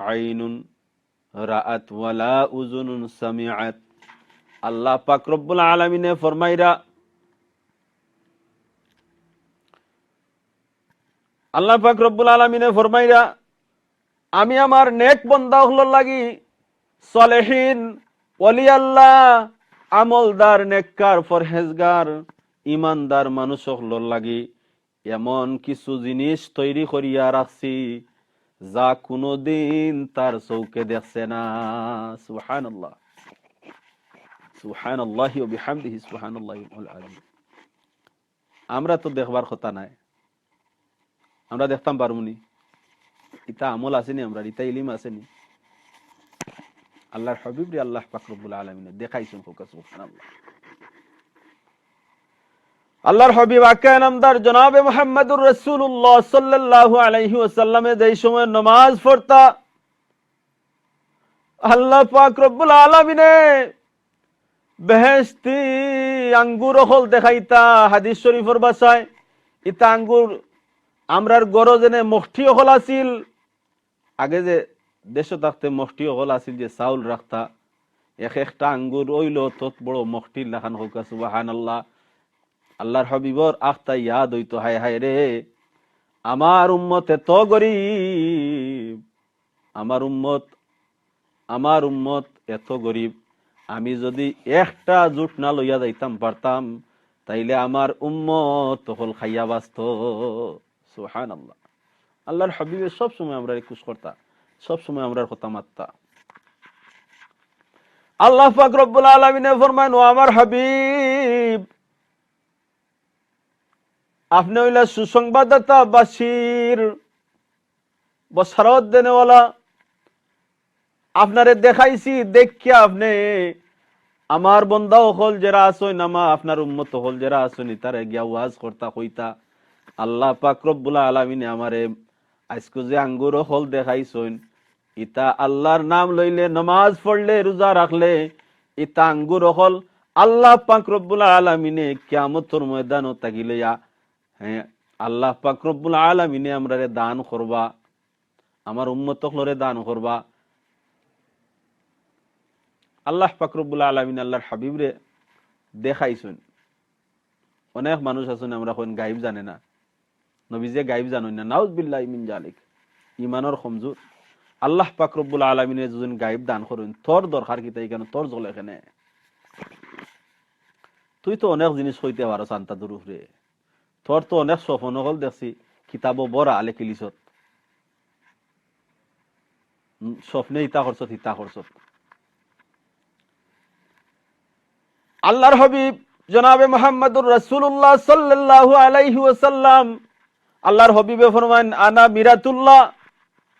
عين رأت ولا أذن سمعت। আল্লাহ পাক রব্বুল আলামিনে ফরমাইরা, আল্লাহ পাক রব্বুল আলামিনে ফরমাইরা, "আমি আমার নেক বন্দা অকলর লাগি, সালেহিন, ওলি আল্লাহ, আমলদার, নেককার, পরহেজগার, ইমানদার মানুষ অকলর লাগি এমন কিছু জিনিস তৈরি করিয়া রাখছি, যা কুনুদিন তার চউখে দেখছে না।" সুবহানাল্লাহ, সুবহানাল্লাহি ওয়া বিহামদিহি, সুবহানাল্লাহিল আযীম। আমরা তো দেখবার কথা নায়, আমরা দেখতাম পারমুনি? ইতা আমল আছেনি আমরার, ইতা ইলিম আছেনি? আল্লার হাবিবরে আল্লাহ পাক রব্বুল আলামিনে দেখাইছইন, কউক্কা সুবহানাল্লাহ। আল্লার হাবিব আকা নামদার জনাবে মুহাম্মাদুর রাসূলুল্লাহ সাল্লাল্লাহু আলাইহি ওয়াসাল্লামে যেই সময় নামাজ পড়তা, আল্লাহ পাক রব্বুল আলামিনে বেহেশতি আঙ্গুর অকল দেখাইতা। হাদিস শরীফর ভাষায়, ইতা আঙ্গুর আমরার ঘরো যেনে মখটি অকল আছিল, আগে যে দেশো থাকতে মখটি অকল আছিল যে চাউল রাখতা, এক একটা আঙ্গুর অইলো তত বড় মখটির লাখান, কউক্কা সুবহানাল্লাহ। আল্লার হাবিবর আখতা ইয়াদ অইতো, হায় হায় রে, আমার উম্মত এত গরিব, আমার উম্মত, আমার উম্মত এত গরিব, আমি যুদি একটা জুট না লইয়া যাইতাম পারতাম, তাইলে আমার উম্মত অকল খাইয়া বাঁচতো। সুবহানাল্লাহ। আল্লার হাবিবে সব সময় আমরারে খুশ করতা, সব সময় আমরার কথা মাততা। আল্লাহ পাক রব্বুল আলামিনে ফরমাইন, "ও আমার হাবিব, আপনে অইলা সুসংবাদদাতা, বাশির, বশারত দেনেওয়ালা। আপনারে দেখাইছি, দেখিয়া আপনে আমার বন্দা অকল যেরা আছইন, আমা-, আপনার উম্মত অকল যেরা আছইন, ইতারে গিয়া ওয়াজ করতা কইতা।" আল্লাহ পাক রব্বুল আলামিনে আমারে আইজকু যে আঙ্গুর অকল দেখাইছইন, ইতা আল্লার নাম লইলে, নমাজ পড়লে, রোজা রাখলে, ইতা আঙ্গুর অকল আল্লাহ পাক রব্বুল আলামিনে কিয়ামতর ময়দানো তাকি লইয়া, হ্যাঁ, আল্লাহ পাক রব্বুল আলামিনে আমরারে দান করবা, আমার উম্মত অকলরে দান করবা। আল্লাহ পাক রব্বুল আলামিন আল্লার হাবিবরে দেখাইছইন। অনেক মানুষ আছইন, আমরা কইন গাইব জানে না, নবীজিয়ে গাইব জানইন না, নাউজুবিল্লাহি মিন জালিক, ইমানর কমজুর। আল্লাহ পাক রব্বুল আলামিনে যুদি গাইব দান করইন, তোর দরকার কিতা ইখানো, তোর জ্বলে কেনে? তুই তো অনেক জিনিস কইতে পারস আন্তাদুর উপরে, তোর তো অনেক স্বপ্ন অকল দেখছি, কিতাবো বড়া লেখিলিছত। উম, স্বপ্নে ইতা করছত, ইতা করছত। আল্লার হাবিব জনাবে মুহাম্মাদুর রাসূলুল্লাহ সাল্লাল্লাহু আলাইহি ওয়াসাল্লাম, আল্লার হাবিবে ফরমাইন, "আনা মিরাতুল্লাহ",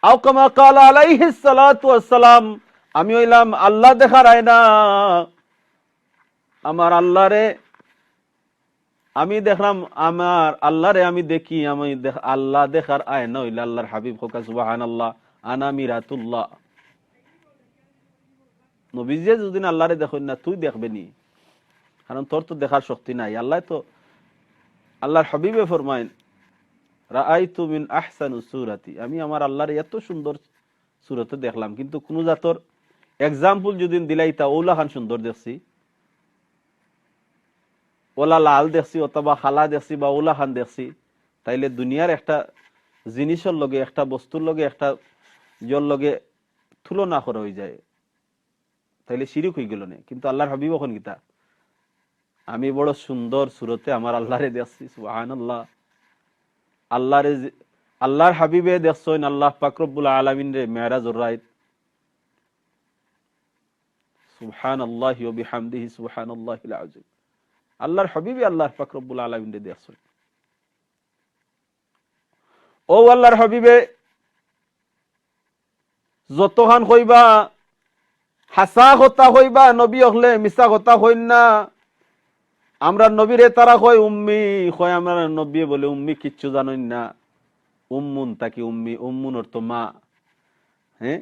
আও কামা ক্বালা আলাইহিস সালাতু ওয়াস সালাম, "আমি অইলাম আল্লাহ দেখার আয়না, আমার আল্লারে আমি দেখলাম, আমার আল্লারে আমি দেখি, আমি দেখ-, আল্লাহ দেখার আয়না অইলা আল্লার হাবিব।" কউক্কা সুবহানাল্লাহ, "আনা মিরাতুল্লাহ।" নবীজিয়ে যুদি আল্লারে দেখইন না, তুই দেখবে নি? কারণ তোর তো দেখার শক্তি নাই। আল্লায় তো, আল্লার হাবিবে ফরমাইন, "রাআইতু মিন আহসানু সুরাতি", আমি আমার আল্লারে এত সুন্দর সুরতে দেখলাম, কিন্তু কুনু জাতর example যুদি দিলাইতা, অউলাখান সুন্দর দেখছি। ওলা লাল দেখছি অথবা কালা দেখছি বা ওলা খান দেখছি, তাইলে দুনিয়ার একটা জিনিসর লগে, একটা বস্তুর লগে, একটা ইয়র লগে তুলনা করা অইযায়, তাইলে শিরিক অইগেলো নে। কিন্তু আল্লাহর হাবিব অখন কিতা? আমি বড় সুন্দর সুরতে আমার আল্লাহরে দেখছি, সুবহানাল্লাহ। আল্লাহরে যে, আল্লাহর হাবিবে দেখছইন আল্লাহ পাক রব্বুল আলামিনরে মেরাজর রাইত। সুবহানাল্লাহি ওয়া বিহামদিহি, সুবহানাল্লাহিল আযীম। আল্লাহর হাবিবে আল্লাহ পাক রব্বুল আলামিনরে দেখছইন। ও আল্লাহর হাবিবে যতখান কইবা, হাছা কথা কইবা, নবী অকলে মিছা কথা কইন না। আমরার নবীরে তারা কয় উম্মি, কয় আমরার নবীয়ে বলে উম্মি কিচ্ছু জানইন না। উম্মুন থাকি উম্মি, উম্মুন অর্থ মা। হ্যাঁ,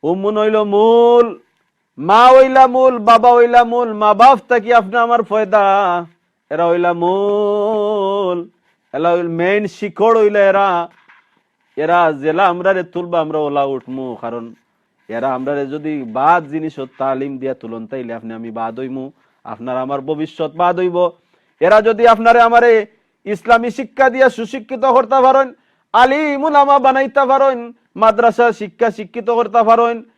উম্মুন অইলো মূল, মা অইলা মূল, বাবা অইলা মূল। মা বাপ থাকি আপনে আমার পয়দা, এরা অইলা মূল, এরা অইল main শিকড় অইলা এরা। এরা যেলা আমরারে তুলবা, আমরা ওলা উঠমু, কারণ এরা আমরারে যদি বাদ জিনিসর তালিম দিয়া তুলইন, তাইলে আপনে আমি বাদ অইমু, আপনার আমার ভবিষ্যৎ বাদ অইবো। এরা যদি আপনারে আমারে ইসলামী শিক্ষা দিয়া সুশিক্ষিত করতা পারইন, আলিম উলামা বানাইতা পারইন, মাদ্রাসা শিক্ষা শিক্ষিত করতা পারইন,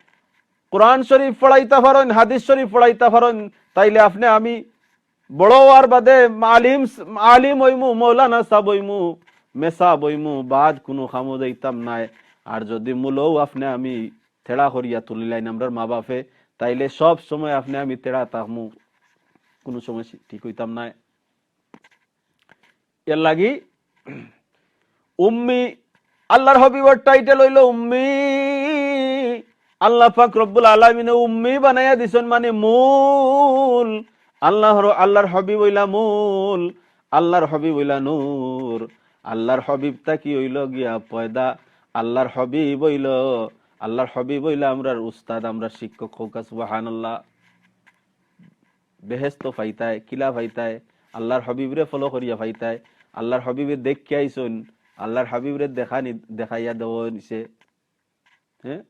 কোরআন শরীফ পড়াইতা পারইন, হাদিস শরীফ পড়াইতা পারইন, তাইলে আপনে আমি বড় অওয়ার বাদে আলিম, আলিম অইমু, মৌলানা সাব অইমু, মেসাব অইমু, বাদ কুনু কামো যাইতাম নায়। আর যদি মূলউ আপনে আমি তেড়া করিয়া তুলিলাইন আমরার মা বাপে, তাইলে সব সময় আপনে আমি তেড়া থাকমু, কুনু সময় ঠিক অইতাম নায়। এর লাগি উম্মি, আল্লাহর হাবিবর title অইলো উম্মি। আল্লাহ পাক রব্বুল আলামিনে উম্মি বানাইয়া দিছইন মানে মূল। আল্লাহর, আল্লাহর হাবিব অইলা মূল, আল্লাহর হাবিব অইলা নূর, আল্লাহর হাবিব থাকি অইলো গিয়া পয়দা। আল্লাহর হাবিব অইলো, আল্লাহর হাবিব অইলা আমরার উস্তাদ, আমরার শিক্ষক। কউক্কা সুবহানাল্লাহ। বেহেস্ত পাইতায়, কিলা পাইতায়? আল্লাহর হাবিবরে follow করিয়া পাইতায়। আল্লাহর হাবিবে দেখিয়া আইছইন, আল্লাহর হাবিবরে দেখানি, দেখাইয়া দেওয়া অইছে। হ্যাঁ,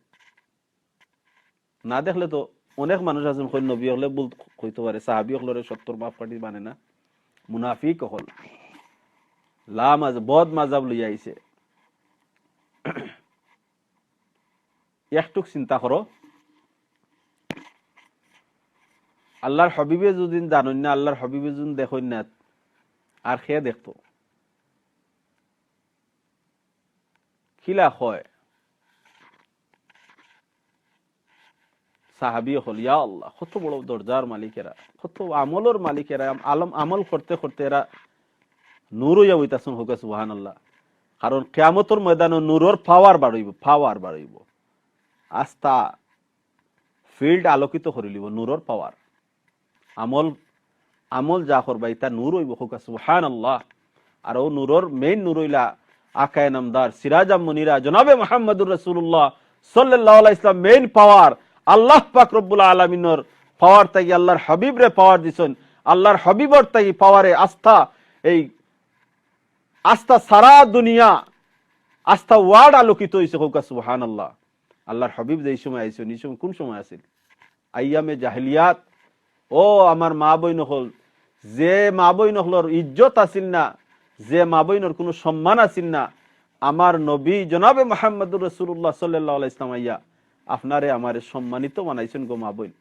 না দেখলে তো অনেক মানুষ আছইন কইন নবী অকলে ভুল কইতো পারে, সাহাবী অকলরে সত্তর মাপকাঠি মানে না, মুনাফিক অকল, লা মাজ-, বদ মাজাব লইয়া আইছে। একটুক চিন্তা করো, আল্লাহর হাবিবে যুদি জানইন না, আল্লাহর হাবিবে যুদি দেখইন না, আর কে দেখতো? কিলা কয়? সাহাবী অকল, ইয়া আল্লাহ, কত বড় দরজার মালিক এরা, কত আমলর মালিক এরা, আম-, আলম, আমল করতে করতে এরা নূর অইয়া বইতাছইন, কউক্কা সুবহানাল্লাহ। কারণ কিয়ামতর ময়দানো নূরর power বাড়ইবো, power বাড়ইবো। আস্তা field আলোকিত করিলিবো নূরর power। আমল, আমল যা করবা, ইতা নূর অইবো, কউক্কা সুবহানাল্লাহ। আর অউ নূরর main নূর অইলা আকায়ে নামদার, সিরাজাম মুনীরা, জনাবে মুহাম্মাদুর রাসূলুল্লাহ সাল্লাল্লাহু আলাইহি ওয়াসাল্লাম, main power। আল্লাহ পাক রব্বুল আলামিনর power থাকি আল্লাহর হাবিবরে power দিছইন, আল্লাহর হাবিবর থাকি power-এ আস্তা, এই আস্তা সারা দুনিয়া, আস্তা world আলোকিত অইছে, কউক্কা সুবহানাল্লাহ। আল্লাহর হাবিব যেই সময় আইছইন, ই সময় কুন সময় আছিল? আইয়ামে জাহিলিয়াত। ও আমার মা বইন অকল, যে মা বইন অকলর ইজ্জত আছিল না, যে মা বইনর কুনু সম্মান আছিল না, আমার নবী জনাবে মুহাম্মাদুর রাসূলুল্লাহ সাল্লাল্লাহু আলাইহি ওয়াসাল্লাম আইয়া আপনারে আমারে সম্মানিত বানাইছইন গো মা বইন।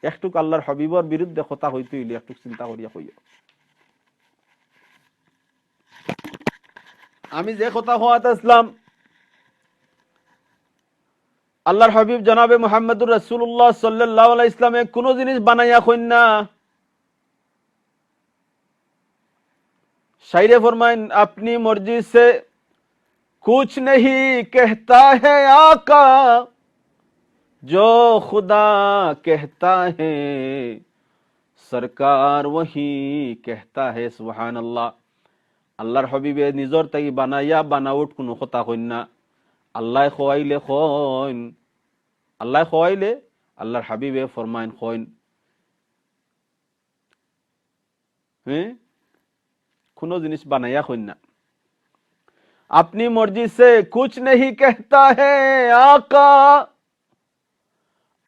একটুক আল্লাহর হাবিবর বিরুদ্ধে কথা কইতে অইলে একটুক চিন্তা করিয়া কইও। আমি যে কথা কওয়াত আছলাম, আল্লাহর হাবিব জনাবে মুহাম্মাদুর রাসূলুল্লাহ সাল্লাল্লাহু আলাইহি ওয়াসাল্লামে কুনু জিনিস বানাইয়া কইন না। শাইরে ফরমাইন, "আপনি মর্জি সে কুছ নেহি কেহতা হে আকা, জো খুদা কেহতা হে সরকার ওহি কেহতা হে।" সুবহানাল্লাহ। আল্লাহর হাবিবে নিজর থাকি বানাইয়া বানাউট কুনু কথা কইন না। আল্লায় কওয়াইলে কইন, আল্লায় কওয়াইলে আল্লাহর হাবিবে ফরমাইন কইন। হ্যাঁ? কুনু জিনিস বানাইয়া কইন না। "আপনি মর্জি সে কুছ নেহি কেহতা হে আকা।"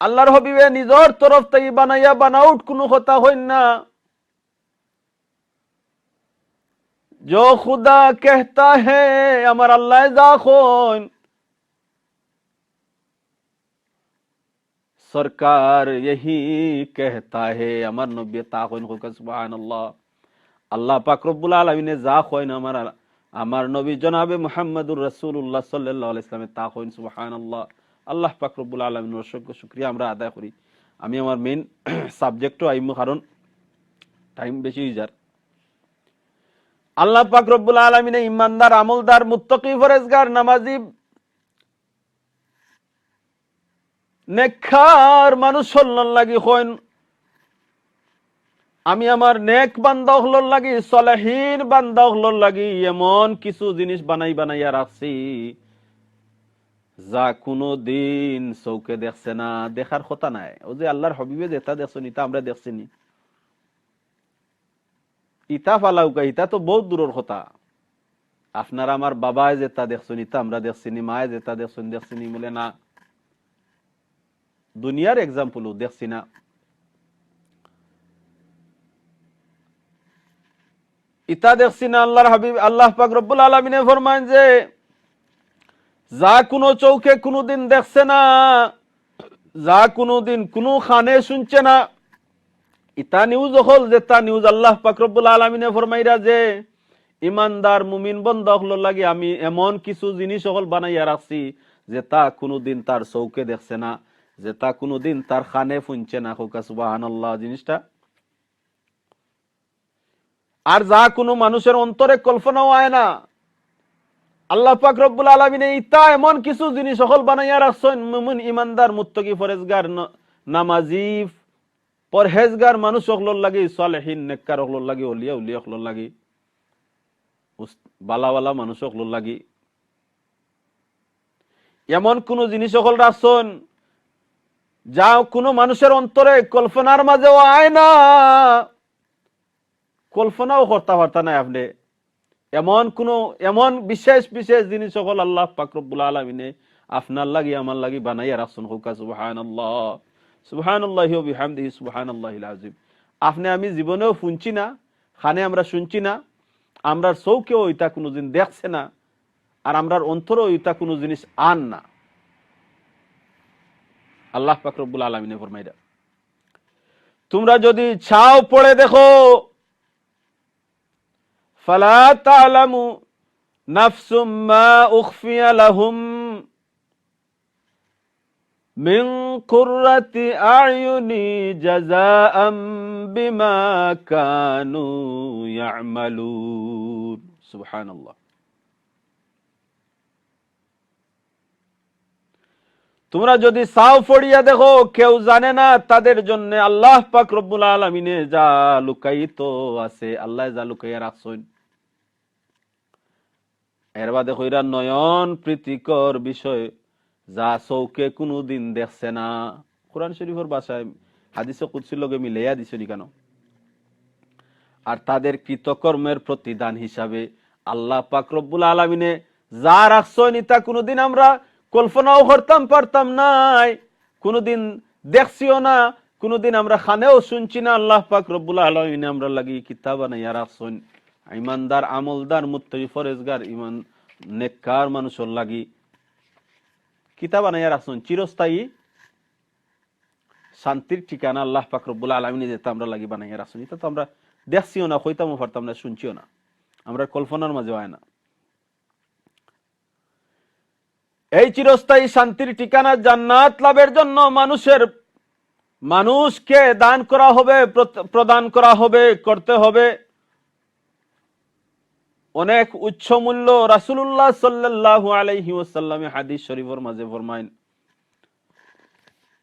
আল্লাহর হাবিবে নিজর তরফ থাকি বানাইয়া বানাউট কুনু কথা কইন না। जो खुदा कहता है, আমার আল্লায় যা কইন, সরকার ইহি কেহতা হে, আমার নবীয়ে তা কইন। কউক্কা সুবহানাল্লাহ। আল্লাহ পাক রব্বুল আলামিনে যা কইন, আমার, আমার নবী জনাবে মুহাম্মাদুর রাসূলুল্লাহ সাল্লাল্লাহু আলাইহি ওয়াসাল্লামে তা কইন। সুবহানাল্লাহ। আল্লাহ পাক রব্বুল আলামিনর অসংখ্য শুকরিয়া আমরা আদায় করি। আমি আমার মেইন সাবজেক্টও আইমু, কারণ টাইম বেশি অই যার। আল্লাহ পাক রব্বুল আলামিনে ইমানদার, আমলদার, মুত্তাকি, পরেজগার, নামাজি, নেককার মানুষ অকলর লাগি কইন, আমি আমার নেক বান্দা অকলর লাগি, সালেহিন বান্দা অকলর লাগি এমন কিছু জিনিস বানাই বানাইয়া রাখছি, যা কুনুদিন চউখে দেখছে না, দেখার কথা নায়। অউ যে আল্লাহর হাবিবে যেতা দেখছইন, ইতা আমরা দেখছি নি? ইতা ফালাউক্কা, ইতা তো বউত দূরর কথা। আপনার আমার বাবায় যেতা দেখছইন, ইতা আমরা দেখছি নি? মায়ে যেতা দেখছইন, দেখছি নি? বলে, না। দুনিয়ার এক্সাম্পলও দেখছি না। ইতা দেখছি না। আল্লাহর হাবিব, আল্লাহ পাক রব্বুল আলামিনে ফরমাইন যে, যা কুনু চউখে কুনুদিন দেখছে না, যা কুনুদিন কুনু কানে হুনছে না, ইতা নিউজ অকল, যেতা নিউজ আল্লাহ পাক রব্বুল আলামিনে ফরমাইরা যে, ইমানদার মুমিন বন্দা অকলর লাগি আমি এমন কিছু জিনিস অকল বানাইয়া রাখছি, যেতা কুনুদিন তার চউখে দেখছে না, যেতা কুনুদিন তার কানে হুনছে না। কউক্কা সুবহানাল্লাহ। জিনিসটা আর যা কুনু মানুষর অন্তরে কল্পনাও আয় না। আল্লাহ পাক রব্বুল আলামিনে ইতা এমন কিছু জিনিস অকল বানাইয়া রাখছইন, মুমিন, ইমানদার, মুত্তাকি, পরেজগার, ন-, নামাজি, পরহেজগার মানুষ অকলর লাগি, সালেহিন, নেককার অকলর লাগি, অলিয়া উলিয়া অকলর লাগি, উস-, বালা বালা মানুষ অকলর লাগি। এমন কুনু জিনিস অকল রাখছইন, যা কুনু মানুষর অন্তরে কল্পনার মাঝেও আয় না, কল্পনাও করতা পারতা নায় আপনে। এমন কুনু, এমন বিশেষ বিশেষ জিনিস অকল আল্লাহ পাক রব্বুল আলামিনে আপনার লাগি, আমার লাগি বানাইয়া রাখছইন। কউক্কা সুবহানাল্লাহ, সুবহানাল্লাহি ওয়া বিহামদিহি, সুবহানাল্লাহিল আযীম। আপনে আমি জীবনেও হুনছি না, কানে আমরা হুনছি না, আমরার চউখেও ইতা কুনুদিন দেখছে না, আর আমরার অন্তরেও ইতা কুনু জিনিস আন না। আল্লাহ পাক রব্বুল আলামিনে ফরমাইরা, তুমরা যুদি চাও পড়ে দেখো, ফালা তা'লামু নাফসুম মা উখফিয়া লাহুম মিন কুররাতি আ'ইউনি জাযাআম বিমা কানু ইয়া'মালুন। সুবহানাল্লাহ। তুমরা যুদি চাও পড়িয়া দেখো, কেউ জানে না তাদের জন্যে আল্লাহ পাক রব্বুল আলামিনে যা লুকায়িত আছে, আল্লায় যা লুকাইয়া রাখছইন। এরবাদে কইরা নয়ন প্রীতিকর বিষয়, যা চউখে কুনুদিন দেখছে না। কোরআন শরীফর ভাষায় হাদিসে কুদসির লগে মিলাইয়া দিছইন ইখানো। আর তাদের কৃতকর্মের প্রতিদান হিসাবে আল্লাহ পাক রব্বুল আলামিনে যা রাখছইন, ইতা কুনুদিন আমরা কল্পনাও করতাম পারতাম নায়, কুনুদিন দেখছিও না, কুনুদিন আমরা কানেও হুনছি না। আল্লাহ পাক রব্বুল আলামিনে আমরার লাগি কিতা বানাইয়া রাখছইন, ইমানদার, আমলদার, মুত্তাকি, পরেজগার, ইমান, নেককার মানুষর লাগি কিতা বানাইয়া রাখছইন, চিরস্থায়ী শান্তির ঠিকানা আল্লাহ পাক রব্বুল আলামিনে যেতা আমরার লাগি বানাইয়া রাখছইন, ইতা তো আমরা দেখছিও না, কইতামও পারতাম না, হুনছিও না, আমরার কল্পনার মাঝেও আয় না। এই চিরস্থায়ী শান্তির ঠিকানা জান্নাত লাভের জন্য মানুষের, মানুষকে দান করা হবে, প্র-, প্রদান করা হবে, করতে হবে অনেক উচ্চ মূল্য। রাসূলুল্লাহ সাল্লাল্লাহু আলাইহি ওয়াসাল্লামে হাদিস শরীফর মাঝে ফরমাইন,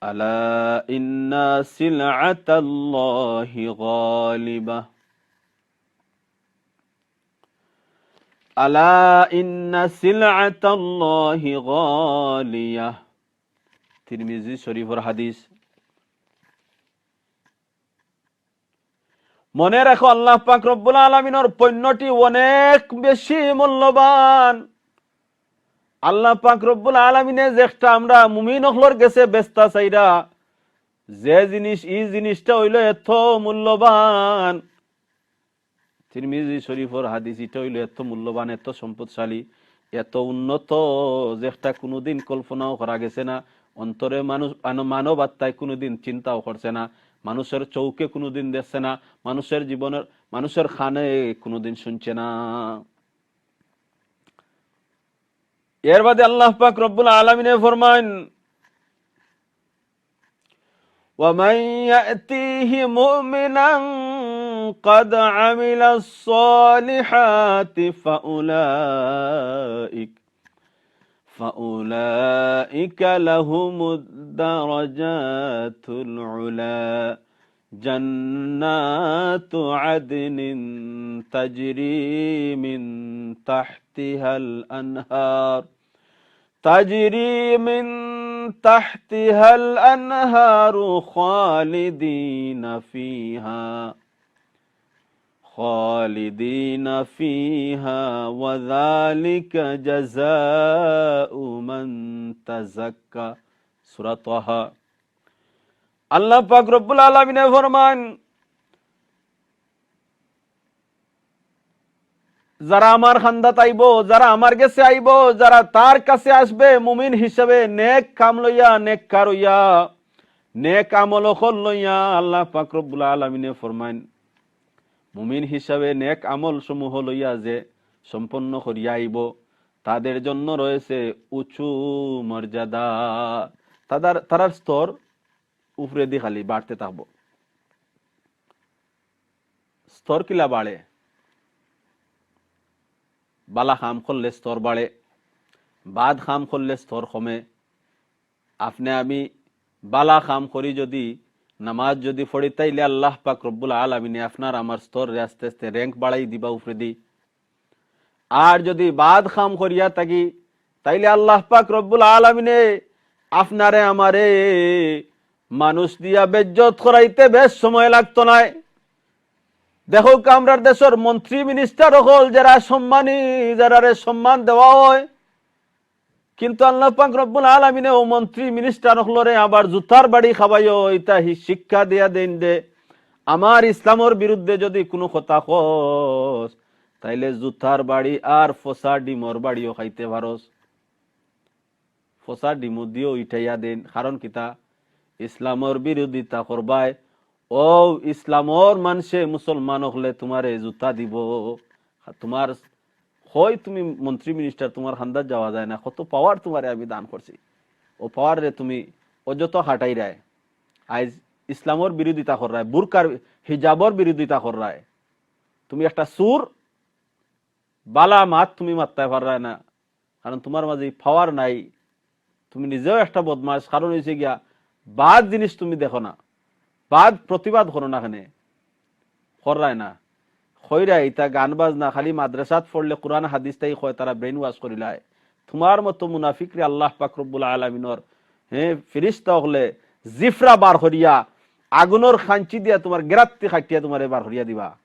আলা ইন্না সিলআতাল্লাহি গালিবা। আলা ইন্না সিলআতাল্লাহি গালিয়া। তিরমিজি শরীফর হাদিস। মনে রাখো, আল্লাহ পাক রব্বুল আলামিনর পণ্যটি অনেক বেশি মূল্যবান। আল্লাহ পাক রব্বুল আলামিনে যেটা আমরা মুমিন অকলর গেছে বেচতা চাইরা, যে জিনিস, ই জিনিসটা অইলো এত মূল্যবান, তিরমিজি শরীফর হাদিস। ইটা অইলো এত মূল্যবান, এত সম্পদশালী, এত উন্নত, যেটা কুনুদিন কল্পনাও করা গেছে না। অন্তরে মানুষ, আন-, মানব আত্মায় কুনুদিন চিন্তাও করছে না, মানুষের চউখে কুনুদিন দেখছে না, মানুষের জীবনের, মানুষের কানে কুনুদিন শুনছে না। এর বাদে আল্লাহ পাক রব্বুল আলামিনে ফরমাইন, ومن يأته مؤمنا قد عمل الصالحات فأولئك فأولئك لهم الدرجات العلى جنات عدن تجري من تحتها الأنهار تجري من تحتها الأنهار خالدين فيها خالدين فيها وذلك جزاء من تزكى. সূরা তাহা। আল্লাহ পাক রব্বুল আলামিনে ফরমান, যারা আমার কান্দাত আইবো, যারা আমার গেছে আইবো, যারা তার কাছে আসবে মুমিন হিসাবে, নেক কাম লইয়া, নেককার অইয়া, নেক আমল অকল লইয়া, আল্লাহ পাক রব্বুল আলামিনে ফরমাইন, মুমিন হিসাবে নেক আমল সমূহ লইয়া যে সম্পন্ন করিয়া আইবো, তাদের জন্য রয়েছে উঁচু মর্যাদা। তাদের, তারার স্তর উপরেদি খালি বাড়তে থাকবো। স্তর কিলা বাড়ে? বালা কাম করলে স্তর বাড়ে, বাদ কাম করলে স্তর কমে। আপনে আমি বালা কাম করি যদি, নামাজ যদি পড়ি, তাইলে আল্লাহ পাক রব্বুল আলামিনে আপনার আমার স্তররে আস্তে আস্তে rank বাড়াই দিবা উপরেদি। আর যদি বাদ কাম করিয়া থাকি, তাইলে আল্লাহ পাক রব্বুল আলামিনে আপনারে আমারে মানুষ দিয়া বেইজ্জত করাইতে বেশ সময় লাগতো নায়। দেখউক্কা, আমরার দেশর মন্ত্রী minister অকল যারা সম্মানী, যারারে সম্মান দেওয়া হয়, কিন্তু আল্লাহ পাক রব্বুল আলামিনে অউ মন্ত্রী minister অকলরে আবার জুতার বাড়ি খাবাইও, ইতা হি শিক্ষা দিয়া দেইন দে, আমার ইসলামর বিরুদ্ধে যদি কুনু কথা কস, তাইলে জুতার বাড়ি আর ফসা ডিমর বাড়িও খাইতে পারস। ফসা ডিমু দিও ইটাইয়া দেইন। কারণ কিতা? ইসলামর বিরোধিতা করবায়। অউ ইসলামর মানষে মুসলমান অকলে তুমারে জুতা দিবো। আর তুমার কই তুমি মন্ত্রী minister, তুমার কান্দাত যাওয়া যায় না, কত power তুমারে আমি দান করছি। অউ power রে তুমি অযথা খাটাইরায়। আইজ ইসলামর বিরোধিতা কররায়, বুরকার হিজাবর বিরোধিতা কররায়। তুমি একটা চুর, বালা মাত তুমি মাততায় পাররায় না, কারণ তুমার মাঝে power নাই। তুমি নিজেও একটা বদমাশ, কারণ অইছে গিয়া বাদ জিনিস তুমি দেখো না, বাদ প্রতিবাদ করো না, কেনে কররায় না। কইরায় ইতা গান বাজনা, খালি মাদ্রাসাত পড়লে কুরআন হাদিস তাই কয়, তারা brain wash করিলায়। তুমার মতো মুনাফিকরে আল্লাহ পাক রব্বুল আলামিনর, হে, ফিরিস্তা অকলে জিফরা বার করিয়া আগুনর কাঞ্চি দিয়া তুমার গেরাত্তি কাটিয়া তুমারে বার করিয়া দিবা।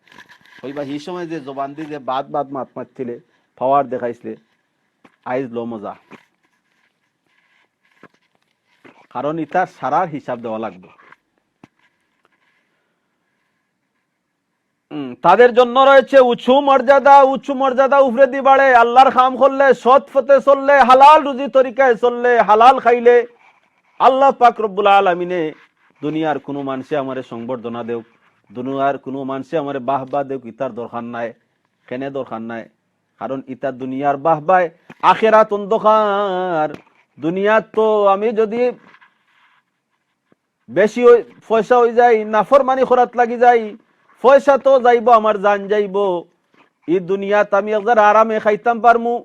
কইবা, হি সময় যে জবান দি যে বাদ বাদ মাত মাতছিলে, power দেখাইছিলে, আইজ লো মজা। কারণ ইতার সারার হিসাব দেওয়া লাগবো। উম, তাদের জন্য রয়েছে উঁচু মর্যাদা, উঁচু মর্যাদা উপরেদি বাড়ে। আল্লাহর কাম করলে, সৎ পথে চললে, হালাল রুজি তরিকায় চললে, হালাল খাইলে, আল্লাহ পাক রব্বুল আলামিনে দুনিয়ার কুনু মানষে আমারে সংবর্ধনা দেউক, দুনিয়ার কুনু মানষে আমারে বাহবা দেউক, ইতার দরকার নাই। কেনে দরকার নাই? কারণ ইতা দুনিয়ার বাহবায়, আখেরাত অন্ধকার। দুনিয়াত তো আমি যদি বেশি অই-, পয়সা অই যায়, নাফরমানি করাত লাগি যাই, পয়সা তো যাইবো, আমার জান যাইবো। ই দুনিয়াত আমি এক জারা আরামে খাইতাম পারমু,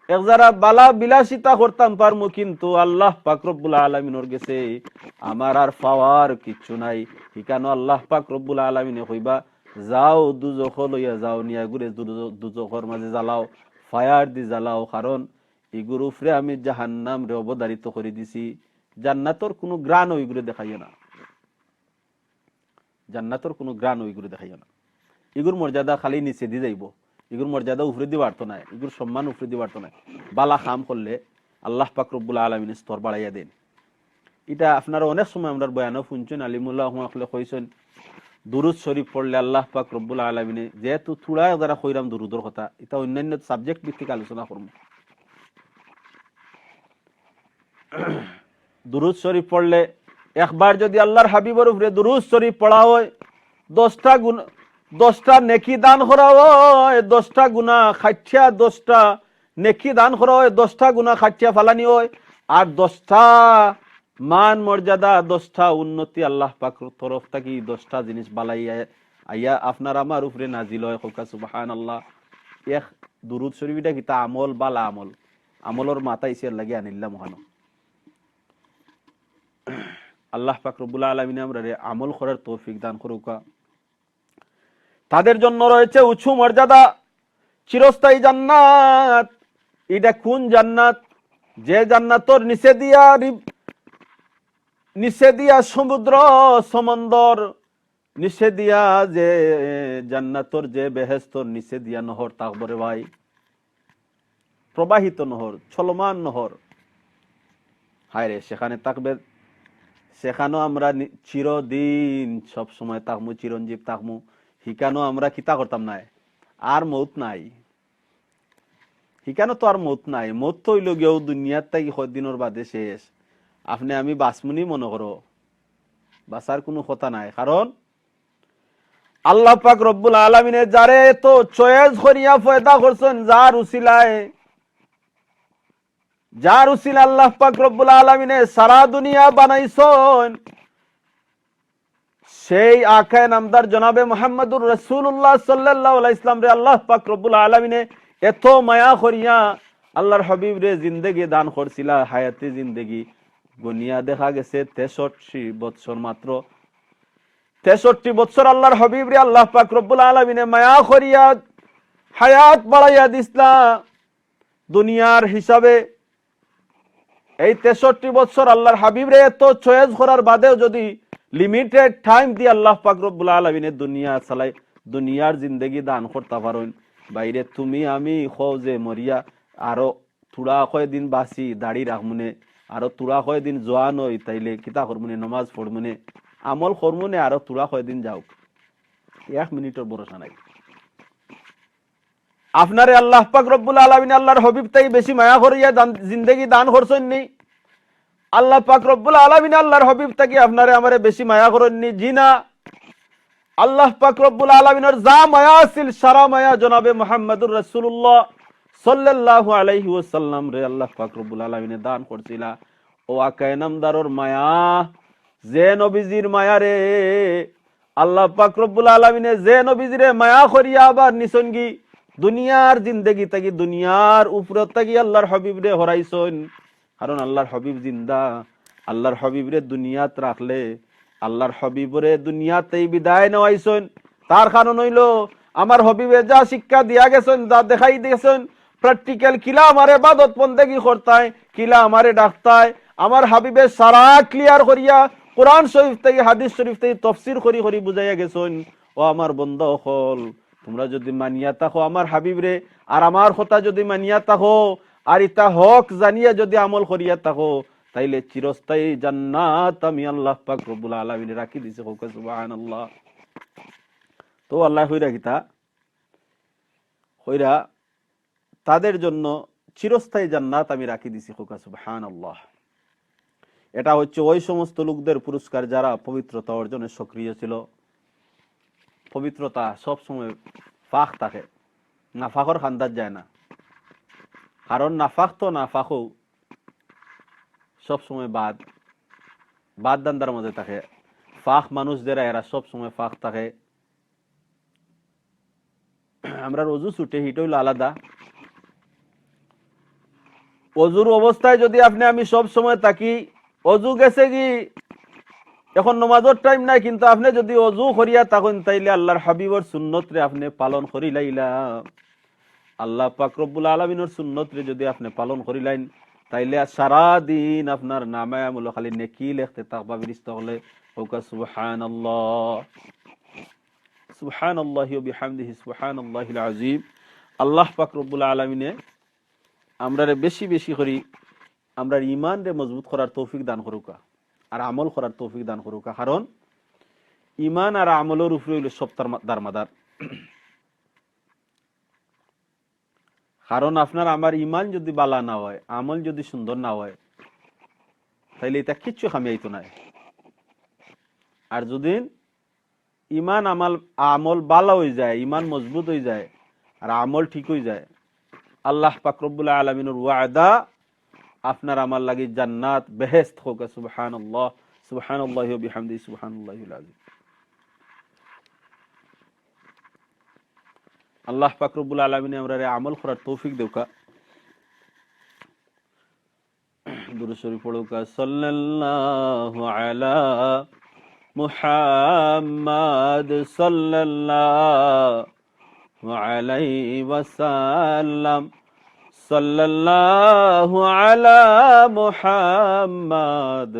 এক জারা বালা বিলাসিতা করতাম পারমু, কিন্তু আল্লাহ পাক রব্বুল আলামিনর গেছে আমার আর পাওয়ার কিচ্ছু নাই। হিকানো আল্লাহ পাক রব্বুল আলামিনে কইবা, "যাও দুজখ লইয়া যাও, নিয়া ইগুরে দুজ-, দুজখর মাঝে জ্বালাও, fire দি জ্বালাও, কারণ ইগুর উপরে আমি জাহান্নামরে অবধারিত করি দিছি।" জান্নাতর কুনু ঘ্রাণও ইগুরে দেখাইও না। জান্নাতর কুনু ঘ্রাণও ইগুরে দেখাইও না। ইগুর মর্যাদা খালি নিচেদি যাইবো, ইগুর মর্যাদা উপরেদি বাড়তো নায়, ইগুর সম্মান উপরেদি বাড়তো নায়। বালা কাম করলে আল্লাহ পাক রব্বুল আলামিনে স্তর বাড়াইয়া দেইন। ইটা আপনারা অনেক সময় আমরার বয়ানো হুনছইন, আলিমুল্লাহ অকলে কইছইন, দুরুদ শরীফ পড়লে আল্লাহ পাক রব্বুল আলামিনে, যেহেতু থুড়া যারা কইরাম দুরুদর কথা, ইটা অন্যান্য subject ভিত্তিক আলোচনা করমু। দুরুদ শরীফ পড়লে, একবার যদি আল্লাহর হাবিবর উপরে দুরুদ শরীফ পড়া হয়, দশটা গুণ, দশটা নেকি দান করা হয়, দশটা গুনাহ কাটিয়া, দশটা নেকি দান করা হয়, দশটা গুনাহ কাটিয়া ফালানি হয়, আর দশটা মান মর্যাদা, দশটা উন্নতি আল্লাহ পাকর তরফ থাকি দশটা জিনিস বালাই আইয়া আপনার আমার উপরে নাজিল হয়। কউক্কা সুবহানাল্লাহ। এক দুরুদ শরীফ ইটা কিতা আমল, বালা আমল, আমলর মাথা ইসের লাগি আনিল্লাম অখানো। আল্লাহ পাক রব্বুল আলামিনে আমরারে আমল করার তৌফিক দান করুক্কা। তাদের জন্য রয়েছে উঁচু মর্যাদা, চিরস্থায়ী জান্নাত। ইটা কোন জান্নাত? যে জান্নাতর নিচে দিয়া রি-, নিচে দিয়া সমুদ্র, সমুন্দর, নিচে দিয়া যে জান্নাতর যে বেহেস্তর নিচে দিয়া নহর থাকবো রে ভাই, প্রবাহিত নহর, চলমান নহর। হায় রে, সেখানে থাকবে, সেখানেও আমরা নি-, চিরদিন সব সময় থাকমু, চিরঞ্জীব থাকমু। হিকানো আমরা কিতা করতাম নায়, আর মৌত নাই। হিকানো তো আর মৌত নাই। মৌত তো অইলো গিয়া অউ দুনিয়ার থাকি কয়দিনর বাদে শেষ। আপনে আমি বাঁচমুনি মনো করো, বাঁচার কুনু কথা নাই। কারণ আল্লাহ পাক রব্বুল আলামিনে যারে এত choice করিয়া পয়দা করছইন, যার উসিলায়, যার উসিলায় আল্লাহ পাক রব্বুল আলামিনে সারা দুনিয়া বানাইছইন, সেই আকায়ে নামদার জনাবে মুহাম্মাদুর রাসূলুল্লাহ সাল্লাল্লাহু আলাইহি ইসলামরে আল্লাহ পাক রব্বুল আলামিনে এত মায়া করিয়া আল্লাহর হাবিবরে জিন্দেগি দান করছিলা, হায়াতে জিন্দেগি গনিয়া দেখা গেছে তেষট্টি বৎসর মাত্র। তেষট্টি বৎসর আল্লাহর হাবিবরে আল্লাহ পাক রব্বুল আলামিনে মায়া করিয়া হায়াত বাড়াইয়া দিছলা দুনিয়ার হিসাবে। এই তেষট্টি বৎসর আল্লাহর হাবিবরে এত choice করার বাদেও যদি limited time দিয়া আল্লাহ পাক রব্বুল আলামিনে দুনিয়া চালাই, দুনিয়ার জিন্দেগি দান করতা পারইন, ভাইরে তুমি আমি কও যে মরিয়া আরো থুড়া কয়দিন বাঁচি, দাড়ি রাখমুনে, আরো থুড়া কয়দিন জোয়ান অই, তাইলে কিতা করমুনে, নমাজ পড়মুনে, আমল করমুনে, আরো থুড়া কয়দিন যাউক, এক মিনিটর ভরসা নাই। আপনারে আল্লাহ পাক রব্বুল আলামিনে আল্লাহর হাবিব থাকি বেশি মায়া করিয়া দান, জিন্দেগি দান করছইন নি? আল্লাহ পাক রব্বুল আলামিনে আল্লাহর হাবিব থাকি আপনারে আমারে বেশি মায়া করইন নি? জি না। আল্লাহ পাক রব্বুল আলামিনর যা মায়া আছিল, সারা মায়া জনাবে মুহাম্মাদুর রাসূলুল্লাহ সাল্লাল্লাহু আলাইহি ওয়াসাল্লামরে আল্লাহ পাক রব্বুল আলামিনে দান করছিলা। ও আকায়ে নামদারর মায়া, যে নবীজির মায়ারে আল্লাহ পাক রব্বুল আলামিনে যে নবীজিরে মায়া করিয়া আবার নিছইনগি দুনিয়ার জিন্দেগি থাকি, দুনিয়ার উপর থাকি আল্লাহর হাবিবরে হরাইছইন। কারণ আল্লাহর হাবিব জিন্দা, আল্লাহর হাবিবরে দুনিয়াত রাখলে আল্লাহর হাবিবরে দুনিয়াতেই বিদায় নেওয়াইছইন। তার কারণ অইলো আমার হাবিবে যা শিক্ষা দিয়া গেছইন, যা দেখাই দিছইন, practical কিলা আমার ইবাদত বন্দেগি করতায়, কিলা আমারে ডাকতায়, আমার হাবিবে সারা clear করিয়া কোরআন শরীফ থাকি, হাদিস শরীফ থাকি তফসির করি করি বুঝাইয়া গেছইন। ও আমার বন্দা অকল, তুমরা যুদি মানিয়া থাকো আমার হাবিবরে, আর আমার কথা যুদি মানিয়া থাকো, আর ইতা হক জানিয়া যুদি আমল করিয়া থাকো, তাইলে চিরস্থায়ী জান্নাত আমি আল্লাহ পাক রব্বুল আলামিনে রাখি দিছি। কউক্কা সুবহানাল্লাহ। তো আল্লায় কইরা কিতা? কইরা তাদের জন্য চিরস্থায়ী জান্নাত আমি রাখি দিছি। কউক্কা সুবহানাল্লাহ। এটা হচ্ছে ওই সমস্ত লোকদের পুরস্কার যারা পবিত্রতা অর্জনে সক্রিয় ছিল। পবিত্রতা সব সময় পাক থাকে, নাপাকর কান্দাত যায় না। কারণ নাপাক তো নাপাকউ, সব সময় বাদ, বাদ ধান্দার মাঝে থাকে। পাক মানুষ যেরা, এরা সব সময় পাক থাকে। আমরার অজু ছুটে, হিটা অইলো আলাদা। অজুর অবস্থায় যুদি আপনে আমি সব সময় থাকি, অজু গেছেগি, এখন নমাজর time নাই, কিন্তু আপনে যুদি অজু করিয়া থাকইন, তাইলে আল্লাহর হাবিবর সুন্নতরে আপনে পালন করিলাইলা। আল্লাহ পাক রব্বুল আলামিনর সুন্নতরে যুদি আপনে পালন করিলাইন, তাইলে সারা দিন আপনার নামায়ে আমলো খালি নেকি লেখতে থাকবা ফিরিস্তা অকলে। কউক্কা সুবহানাল্লাহ। সুবহানাল্লাহি ওয়া বিহামদিহি, সুবহানাল্লাহিল আযীম। আল্লাহ পাক রব্বুল আলামিনে আমরারে বেশি বেশি করি আমরার ইমানরে মজবুত করার তৌফিক দান করুক্কা, আর আমল করার তৌফিক দান করুক্কা। কারণ ইমান আর আমলর উপরে অইলো সবতার মা-, দারমাদার। কারণ আপনার আমার ইমান যদি বালা না অয়, আমল যদি সুন্দর না অয়, তাইলে ইতা কিচ্ছু কামে আইতো নায়। আর যদি ইমান আমাল, আমল বালা অইযায়, ইমান মজবুত অইযায়, আর আমল ঠিক অইযায়, আল্লাহ পাক রব্বুল আলামিনর ওয়াদা আপনার আমার লাগি জান্নাত, বেহেশত। কউক্কা সুবহানাল্লাহ, সুবহানাল্লাহি ওয়া বিহামদিহি, সুবহানাল্লাহিল আযীম। আল্লাহ পাক রব্বুল আলামিনে আমরারে আমল করার তৌফিক দেউক্কা। দুরূদ শরীফ পড়উক্কা, সাল্লাল্লাহু আলা মুহাম্মাদ, সাল্লাল্লাহু আলাইহি ওয়াসাল্লাম, সাল্লাল্লাহু আলা মুহাম্মাদ,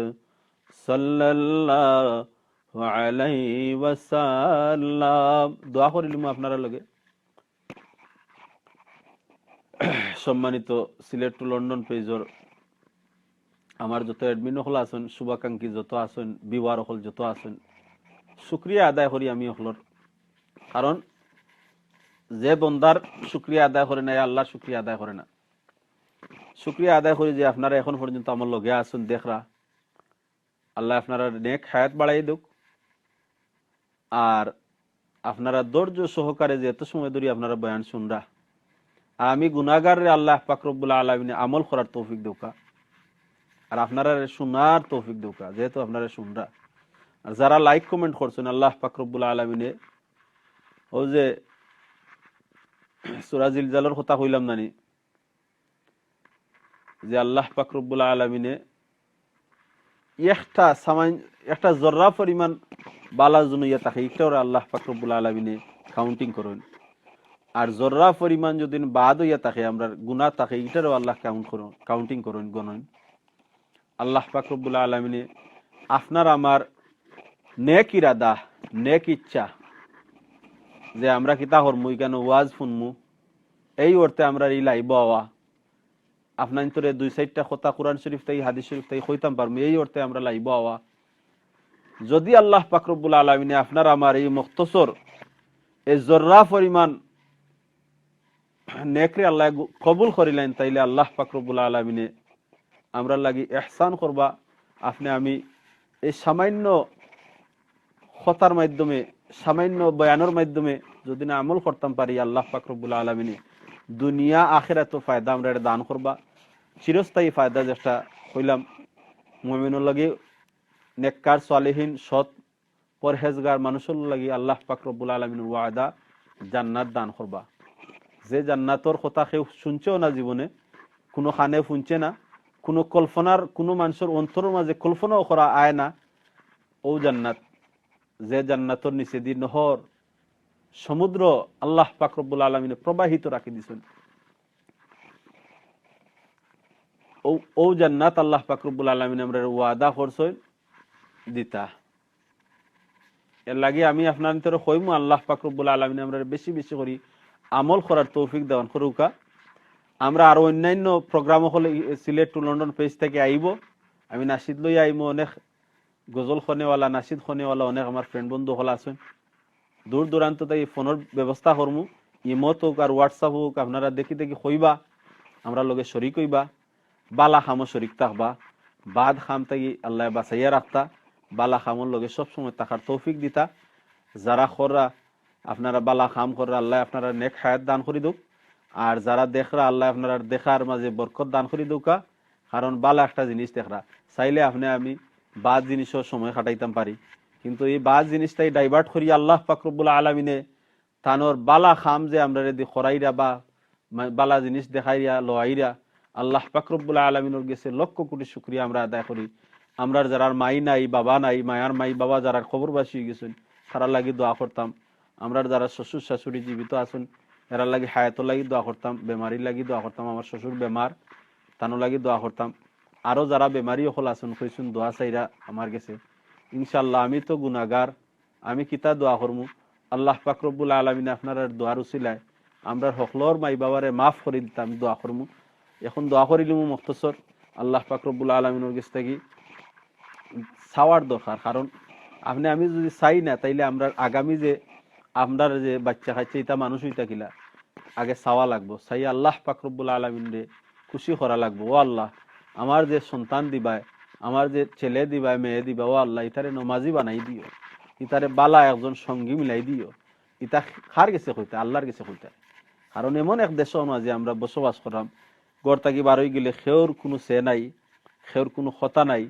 সাল্লাল্লাহু আলাইহি ওয়াসাল্লাম। দোয়া করিলিমু আপনারার লগে। সম্মানিত সিলেট টু লন্ডন পেজর আমার যত অ্যাডমিন অকল আছইন, শুভাকাঙ্ক্ষী যত আছইন, ভিউয়ার অকল যত আছইন, শুকরিয়া আদায় করি আমি অকলর। কারণ যে বন্দার শুকরিয়া আদায় করে না, আল্লাহর শুকরিয়া আদায় করে না। শুকরিয়া আদায় করি যে আপনারা এখন পর্যন্ত আমার লগে আছইন, দেখরা। আল্লায় আপনারার নেক হায়াত বাড়াই দেউক। আর আপনারা ধৈর্য সহকারে যে এত সময় ধরি আপনারা বয়ান শুনরা, আর আমি গুনাহগাররে আল্লাহ পাক রব্বুল আলামিনে আমল করার তৌফিক দেউক্কা, আর আপনারারে শুনার তৌফিক দেউক্কা, যেহেতু আপনারা শুনরা। আর যারা লাইক কমেন্ট করছইন, আল্লাহ পাক রব্বুল আলামিনে, অউ যে সূরা জিলজালর কথা কইলাম নানি, যে আল্লাহ পাক রব্বুল আলামিনে একটা সামান্য, একটা জর্রা পরিমাণ বালা যুদি অইয়া থাকে, ইটারে আল্লাহ পাক রব্বুল আলামিনে কাউন্টিং করইন। আর জর্রা পরিমাণ যুদি বাদ অইয়া থাকে, আমরার গুনাহ থাকে, ইটারেও আল্লাহ কাউন্ট করইন, কাউন্টিং করইন, গণইন। আল্লাহ পাক রব্বুল আলামিনে আপনার আমার নেক ইরাদা, নেক ইচ্ছা, যে আমরা কিতা করমু, ইখানো ওয়াজ হুনমু, এই অর্থে আমরার ই লাইভো আওয়া, আপনাইন্তরে দুই চাইরটা কথা কোরআন শরীফ থাকি, হাদিস শরীফ থাকি কইতাম পারমু, এই অর্থে আমরা লাইভো আওয়া। যুদি আল্লাহ পাক রব্বুল আলামিনে আপনার আমার এই মুখতসর, এই জর্রা পরিমাণ নেকরে আল্লায় গু-, কবুল করিলাইন, তাইলে আল্লাহ পাক রব্বুল আলামিনে আমরার লাগি ইহসান করবা। আপনে আমি এই সামান্য কথার মাধ্যমে, সামান্য বয়ানর মাধ্যমে যুদি না আমল করতাম পারি, আল্লাহ পাক রব্বুল আলামিনে দুনিয়া আখিরাতো ফায়দা আমরারে দান করবা। চিরস্থায়ী ফায়দা যেটা কইলাম, মুমিনর লাগি, নেককার, সালেহিন, সৎ, পরহেজগার মানুষর লাগি আল্লাহ পাক রব্বুল আলামিনর ওয়াদা জান্নাত দান করবা। যে জান্নাতর কথা কেউ শুনছেও না জীবনে, কুনু কানে হুনছে না, কুনু কল্পনার, কুনু মানষর অন্তরর মাঝে কল্পনাও করা আয় না, অউ জান্নাত, যে জান্নাতর নিচেদি নহর, সমুদ্র আল্লাহ পাক রব্বুল আলামিনে প্রবাহিত রাখি দিছইন। অউ, অউ জান্নাত আল্লাহ পাক রব্বুল আলামিনে আমরারে ওয়াদা করছইন দিতা। এরলাগি আমি আপনাইন্তরে কইমু, আল্লাহ পাক রব্বুল আলামিনে আমরারে বেশি বেশি করি আমল করার তৌফিক দান করউক্কা। আমরা আরো অইন্যান্য প্রোগ্রাম অকল সিলেট টু লন্ডন পেজ থাকি আইবো। আমি নাশিদ লইয়া আইমু, অনেক গজল কনেওয়ালা, নাশিদ কনেওয়ালা অনেক আমার ফ্রেন্ড বন্ধু অকল আছইন। দূর দূরান্ত থাকি ফোনর ব্যবস্থা করমু, ইমোত অউক আর WhatsApp অউক, আপনারা দেখি দেখি কইবা, আমরার লগে শরিক অইবা, বালা কামো শরিক থাকবা। বাদ কাম থাকি আল্লায় বাঁচাইয়া রাখতা, বালা কামর লগে সব সময় থাকার তৌফিক দিতা। যারা কররা, আপনারা বালা কাম কররা, আল্লায় আপনারার নেক হায়াত দান করি দেউক। আর যারা দেখরা, আল্লায় আপনারার দেখার মাঝে বরকত দান করি দেউক্কা। কারণ বালা একটা জিনিস দেখরা, চাইলে আপনে আমি বাদ জিনিসও সময় কাটাইতাম পারি, কিন্তু এই বাদ জিনিসটাই divert করি আল্লাহ পাক রব্বুল আলামিনে তানর বালা কাম যে আমরারে দি করাইরা বা মা-, বালা জিনিস দেখাইরা লওয়াইরা, আল্লাহ পাক রব্বুল আলামিনর গেছে লক্ষ কোটি শুকরিয়া আমরা আদায় করি। আমরার যারার মাই নাই, বাবা নাই, মায়ার মাই বাবা যারার কবরবাসী অইগেছইন, তারার লাগি দোয়া করতাম। আমরার যারা শ্বশুর শাশুড়ি জীবিত আছইন, এরার লাগি, হায়াতর লাগি দোয়া করতাম, বেমারির লাগি দোয়া করতাম। আমার শ্বশুর বেমার, তানর লাগি দোয়া করতাম। আরো যারা বেমারি অকল আছইন, কইছইন দোয়া চাইরা আমার গেছে। ইনশাআল্লাহ, আমি তো গুনাগার, আমি কিতা দোয়া করমু? আল্লাহ পাক রব্বুল আলামিনে আপনারার দোয়ার উসিলায় আমরার হকলর মাই বাবারে মাফ করি দিতা আমি দোয়া করমু। এখন দোয়া করিলিমু মুখতসর, আল্লাহ পাক রব্বুল আলামিনর গেছ থাকি চাওয়ার দরকার, কারণ আপনে আমি যুদি চাই না, তাইলে আমরার আগামী যে, আমরার যে বাইচ্চা-কাইচ্চা, ইতা মানুষ অইতা কিলা? আগে চাওয়া লাগবো, চাই আল্লাহ পাক রব্বুল আলামিনরে খুশি করা লাগবো। ও আল্লাহ, আমার যে সন্তান দিবায়, আমার যে ছেলে দিবায়, মেয়ে দিবায়, ও আল্লাহ, ইতারে নমাজি বানাই দিও, ইতারে বালা একজন সঙ্গী মিলাই দিও। ইতা কার গেছে কইতা? আল্লাহর গেছে কইতা। কারণ এমন এক দেশো মাঝে আমরা বসবাস কররাম, ঘর থাকি বার অই গেলে কেউর কুনু সে নাই, কেউর কুনু কথা নাই,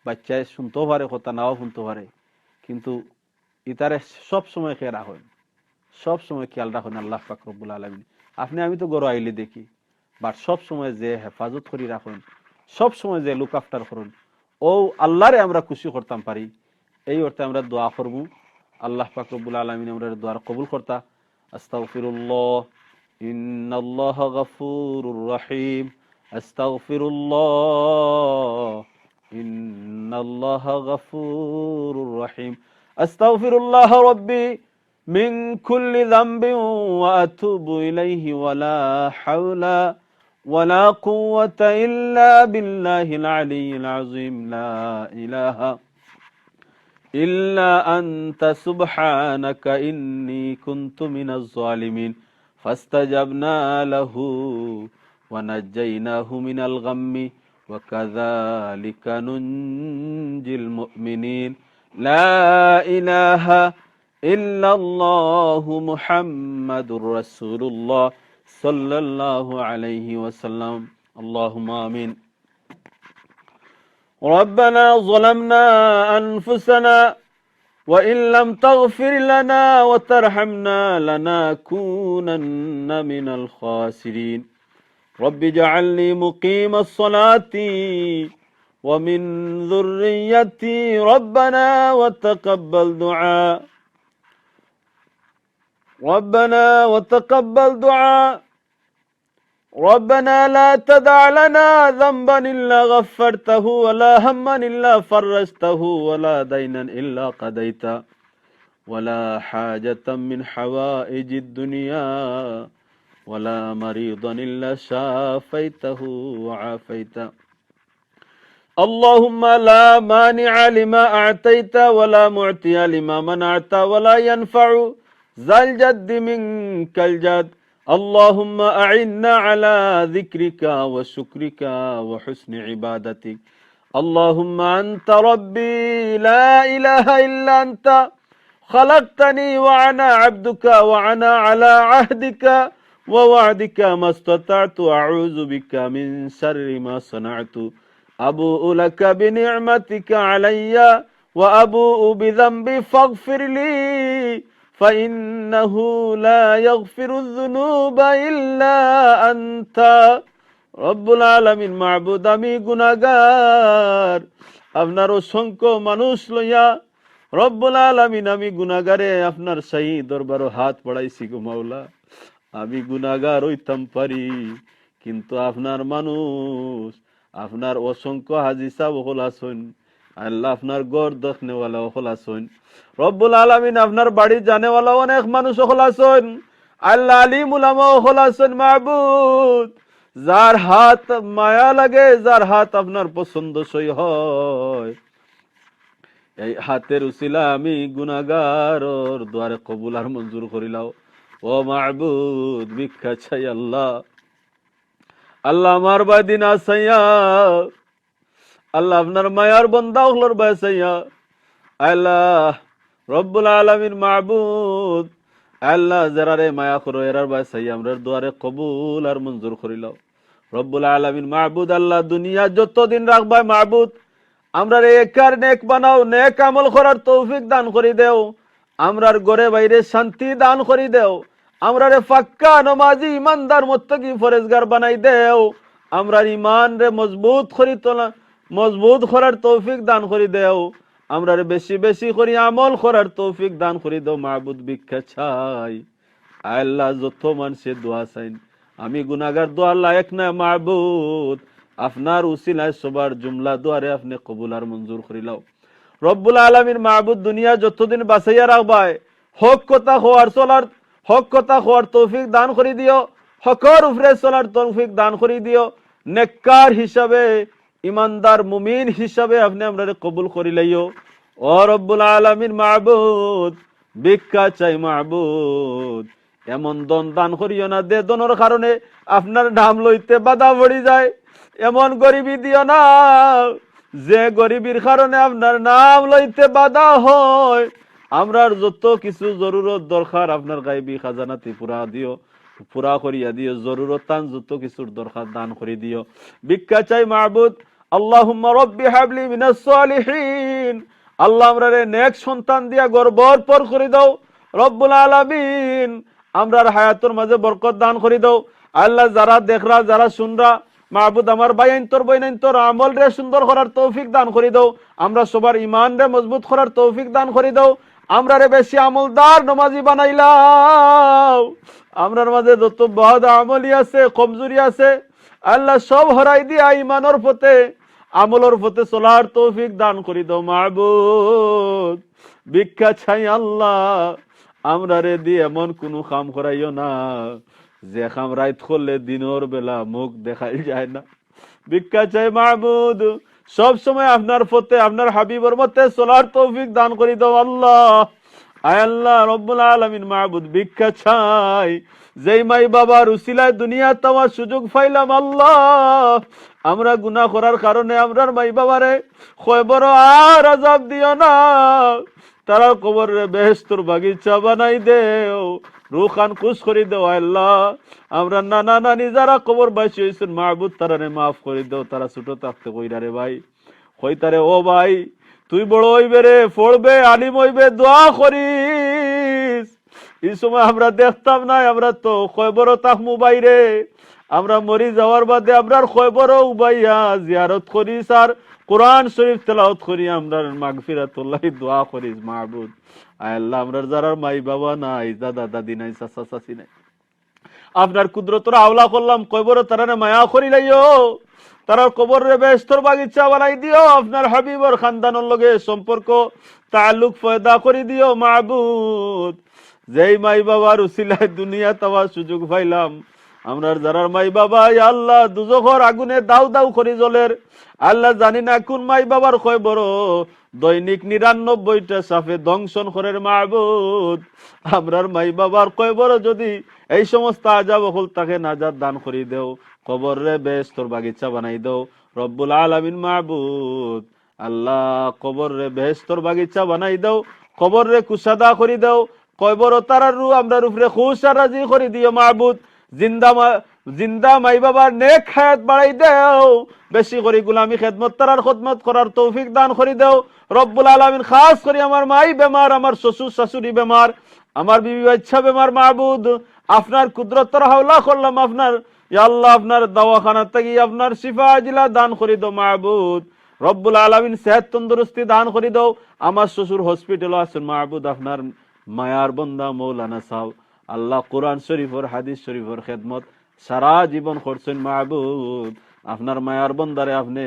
বাইচ্চায় হুনতেও পারে কথা, নাও হুনতে পারে, কিন্তু ইতারে সব সময় খেয়াল রাখইন, সব সময় খেয়াল রাখইন আল্লাহ পাক রব্বুল আলামিন। আপনে আমি তো ঘরো আইলে দেখি, but সব সময় যে হেফাজত করি রাখইন, সব সময় যে look after করইন, ও আল্লাহরে আমরা খুশি করতাম পারি, এই অর্থে আমরা দোয়া করমু। আল্লাহ পাক রব্বুল আলামিন আমরার দোয়ার কবুল করতা। أستغفر الله إن الله غفور رحيم. أستغفر الله إن الله غفور رحيم. أستغفر الله ربي من كل ذنب وأتوب إليه، ولا حول ولا قوة إلا بالله العلي العظيم. لا إله إلا أنت سبحانك إني كنت من الظالمين. فاستجبنا له ونجيناه من الغم وكذلك ننجي المؤمنين. لا إله إلا الله محمد رسول الله صلى الله عليه وسلم. اللهم آمين. ربنا ظلمنا أنفسنا وإن لم تغفر لنا وترحمنا لنكونن من الخاسرين. رب اجعلني مقيم الصلاة ومن ذريتي. ربنا وتقبل دعاء. ربنا وتقبل دعاء. ربنا لا تدع لنا ذنبا إلا غفرته ولا هما إلا فرجته ولا دينا إلا قضيته ولا حاجة من حوائج الدنيا ولا مريضا إلا شافيته وعافيته. اللهم لا مانع لما أعطيت ولا معطي لما منعت ولا ينفع ذا الجد منك الجد. اللهم أعنا على ذكرك وشكرك وحسن عبادتك. اللهم أنت ربي لا إله إلا أنت، خلقتني وأنا عبدك وأنا على عهدك ووعدك ما استطعت، أعوذ بك من شر ما صنعت، أبوء لك بنعمتك علي وأبوء بذنبي فاغفر لي فإنه لا يغفر الذنوب إلا أنت. রব্বুল আলামিন, মাবুদ, আমি গুনাগার, আপনার অসংখ্য মানুষ লইয়া, রব্বুল আলামিন, আমি গুনাগারে আপনার শাহী দরবারো হাত বাড়াইছি গো মাওলা। আমি গুনাগার অইতাম পারি, কিন্তু আপনার মানুষ, আপনার অসংখ্য হাজি সাব অকল আছইন, আল্লাহ, আপনার ঘর দেখনেওয়ালা অকল আছইন, রব্বুল আলামিন, আপনার বাড়ি জানেওয়ালা অনেক মানুষ অকল আছইন, আল্লাহ, আলিম উলামা অকল আছইন, মাবুদ, যার হাত মায়া লাগে, যার হাত আপনার পছন্দসই হয়, এই হাতের উসিলা আমি গুনাগারর দুয়ারে কবুল আর মঞ্জুর করিলাও। ও মাবুদ, ভিক্ষা চাই আল্লাহ। আল্লাহ, আমার বায় দিন আছাইয়া, আল্লাহ, আপনার মায়ার বন্দা অকলর বায় চাইয়া, আল্লাহ, রব্বুল আলামিন, মাবুদ, আল্লাহ, যারারে মায়া করো, এরার বায় চাইয়া আমরার দুয়ারে কবুল আর মঞ্জুর করিলাও। রব্বুল আলামিন, মাবুদ, আল্লাহ, দুনিয়া যতদিন রাখবায়, মাবুদ, আমরারে একার নেক বানাও, নেক আমল করার তৌফিক দান করি দেও। আমরার ঘরে বাইরে শান্তি দান করি দেও। আমরারে পাক্কা নমাজি, ইমানদার, মুত্তাকি, পরেজগার বানাই দেও। আমরার ইমানরে মজবুত করি তোলা, মজবুত করার তৌফিক দান করি দেও। আমরারে বেশি বেশি করি আমল করার তৌফিক দান করি দেও। মাবুদ, ভিক্ষা চাই। আল্লাহ, যত মানষে দোয়া চাইন, আমি গুনাগার, দোয়ার লায়েক না, মাবুদ, আপনার উসিলায় সবার জুমলা দোয়ারে আপনে কবুল আর মঞ্জুর করিলাও। রব্বুল আলামিন, মাবুদ, দুনিয়া যতদিন বাঁচাইয়া রাখবায়, হক কথা কওয়ার চলার, হক কথা কওয়ার তৌফিক দান করি দিও, হকর উপরে চলার তৌফিক দান করি দিও। নেককার হিসাবে, ইমানদার মুমিন হিসাবে আপনে আমরারে কবুল করিলাইও। ও রব্বুল আলামিন মাবুদ, ভিক্ষা চাই মাবুদ, এমন ধন দান করিও না যে ধনর কারণে আপনার নাম লইতে বাধা পড়ি যায়, এমন গরিবি দিও না যে গরিবির কারণে আপনার নাম লইতে বাধা হয়। আমরার যত কিছু জরুরত দরকার আপনার গাইবি খাজানাতি পুরা দিও, পুরা করিয়া দিও, জরুরতান যত কিছুর দরকার দান করি দিও। ভিক্ষা চাই মাবুদ। আল্লাহুম্মা রব্বি হাবলি মিনাস সালিহিন। আল্লাহ, আমরারে নেক সন্তান দিয়া ঘর ভরপুর করি দাও। রব্বুল আলামিন, আমরার হায়াতর মাঝে বরকত দান করি দাও। আল্লাহ, যারা দেখরা, যারা শুনরা, মাবুদ, আমার ভাইয়াইন্তর বইনাইন্তর আমলরে সুন্দর করার তৌফিক দান করি দাও। আমরা সবার ইমানরে মজবুত করার তৌফিক দান করি দাও। আমরারে বেশি আমলদার নমাজি বানাইলাও। আমরার মাঝে যত বদ আমলি আছে, কমজুরি আছে, আল্লাহ, সব হরাই দিয়া ইমানর পথে, আমলর পথে চলার তৌফিক দান করি দাও মাবুদ। ভিক্ষা চাই আল্লাহ, আমরারে দি এমন কুনু কাম করাইও না, যে কাম রাইত করলে দিনর বেলা মুখ দেখাইল যায় না। ভিক্ষা চাই মাবুদ, সব সময় আপনার পথে, আপনার হাবিবর মতে চলার তৌফিক দান করি দাও আল্লাহ। আয় আল্লাহ রব্বুল আলামিন মাবুদ, ভিক্ষা চাই, যেই মাই বাবার উসিলায় দুনিয়াত আমার সুযোগ পাইলাম আল্লাহ, আমরা গুনাহ করার কারণে আমরার মাই বাবারে কবরো আর আজাব দিও না, তারার কবররে বেহেশতর বাগিচা বানাই দেও, রুহখান খুশ করি দেও আল্লাহ। আমরার নানা নানি যারা কবরবাসী হইছইন মাবুদ, তারারে মাফ করি দেও, তারা ছোট থাকতে কইরা রে ভাই, কইতারে, "ও ভাই, তুই বড় হইবে রে, পড়বে, আলিম হইবে, দোয়া করিস।" এই সময় আমরা দেখতাম না, আমরা তো কবরো থাকমু বাইরে। আমরা মরি যাওয়ার বাদে আমরার কবরো উবাইয়া জিয়ারত করিস আর কোরআন শরীফ তেলাওয়াত করি, আমরার মাগফিরাতুল্লাহি দোয়া করিস মাবুদ। আয় আল্লাহ, আমরার যারার মাই বাবা নাই, দাদা দাদি নাই, চাচা চাচি নাই, আপনার কুদরতর হাওলা করলাম, কবরো তারারে মায়া করি লাইও, তারার কবররে বেহেশতর বাগিচা বানাই দিও, আপনার হাবিবর খানদানর লগে সম্পর্ক তাল্লুক পয়দা করি দিও মাবুদ। যেই মাই বাবার উসিলায় দুনিয়াত আমার সুযোগ পাইলাম, আমরার যারার মাই বাবা, ইয়া আল্লাহ, দুজখর আগুনে দাউ দাউ করি জ্বলের। আল্লাহ, জানি না কোন মাই বাবার কবরো দৈনিক নিরানব্বইটা সাপে দংশন করের মাবুদ। আমরার মাই বাবার কবরো যদি এই সমস্ত আজাব অকল থাকে, নাজাত দান করি দেও, কবররে বেহেশতর বাগিচা বানাই দেও রব্বুল আলামিন মাবুদ। আল্লাহ, কবররে বেহেশতর বাগিচা বানাই দেও, কবররে কুশাদা করি দেও, কবরো তারার রুহ আমরার উপরে খুশ আর রাজি করি দিও মাবুদ। জিন্দা মা-, জিন্দা মাই বাবার নেক হায়াত বাড়াই দেও, বেশি করি গুলামি খেদমত তারার খেদমত করার তৌফিক দান করি দেও রব্বুল আলামিন। খাস করি আমার মাই বেমার, আমার শ্বশুর শাশুড়ি বেমার, আমার বিবি বাচ্চা বেমার মাবুদ, আপনার কুদরতর হাওলা করলাম আপনার, ইয়া আল্লাহ, আপনার দাওয়াখানা থাকি আপনার শিফা আজিলা দান করি দেও মাবুদ। রব্বুল আলামিন সেহত তন্দুরুস্তি দান করি দেও। আমার শ্বশুর হসপিটালো আছেন মাবুদ, আপনার মায়ার বন্দা মৌলানা সাহেব, আল্লাহ, কোরআন শরীফর, হাদিস শরীফর খেদমত সারা জীবন করছেন মাবুদ। আপনার মায়ার বন্দারে আপনে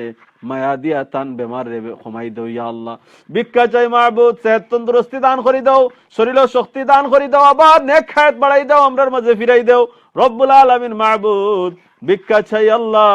মায়া দিয়া তান বেমাররে কমাই দেও ইয়া আল্লাহ। ভিক্ষা চাই মাবুদ, সেহত তন্দুরুস্তি দান করি দেও, শরীরো শক্তি দান করি দেও, আবার নেক হায়াত বাড়াই দেও, আমরার মাঝে ফিরাই দেও রব্বুল আলামিন মাবুদ। ভিক্ষা চাই আল্লাহ,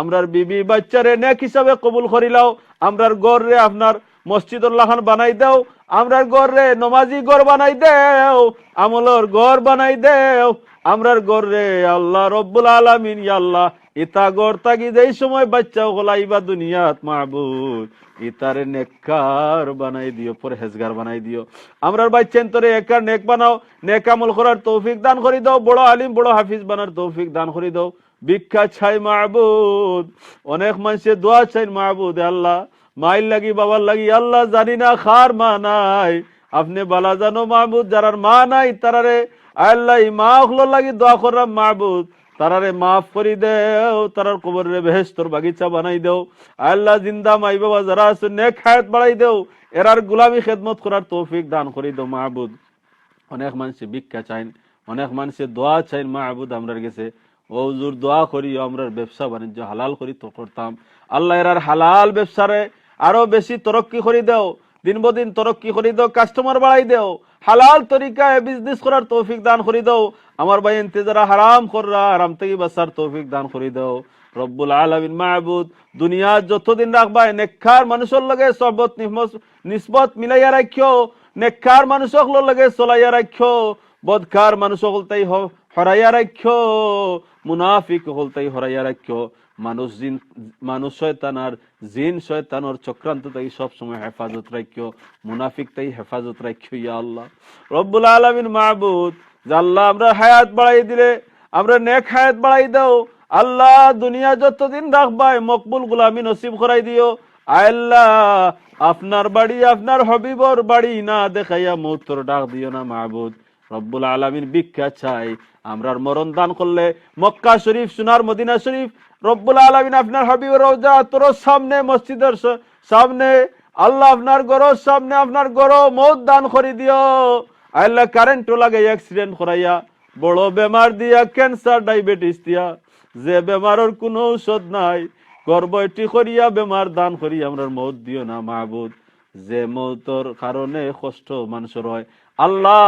আমরার বিবি বাচ্চারে নেক হিসাবে কবুল করিলাও, আমরার ঘররে আপনার মসজিদর লাখান বানাই দেও, আমরার ঘররে নমাজি ঘর বানাই দেও, আমলর ঘর বানাই দেও, আমরার ঘররে আল্লাহ রব্বুল আলামিন, ইয়া আল্লাহ, ইতা ঘর থাকি যেই সময় বাচ্চা অকল আইবা দুনিয়াত মাবুদ, ইতারে নেককার বানাই দিও, পরহেজগার বানাই দিও। আমরার বাচ্চাইন্তরে একার নেক বানাও, নেক আমল করার তৌফিক দান করি দেও, বড় আলিম, বড় হাফিজ বানার তৌফিক দান করি দেও। ভিক্ষা চাই মাবুদ, অনেক মানষে দোয়া চাইন মাবুদ, এ আল্লাহ, মাইর লাগি, বাবার লাগি, আল্লাহ, জানি না কার মা নাই, আপনে বালা জানো মাবুদ, যারার মা নাই, তারারে, আল্লাহ, এই মা অকলর লাগি দোয়া করলাম মাবুদ, তারারে মাফ করি দেও, তারার কবররে বেহেশতর বাগিচা বানাই দেও। আল্লাহ, জিন্দা মাই বাবা যারা আছে, নেক হায়াত বাড়াই দেও, এরার গুলামি খেদমত করার তৌফিক দান করি দেও মাবুদ। অনেক মানষে ভিক্ষা চাইন, অনেক মানষে দোয়া চাইন মাবুদ আমরার গেছে, ও হুজুর, দোয়া করিও, আমরার ব্যবসা বাণিজ্য হালাল করি তো করতাম। আল্লাহ, এরার হালাল ব্যবসারে আরো বেশি তরক্কি করি দেও, দিন বদিন তরক্কি করি দেও, কাস্টমার বাড়াই দেও, হালাল তরিকায় বিজনেস করার তৌফিক দান করি দেও। আমার ভাইয়াইন্তে যারা হারাম কররা, হারাম থাকি বাঁচার তৌফিক দান করি দেও। রব্বুল আলামিন মাবুদ, দুনিয়াত যতদিন রাখবায়, নেককার মানুষর লগে সহবত নিহমত-, নিসবত মিলাইয়া রাখিও, নেককার মানুষ অকলর লগে চলাইয়া রাখিও, বদকার মানুষ অকলতাই হ-, হরাইয়া রাখিও, মুনাফিক অকলতাই হরাইয়া রাখিও। মানুষ জিন, মানুষ শয়তান আর জিন শয়তানর চক্রান্ত তাই সব সময় হেফাজত রাখিও, মুনাফিক তাই হেফাজত রাখিও, ইয়া আল্লাহ। রব্বুল আলামিন মাবুদ, যে আল্লাহ আমরার হায়াত বাড়াই দিলে, আমরার নেক হায়াত বাড়াই দাও। আল্লাহ, দুনিয়া যতদিন রাখবায়, মকবুল গুলামি নসিব করাই দিও। আয় আল্লাহ, আপনার বাড়ি, আপনার হাবিবর বাড়ি না দেখাইয়া মৌতর ডাক দিও না মাবুদ। রব্বুল আলামিন ভিক্ষা চাই, আমরার মরণ দান করলে মক্কা শরীফ, সোনার মদিনা শরীফ, রব্বুল আলামিন আপনার হাবিবর রওজা আতরর সামনে, মসজিদর স-, সামনে, আল্লাহ আপনার ঘরর সামনে, আপনার ঘরো মৌত দান করি দিও। আল্লাহ কারেন্টো লাগাইয়া, অ্যাক্সিডেন্ট করাইয়া, বড় বেমার দিয়া, ক্যান্সার, ডায়াবেটিস দিয়া, যে বেমারর কুনু ঔষধ নাই, ঘর বইটি করিয়া বেমার দান করি আমরার মৌত দিও না মাবুদ। যে মৌতর কারণে কষ্ট মানুষর হয়, আল্লাহ,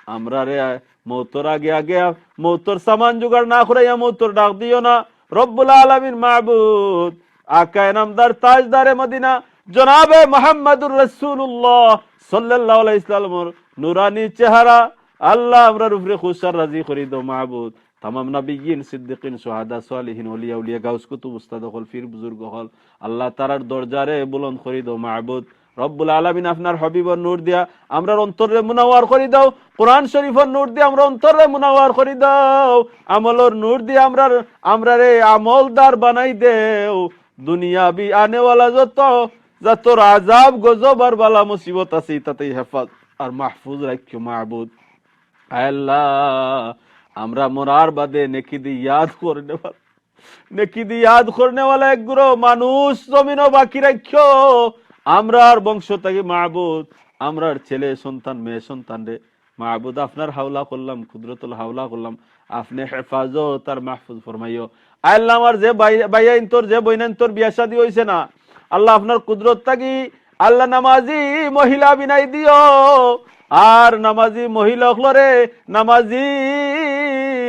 আমরারে মৌতর আগে আগে মৌতর সামান জোগাড় না করাইয়া মৌতর ডাক দিও না। রব্বুল আলামিন মাবুদ, আকায়ে নামদার তাজদারে মদিনা জনাবে মুহাম্মাদুর রাসূলুল্লাহ সাল্লাল্লাহু আলাইহি ওয়াসাল্লামর নুরানি চেহারা, আল্লাহ, আমরার উপরে খুশ আর রাজি করি দেও মাবুদ। তামাম নবিয়্যিন, সিদ্দিকিন, শুহাদা, সালিহিন, আউলিয়া, আউলিয়া, গাউস, কুতুব, উস্তাদ অকল, পীর বুজুর্গ অকল, আল্লাহ, তারার দরজারে বুলন্দ করি দেও মাবুদ। রব্বুল আলামিন, আপনার হাবিবর নূর দিয়া আমরার অন্তররে মুনাওয়ার করি দাও। কোরআন শরীফর নূর দিয়া আমরার অন্তররে মুনাওয়ার করি দাও। আমলর নূর দিয়া আমরার, আমরারে আমলদার বানাই দেও। দুনিয়াবি আনেওয়ালা যত, যত আজাব, গজব আর বালা মুসিবত আছে, ইতাতেই হেফাজত আর মাহফুজ রাখিও মাবুদ। আয় আল্লাহ, আমরা মরার বাদে নেকি দি ইয়াদ করনেওয়ালা, নেকি দি ইয়াদ করনেওয়ালা এক গুরু মানুষ জমিনো বাকি রাখিও। আমরার বংশ থাকি মাবুদ, আমরার ছেলে সন্তান, মেয়ে সন্তানরে মাবুদ, আপনার হাওলা করলাম, কুদরতর হাওলা করলাম, আপনে হেফাজত আর মাহফুজ ফরমাইও। আল্লাহ, আমার যে ভাই, ভাইয়াইন্তর, যে বইনাইন্তর বিয়া শাদী অইছে না, আল্লাহ, আপনার কুদরত থাকি, আল্লাহ, নামাজি মহিলা বিনাই দিও, আর নামাজি মহিলা অকলরে নামাজি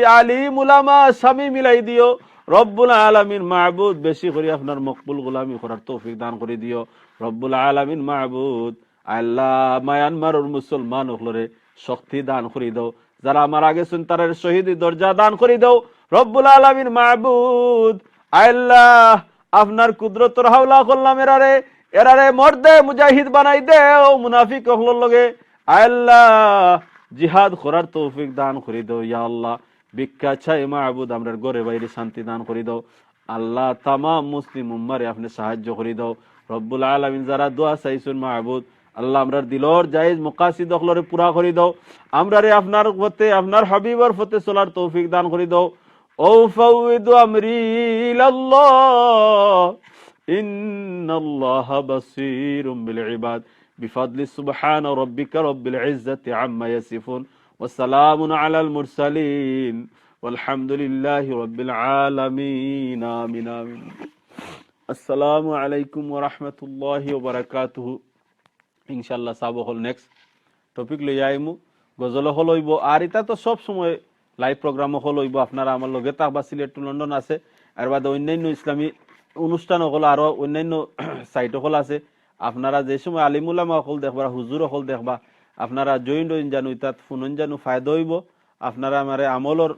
আলিম উলামা স্বামী মিলাই দিও। রব্বুল আলামিন মাবুদ, বেশি করি আপনার মকবুল গোলামি করার তৌফিক দান করি দিও। রব্বুল আলামিন মাবুদ, আল্লাহ, মায়ানমারর মুসলমান অকলরে শক্তি দান করি দাও। যারা মারা গেছইন, তারার শহীদি দরজা দান করি দাও। রব্বুল আলামিন মাবুদ, আল্লাহ, আপনার কুদরতর হাওলা করলাম এরারে, এরারে মর্দে মুজাহিদ বানাই দেও মুনাফিক অকলর লগে। আল্লাহ, জিহাদ করার তৌফিক দান করি দাও, ইয়া আল্লাহ। ভিক্ষা চাই মাবুদ, আমরার ঘরে বাইরে শান্তি দান করি দাও। আল্লাহ, তামাম মুসলিম উম্মারে আপনে সাহায্য করি দাও। রব্বুল আলামিন, যারা দোয়া চাইছইন মাবুদ, আল্লাহ, আমরার দিলর জায়েজ মাকাসিদ অকলরে পুরা করি দাও। আমরারে আপনার পথে, আপনার হাবিবর পথে চলার তৌফিক দান করি দাও। أفوض أمري إلى الله إن الله بصير بالعباد بفضل سبحان ربك رب العزة عما يصفون وسلام على المرسلين والحمد لله رب العالمين. آمين، آمين. السلام عليكم ورحمة الله وبركاته. ইনশাআল্লাহ, সাব অকল next topic লইয়া আইমু। গজল অকল অইবো, আর ইতা তো সব সময় live program অকল অইবো। আপনারা আমার লগে থাকবা, সিলেট to লন্ডন আছে, এর বাদে অন্যান্য ইসলামী অনুষ্ঠান অকল, আরো অন্যান্য site অকল আছে। আপনারা যে সময় আলিম উলামা অকল দেখবা, হুজুর অকল দেখবা, আপনারা join অইন জানু, ইতাত ফোন অইন জানু, ফায়দা অইবো। আপনারা আমারে আমলর,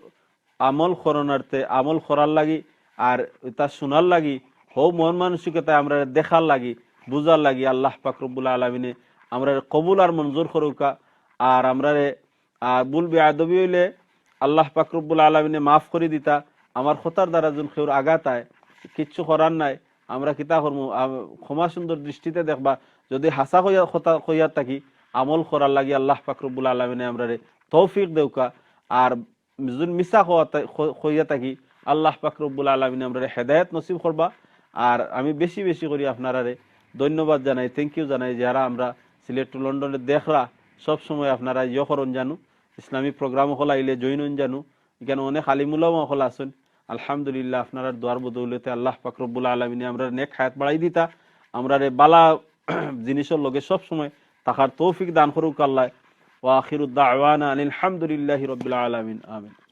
আমল করণার্থে, আমল করার লাগি, আর ইতা শোনার লাগি, হউ মন মানসিকতায় আমরারে দেখার লাগি, বুঝার লাগি আল্লাহ পাক রব্বুল আলামিনে আমরারে কবুল আর মঞ্জুর করুকা। আর আমরারে, আহ, ভুল বেয়াদবি অইলে আল্লাহ পাক রব্বুল আলামিনে মাফ করি দিতা। আমার কথার দ্বারা যুদি কেউর আঘাত আয়, কিচ্ছু করার নাই। আমরা কিতা করমু? আহ, ক্ষমা সুন্দর দৃষ্টিতে দেখবা। যুদি হাছা কইয়া, কথা কইয়া থাকি, আমল করার লাগি আল্লাহ পাক রব্বুল আলামিনে আমরারে তৌফিক দেউকা। আর যুদি মিছা কওয়া তা-, ক-, কইয়া থাকি, আল্লাহ পাক রব্বুল আলামিনে আমরারে হেদায়েত নসিব করবা। আর আমি বেশি বেশি করি আপনারারে ধন্যবাদ জানাই, thank you জানাই, যারা আমরা সিলেট to লন্ডনে দেখরা, সব সময় আপনারা ইয়ে করইন জানু, ইসলামী program অকল আইলে join অইন জানু। ইখানো অনেক আলিম উলামা অকল আছইন। আলহামদুলিল্লাহ, আপনারার দোয়ার বদৌলতে আল্লাহ পাক রব্বুল আলামিনে আমরার নেক হায়াত বাড়াই দিতা, আমরারে বালা জিনিসর লগে সব সময় থাকার তৌফিক দান করুক আল্লাহ। ওয়া আখিরু দাওয়ানা আনিল হামদুলিল্লাহি রাব্বিল আলামিন। আমিন।